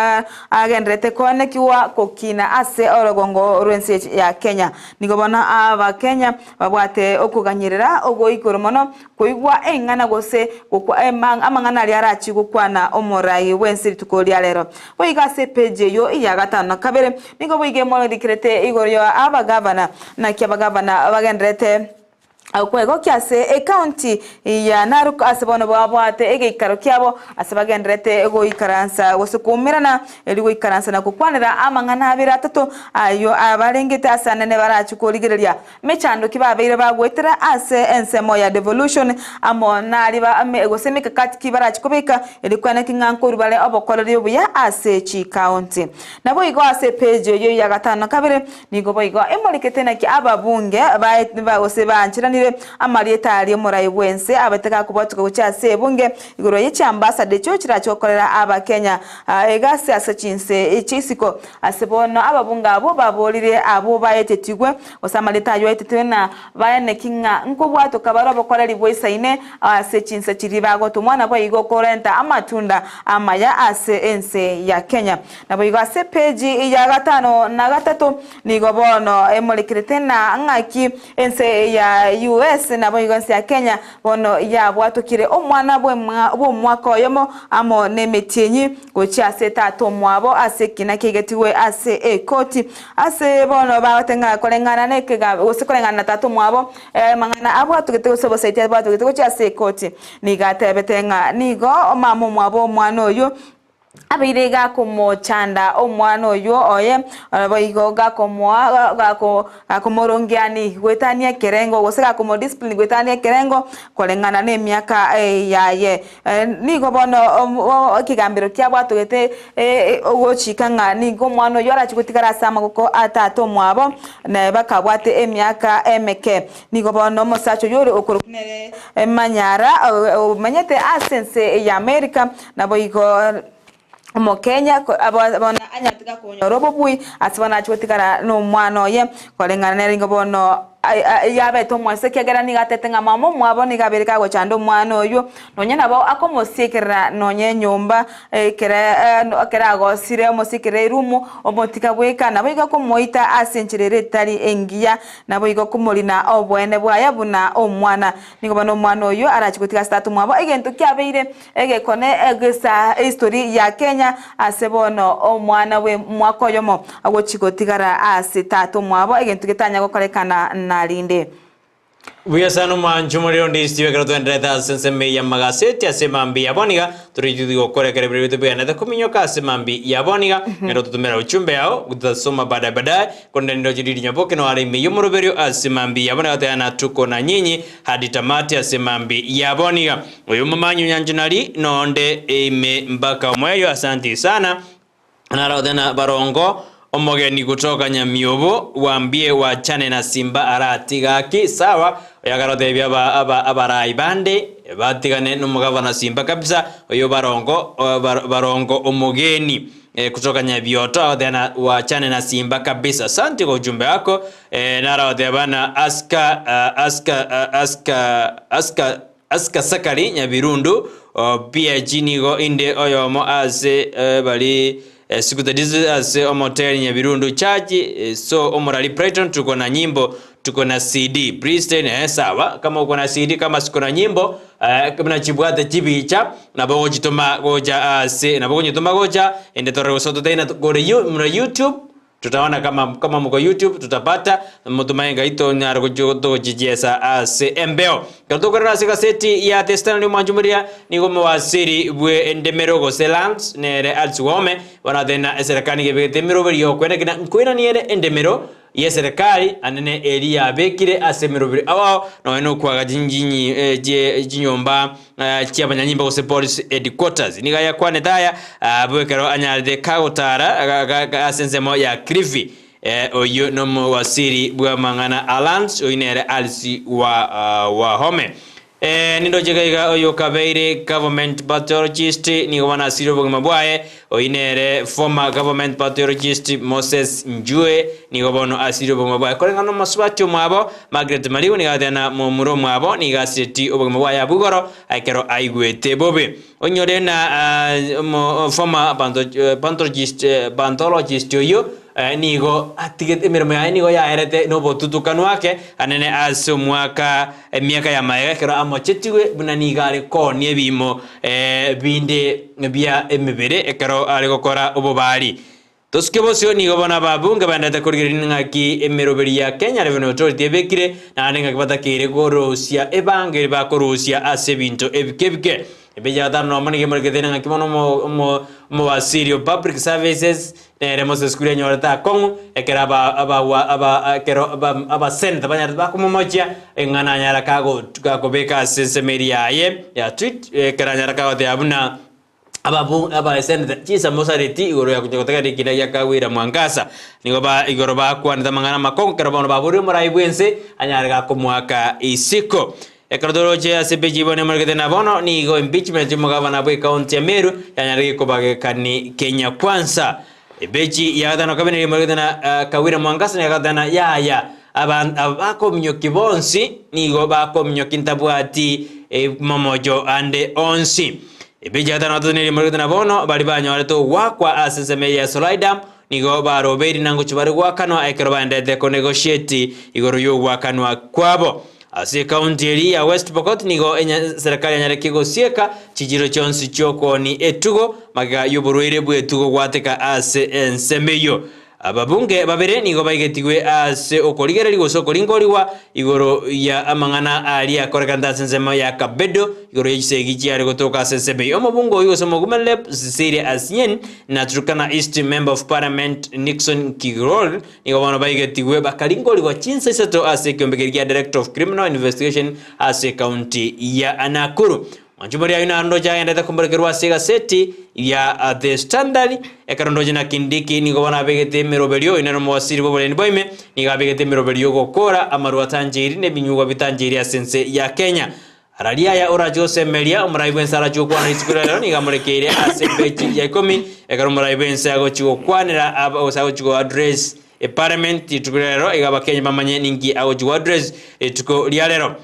Speaker 5: agendererete koenekigwa kokina ase orogongo rw'ense ya Kenya. Nigo bono Abakenya babwate okoganyerera ogoikoro mono koigwa eng'ana gose gokwa amang'ana aria arachie gokwana omorai bw'ense rituko ria rero. Boigo ase epeji eyio ya gatano na kabere nigo boigo emorikerete igoro ya abagavana naki abagavana bagendererete Okwegokia ase ecounty ya Narok ase bono babwate egeikaro kiabo ase bagendererete goikaransa gose koumerana erio goikaransa na gokwanera amang'ana abere atato ayio abarengete ase anene barache korigereria mechando ki babeire bagoetera ase ensemo ya devolution amo naria ba gose emekakati ki barache kobeka erio kweneki ng'a nkorwa bare obokoreri obuya ase chicounty. Naboigo ase epeji eyio ya gatano na kabere Nigo boigo emorikete naki ababunge baye gose baancheranire amarieta aria omorai bw'ense abete gakobwatuka gochia ase ebunge igoro ye chiambasada echio chirache gokorera abakenya egasi ase chinse chi'isiko. Ase bono ababunge abwo baborire abwo baetetigwe gose amarieta ayio aetetigwe na baeneki ng'a nkobwatoka bare obokoreri bwaisaine ase chinse chiria bagotomwa naboigo korenta amatunda amaya ase ense ya Kenya. Naboigo ase epeji ya gatano na gatato nigo bono emorekerete na ng'aki ense ya US naboigo ense ya Kenya bono yabwatokire omwana bw'omwaka oyomo amo nemetienyi gochia ase tata omwabo ase ekina kiaigetigwe ase ekoti ase bono bagote ng'a koreng'ana nekega gose koreng'ana na tata omwabo amang'ana abwatogete gose obosaiti abwatogete gochia ase ekoti nigo atebete ng'a nigo mama omwabo omwana oyio Abeire gakomochanda omwana oyio oye, naboigo gakomoa gako gakomorongeani goetania ekerengo, gose gakomodiscipline goetania ekerengo koreng'ana nemiaka yaye. Nigo bono ekegambero kiabwatogete ogochika ng'a nigo omwana oyio arache gotigara ase amagoko a tata omwabo, naye bakabwate emiaka emeke. Nigo bono omosacha oyio ore okorokwa nere Manyara, omenyete ase ense ya America, Naboigo Omokenya bono anyarete gakonyora obobui ase bono achia gotigara nomwana oye, koreng'ana nere nigo bono yabete omwase ekiagera nigo atete ng'a mama omwabo nigo abeire kagochanda omwana oywo, nonye nabo akomosiekerera nonye enyomba ekere ekero agosire omosiekerere erumu omotiga bweka, naboigo akomoita ase enchera ere etari engiya, naboigo komorina oboene bwaye buna omwana. Nigo bono omwana oyio arachie gotiga ase tata omwabo egento kiabeire Egekone egesa history ya Kenya ase bono omwana bwe mwaka oyomo agochi gotigara ase tata omwabo egento getanya gokorekana narinde.
Speaker 7: Buya sana omwancho omorero onde isio ekero twenderete ase ensemo eye y'amagaseti ase emambi ya bono iga torigetie gokora ekero biria binto bigenderete kominyoka ase emambi ya bono iga naende ototomera ujumbe yao tutasoma baadaye baadaye korende nindoche Didi Nyaboke noare ime y'omoroberio ase emambi ya bono iga toteba natuko na nyinyi hadi tamati ase emambi ya bono iga. Oyo omomanyi onyanchonari nonde ime mpaka omoerio asanti sana narothe na barongo omogeni kutoka nyamiobo wambie wachane na simba aratiga aki sawa oyo akarotebia aba aba abarai bande batigane nomogavana simba kabisa oyo barongo barongo omogeni eh, kutoka nyabioto agotebi wachane na simba kabisa asante kwa ujumbe wako eh, naroteba na aska uh, aska uh, aska aska Aska Sakari Nyabirundu o PAG nigo inde oyomo ase bari sikutadizi ase omoteri Nyabirundu Church so omorari Brighton tuko na nyimbo tuko na CD Bristein eh sawa kama uko na CD kama siko na nyimbo eh buna chibwate chibicha nabo ogochitoma gocha ase nabo okonyetoma gocha ende tore gose ototebi na gore muna YouTube. Tutaona kama kama mko YouTube tutapata motomaye ngai tonyare gochi togochichiesa ase embeo. Ekero tokorera ase egaseti ya The Standard omwanchumuria nigo omowasiri bwe endemero gose Lands nere Alice Wahome bono ateba eserekari nigo ebegete emeroberi yokoenekina nkoirania ere endemero y'eserekari anene eria yabekire ase emeroberi ao ao nonya nokwaga chinyi chie chinyomba chi'abanyanyimbo gose police headquarters. Nigo ayakwanete aya abwo ekero anyarete kagotara ase ensemo ya Kilifi. Oyio nomowasiri bw'amang'ana a Lands, oyio nere Alice Wahome. Nindoche iga iga oyo okabeire government pathologist nigo bono asire obogima bwaye, oyio nere former government pathologist Moses Njue nigo bono asire obogima bwaye. Koreng'ana nomosubati omwabo Margaret Marigu nigo agateba na momura omwabo nigo asireti obogima bwaye abwo igoro ekero aigwete bobe. Onyore na omo former pathologist pathologist oyio nigo atigete emeremo yaye nigo yaerete nobotutukanu ake anene ase omwaka emiaka ya magega ekero amochetigwe buna nigo are koonia ebiimo binde bia emebere ekero are gokora obobari. Tosuke bosio nigo bono ababunge baendete korigereria ng'aki emeroberi ya Kenya Revenue Authority ebekire, naende ng'aki batakeire korusia ebango eri bakorusia ase ebinto ebike ebike. Epeji ya gatano nomo nigo emorekete ng'aki bono omo omo omowasiri o Public Services nere Moses Kuria anyorete akong'u ekero aba abawa aba ekero aba abaseneta banyarete bakomomochia eng'ana anyara kago gakobeka ase ensemo eria yaye ya tweet ekero anyara kagoteba buna Ababu abaesenete chisamosareti igoro ya gochia gotegerera ekina gia Kawira Mwangaza nigo ba igoro bakwanete amang'ana amakong'u ekero bono baborire omorai bw'ense anyare gakomoaka isiko. Ekero toroche ase epeji bono emorekete na bono nigo impeachment y'omogavana bw'ecounty ya Meru yanyarire kobagekani Kenya Kwanza. Epeji ya gatano kabere nigo emorekete na Kawira Mwangaza nigo agatana yaya aban aba bakominyoki bonsi nigo bakominyoki ntabwati momocho ande onsi. Ebicha gatano gatato nerimo rigete na bono baria banyorete ogoakwa ase ensemo eye ya Solaidam nigo barobeiri na ngochia bare goakanwa ekero baenderete konegotiate igoro y'ogoakanwa kwabo. Ase ekaunti eria ya West Pokot nigo eserikari yanyarekie gosieka chichiro chionsi chi'okooni etugo magega y'oborwaire bw'etugo gwateka ase ensemo eyio. Ababunge babere nigo baigetigwe ase okorigereria gose okoringorigwa igoro ya amang'ana aria akorekanete ase ensemo ya Kapedo igoro ye chisegi chiare gotoka ase ensemo eyio. Omobunge oyio gose Omogumelep Cecilia Asien na Turkana East Member of Parliament Nixon Kiror nigo bono baigetigwe bakaringorigwa chinsa isato ase ekeombe keria kia Director of Criminal Investigation ase ekaunti ya Nakuru. Mwanche moria ayio naro ndoche agendete komorekerwa ase egaseti ya The Standard, ekero ndoche na Kindiki nigo bono abegete emeroberio, oyio nere omowasiri bw'oborendi bwa ime, nigo abegete emeroberio y'ogokora amarwa atancheiri na ebinyugwa bitancheiri ase ense ya Kenya. Araria aya orache gosemeria, omorai bw'ense arache gokwana rituko ria rero nigo amorekeire ase epeji ya ikomi, ekero omorai bw'ense agochi gokwanera aba gose agochi go address eparliament rituko ria rero, iga abakenya bamanye ninki agochi go address rituko ria rero.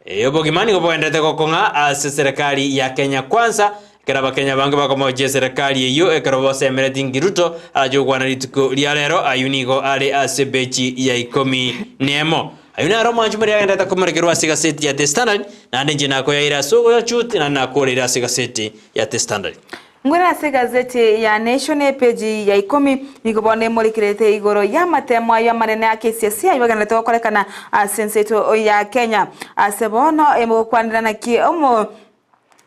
Speaker 7: Ee, obogima nigo bogenderete gokong'a ase eserekari ya Kenya Kwanza, ekero abakenya abange bakomochia eserekari eyio ekero bosemereti nki Ruto arache gokwana rituko ria rero, ayio nigo are ase epeji ya ikomi nemo. Ayio naro omwanchi moria agenderete komorekerwa ase egaseti ya The Standard, naende inche nakoyaire ase ogoyachuti naende nakoreire ase egaseti ya The Standard.
Speaker 5: Ngwere ase egazeti ya Nation epeji ya ikomi, nigo bono emorekerete igoro y'amatemo ayio amanene a KCSE ayio agenderete gokorekana ase ense yaito ya Kenya. Ase bono emogokwanera naki omo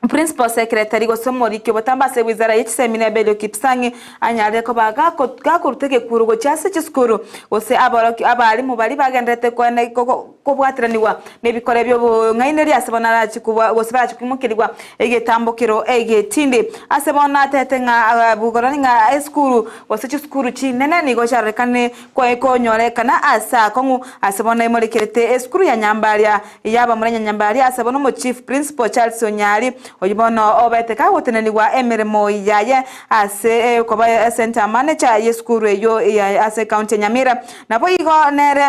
Speaker 5: Principal Secretary gose omoriki obotambe ase ewizara ye chisemi na Belio Kipsang anyarire koba gakoruta egekuro gochia ase chisukuru gose aboroki abalimu baria bagenderete kobwateranigwa Nebikore bi'obong'ainereria ase bono arache kobua, gose barache koimokerigwa egetambokero egetindi. Ase bono atete ng'a bugorani ng'a esukuru gose chisukuru chinene nigo chiarorekane konyorekana ase akong'u. Ase bono emorekerete esukuru ya Nyambaria y'abamura Nyanyambaria ase bono omochief principal Charles Onyari oyio bono obete kagotenenigwa emeremo yaye ase koba centre manager y'esukuru eyio ase ecounty ya Nyamira. Naboigo nere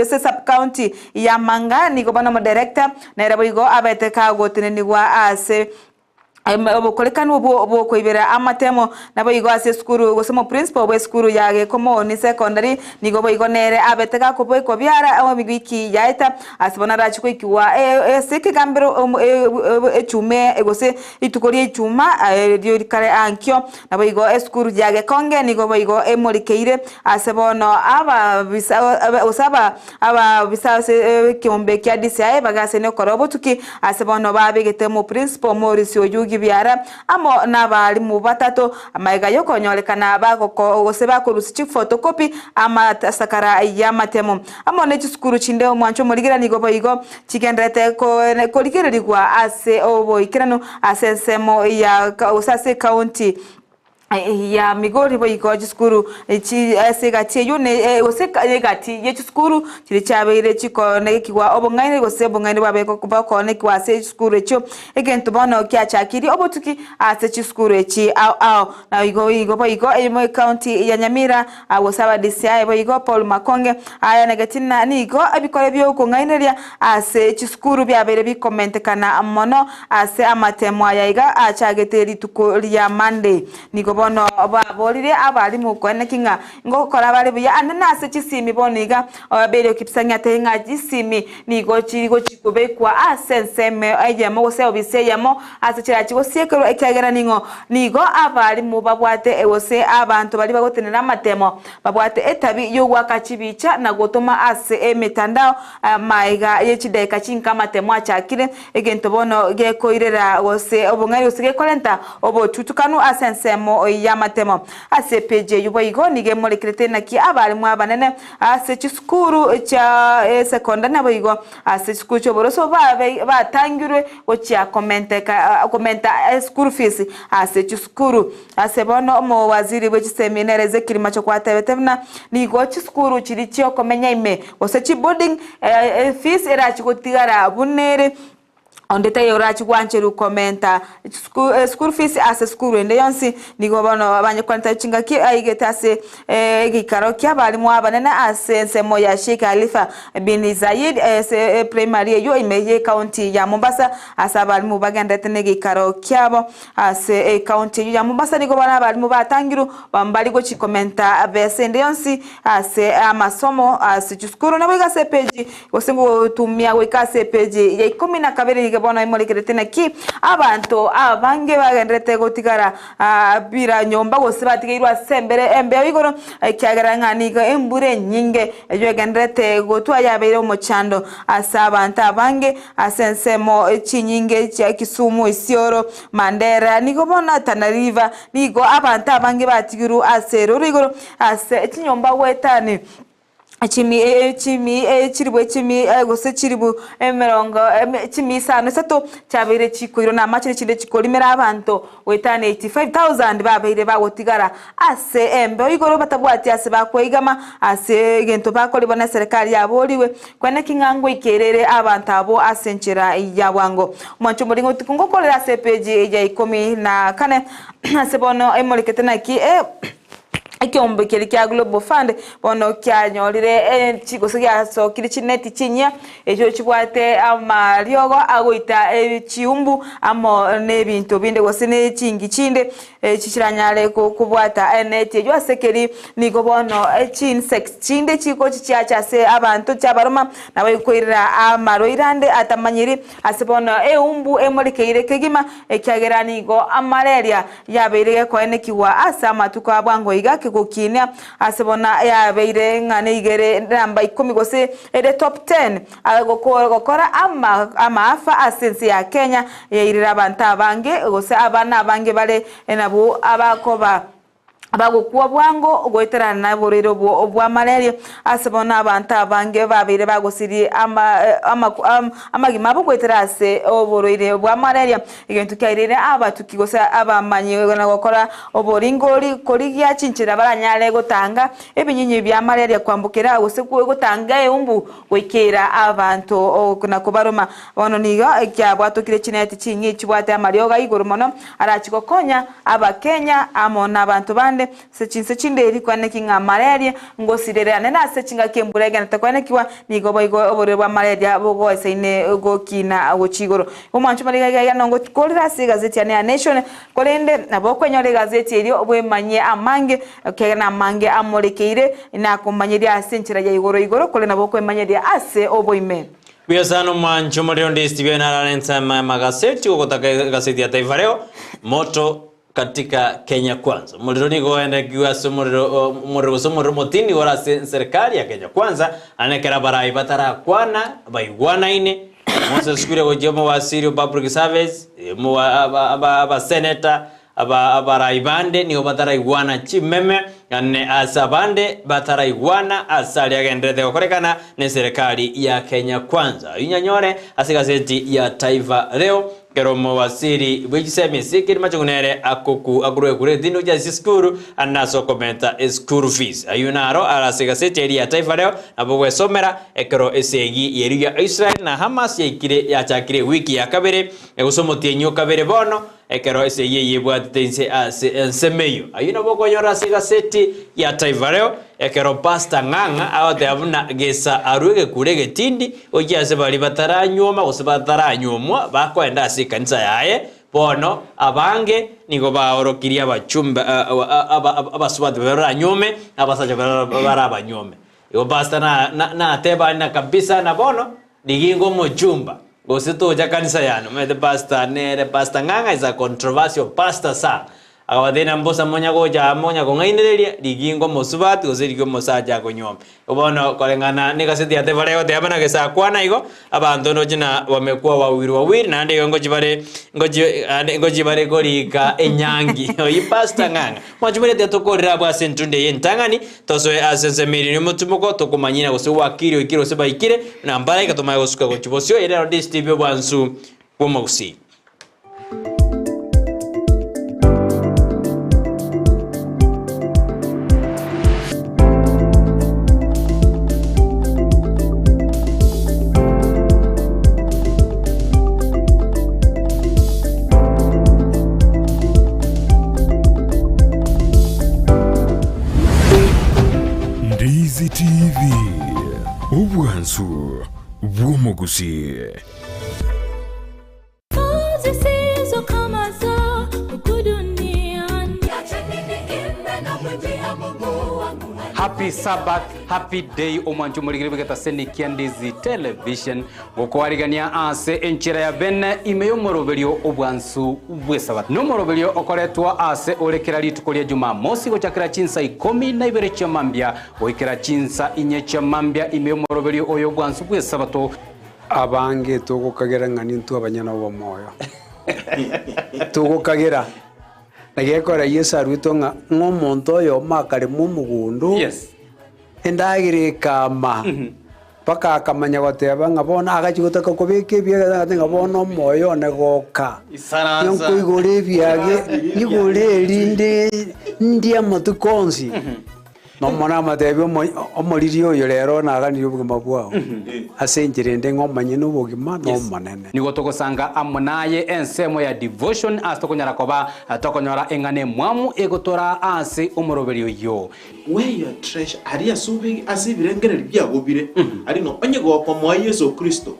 Speaker 5: ase sub-county ya Manga nigo bono omodirector nere boigo abete kagotenenigwa ase. Obokorekanu obwo bw'okoibera amatemo. Naboigo ase esukuru gose omoprinsipal bw'esukuru ya Gekomoni Secondary nigo boigo nere abete gakobekwa biara ewiki yaeta ase bono arache goikigwa ase ekegambero echume gose rituko ria echuma erio rikare ankio. Naboigo esukuru ya Gekonge nigo boigo emorikeire ase bono ababisa gose aba Ababisa ase ekeombe kia DCI bagasenia okora obotuki ase bono babegete omoprincipo Maurice Oyugi Biara amo nabalimu batato amaiga yokonyorekana bagoko gose bakorusia chifotokopi amasakara y'amatemo amo nechisukuru chinde omwancho omorigereria nigo boigo chigendererete korigererigwa ase oboikeranu ase ensemo ya gose ase ecounty ya Migori boigo chisukuru chi ase egati eyio ne gose egati ye chisukuru chiria chiabeire chikonekigwa obong'aini gose obong'aini bwabeire bokonekigwa ase chisukuru echio. Egento bono kiachakirie obotuki ase chisukuru echi ao ao. Na igo igo boigo eyemo ecounty ya Nyamira gose aba DCI boigo Paul Makonge ayanegeti ng'a nigo ebikore biokong'ainereria ase chisukuru biabeire bikomentekana mono Ase amatemo aya iga achagete rituko ria Monday. Nigo bono baborire abalimu koeneki ng'a ngokora bare buya ande nase chisimi bono iga Oberio Kipsang atebie ng'a chisimi nigo chiri gochi kobekwa ase ensemo eyemo gose obisi eyemo ase chirachi gosiekerwa ekiagera ning'o nigo abalimu babwate gose abanto baria bagotenena amatemo babwate etabi yogoaka chibicha na gotoma ase emetandao Amaiga ye chidaeka chinke amatemo achakire, egento bono gekoirera gose obong'aini gose gekorenta obotutukanu ase ensemo y'amatemo. Ase epeji eyio boigo nigo emorekerete naki abalimu abanene ase chisukuru chia esekondari naboigo ase chisukuru chi'oboroso babe batangirwe gochia komenteka komenta eschool fees ase chisukuru. Ase bono omowaziri bwe chisemi nere Ezekiel Machogu atebete buna nigo chisukuru chiria chiokomenya ime gose chiboarding fees erachi gotigara buna ere onde taiyo orachi gwancherwa komenta school fees ase esukuru ende yonsi. Nigo bono banyekwanete chingaki aigete ase egeikaro kia abalimu abanene ase ensemo ya Sheikh Khalifa bin Zayed ase primary eyio ime ye county ya Mombasa ase abalimu bagenderete negeikaro kiabo. Ase ecounty eyio ya Mombasa nigo bono abalimu batangirwe mbari gochi komenta besa ende yonsi ase amasomo ase chisukuru naboigo ase epeji gose gotumia goika ase epeji ya ikomi na kabere nigo bono emorekerete naki abanto abange bagendererete gotigara bira nyomba gose batigeirwe ase embere embeo igoro ekiagera ng'a nigo embura enyinge eyio egendererete gotwa yabeire omochando ase abanto abange Ase ensemo chinyinge chia Kisumu, Isiolo, Mandera, nigo bono Tana River nigo abanto abange batigirwe ase eroro igoro ase chinyomba goetani chimi chimi chiribu echimi gose chiribu emerongo chimi isano isato chiabeire chikoirwa na amache chinde chikorimera abanto Goetania 85,000 babeire bagotigara ase embeo igoro batabwati ase bakweigama ase egento bakorigwa neserekari yaborigwe kweneki ng'a ngoikerere abanto abwo ase enchera ya bwango. Omwancho omoring'otiku ngokorera ase epeji ya ikomi na kane ase bono emorekete naki e Ekeombe keria kia Global Fund bono kianyorire gose giasokire chineti chinyia echio chibwate amariogo agoita chiumbu amo nebinto binde gose ne chingi chinde echi chiranyare kobwata eneti eyio ase keri nigo bono chinsects chinde chigochi chiacha ase abanto chiabaroma nabo ekoirera amarwaire ande atamanyiri ase bono eumbu emorekeire kegima ekiagera nigo amararia Yabeire gekoenekigwa ase amatuko a bwango iga kegokinia ase bona yabeire ng'a neigere namba ikomi gose ere top ten gokora amaafa ase ense ya Kenya yairire abanto abange gose abana abange bare nabwo abakoba bagokwa bwango goeterana noborwaire obwo bwa malaria ase bono abanto abange babeire bagosiria amagima abo goetera ase oborwaire bwa malaria. Egento kiairire abatuki gose abamanyi na gokora oboringori korigia chinchera baranyare gotanga ebinyinyi bia malaria kwambokera gose gotanga eumbu goikeera abanto na kobaroma. Bono nigo kiabwatokire chineti ching'ii chibwate amariogo a igoro mono arachi gokonya Abakenya amo nabanto bande. bande ase chinse chinde eri kwaneki ng'a malaria ngosirere ane na ase chingaki embura egenete kwanekigwa nigo boigo oborwaire bwa malaria bogoesaine gokina gochia igoro. Omwancho mariga iga iga nongokorera ase egazeti yane ya Nation korende nabo okwenyora egazeti erio bwemanyie amange ekiagera namange amorekeire nakomanyeria ase enchera ya igoro igoro korende nabo okwemanyeria ase oboime.
Speaker 7: Buya sana omwancho omorero onde Stephen arare ensemo ya magaseti ogotaka egaseti ya Taifa Leo moto katika Kenya Kwanza. Omorero nigo oenekigwe ase omorero omorero gose omorero omotindi nigo ore ase serikali ya Kenya Kwanza ane ekero abarai batarakwana baigwanaine Moses Kuria gochia omowasiri o public service omowa aba aba abaseneta aba abarai bande nigo bataraigwana chimeme ane ase abande bataraigwana ase aria agenderete gokorekana ne serikali ya Kenya Kwanza. Ayio nyanyore ase egaseti ya Taifa Leo. Ekero omowasiri bwe chisemi ase ekerima chiongo nere akoku akorwa ekura etindi gochia ase esukuru ande ase okomenta eschool fees. Ayio naro are ase egaseti eria ya Taifa Leo nabo ogwesomera ekero esegi y'erio ya Israel na Hamas yaikire yachakire ewiki ya kabere gose omotienyi o kabere bono ekero esegi eyio ebwatete inse ase ensemo eyio. Ayio nabo okonyora ase egaseti ya Taifa Leo ekero Pastor Ng'ang'a agoteba buna gesa arwe egekuro egetindi Gochia ase baria bataranyuoma gose bataranyuomwa bakoenda ase ekanisa yaye, bono abange nigo baorokirie abachumbe abasubati baria baranyuome na abasacha baria barabanyuome. Igo pastor natebani na kabisa na bono riginga omochumba gose tocha kanisa yane. Omanyete pastor nere pastor Ng'ang'a is a controversial pastor sana. Akabatebia, Mbosa monya gocha aa monya kong'ainereria, rigia ingo omosubati gose rigia omosacha akonyuome. Bono koreng'ana negaseti ya Taifa Leo egoteba buna gesakwana igo, abanto ndoche na wamekuwa wawili wawili, naende igo ngochia bare ngochia naende ngochia bare korika enyangi. Oyio Pastor Ng'ang'a. Mwanche moria tiga tokorere abwo ase entundo eye entang'ani, tosoe ase ensemo eria yomotimoko, tokomanyina gose gwakire oikire gose baikire, buna mbaraika tomanye gosuka gochia bosio, ere nero DSTV obwansu bw'omogusii.
Speaker 1: Ndizi TV, obwansu bw'omogusii.
Speaker 13: Happy Sabbath, happy day omwancho omorigeri bw'egetaseni kia Ndizi Television gokoarigania ase enchera ya bene ime y'omoroberio obwansu bw'esabato. Nomoroberio okoretwa ase ore kera rituko ria Jumamosi gochakera chinsa ikomi na ibere chia mambia goikera chinsa inye chia mambia ime y'omoroberio oyo obwansu bw'esabato.
Speaker 14: Abange togokagera ng'a nintwe abanyene obomoyo. Togokagera. Na gekogera Yeso aruetwe ng'a ng'a omonto oyomo akarema omogondo, endagera ekama, mpaka akamanya goteba ng'a bono agachia gotaka kobeka ebiage agateba ng'a bono omoyo one goka.
Speaker 13: Isaransa.
Speaker 14: Nkoigora ebiage, nyigore erinde ndie amatuko onsi. Nomonene amatebi omoriri oyo rero naganirie obogima bwao, ase enchera ende ng'a omonyene obogima n'Omonene.
Speaker 13: Nigo togosanga amo naye ensemo ya devotion ase tokonyara koba tokonyora eng'ana emwamu egotoraa ase omoroberio oyio.
Speaker 15: Where your treasure, aria ase obe ase ebirengererio biago bire, aria no onye gokomoa Yeso Kristo,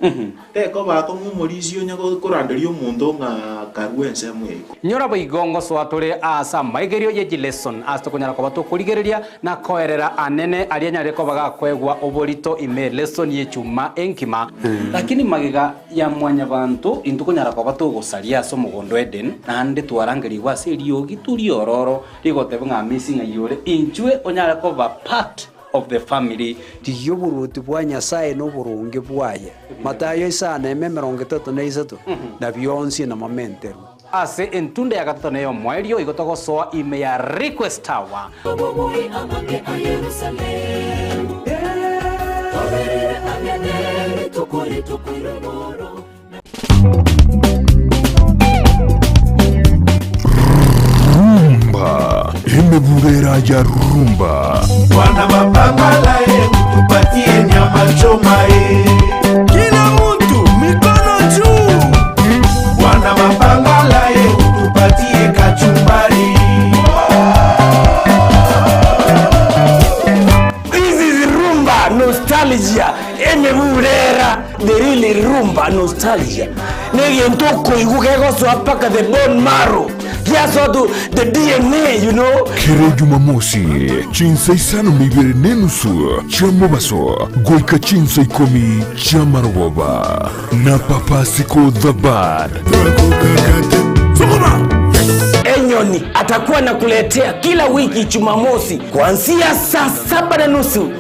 Speaker 15: Tekoba akong'u omorisia onye koranderia omonto ng'a karue ensemo ya igoro.
Speaker 13: Nyora boigo ngosoa tore aase amaigerio ye chileson ase tokonyara koba tokorigereria na koerera anene aria anyare koba gakoegwa oborito ime elesson y'echuma enkima. Lakini magega ya mwanyabanto intwe konyara koba togosaria ase omogondo o Eden, naende twarangerigwe ase eriogi riororo rigoteba ng'a amisi ng'ai ore, inchwe onyare koba part of the family.
Speaker 14: Rigia oboruoti bwa Nyasae na oboronge bwaye, Matayo isano eme 33, na bionsi namamenterwe.
Speaker 13: Ase entunda ya gatato na ey'omoerio igo togosoa ime ya Request Tower.
Speaker 1: Rumba emebubera ya rumba.
Speaker 16: Bwana mapambala ye tupatie nyama choma ye. Kila mtu mikono juu. Bwana mapambala ye tupatie kachumbari.
Speaker 17: Rumba nostalgia negento okoigwa kegosoa mpaka the bone marrow, giasoa to the DNA you know.
Speaker 1: Kera Jumamosi, chinsa isano na ibere na enusu chia mobaso goika chinsa ikomi chi'amarogoba na Papa Siko the Bad.
Speaker 17: Enyoni atakuwa anakuletea kila wiki Jumamosi kuanzia saa saba na nusu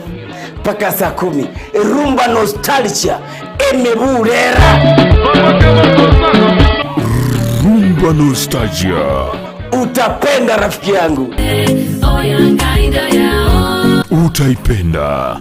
Speaker 17: mpaka saa kumi. Rumba Nostalgia emeburera.
Speaker 1: Rumba Nostalgia.
Speaker 17: Utapenda rafiki yangu.
Speaker 1: Utaipenda.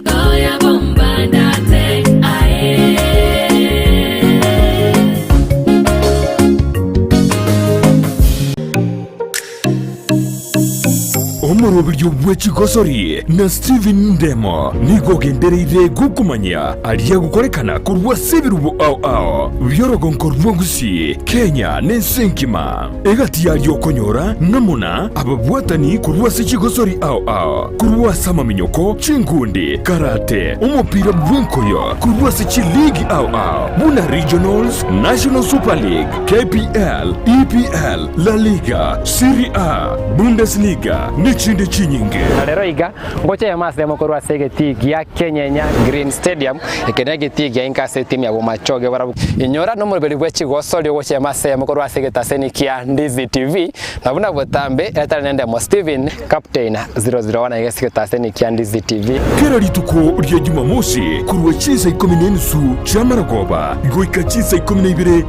Speaker 1: Omoroberio bwe chigosori na Stephen Ndemo nigo ogendereire gokomanyia aria agokorekana korwa ase ebirubo ao ao bi'orogonko rwa Gusii, Kenya na ense engima. Egati yaria okonyora ng'amo na ababwatani korwa ase chigosori ao ao, korwa ase amaminyoko, chinkundi, karate, omopira bw'enkoyo, korwa ase chiligi ao ao buna Regionals, National Super League, KPL, EPL, La Liga, Serie A, Bundesliga nechinde chinyinge.
Speaker 6: Na rero iga, ngocha eyemo ase eyemo korwa ase egetii gia Kenyenya Green Stadium, eke negetii gia inka ase etimu ya Bomachoge barabwo. Inyora nomoroberi bwe chigosori ogocha eyemo ase eyemo korwa ase egetaseni kia Ndizi TV, na buna botambe etari nendemo Steven Captain 001 iga ase egetaseni kia Ndizi TV.
Speaker 1: Kera rituko ria Jumamosi korwa chinsa ikomi na enusu chi'amarogoba goika chinsa ikomi na ibere.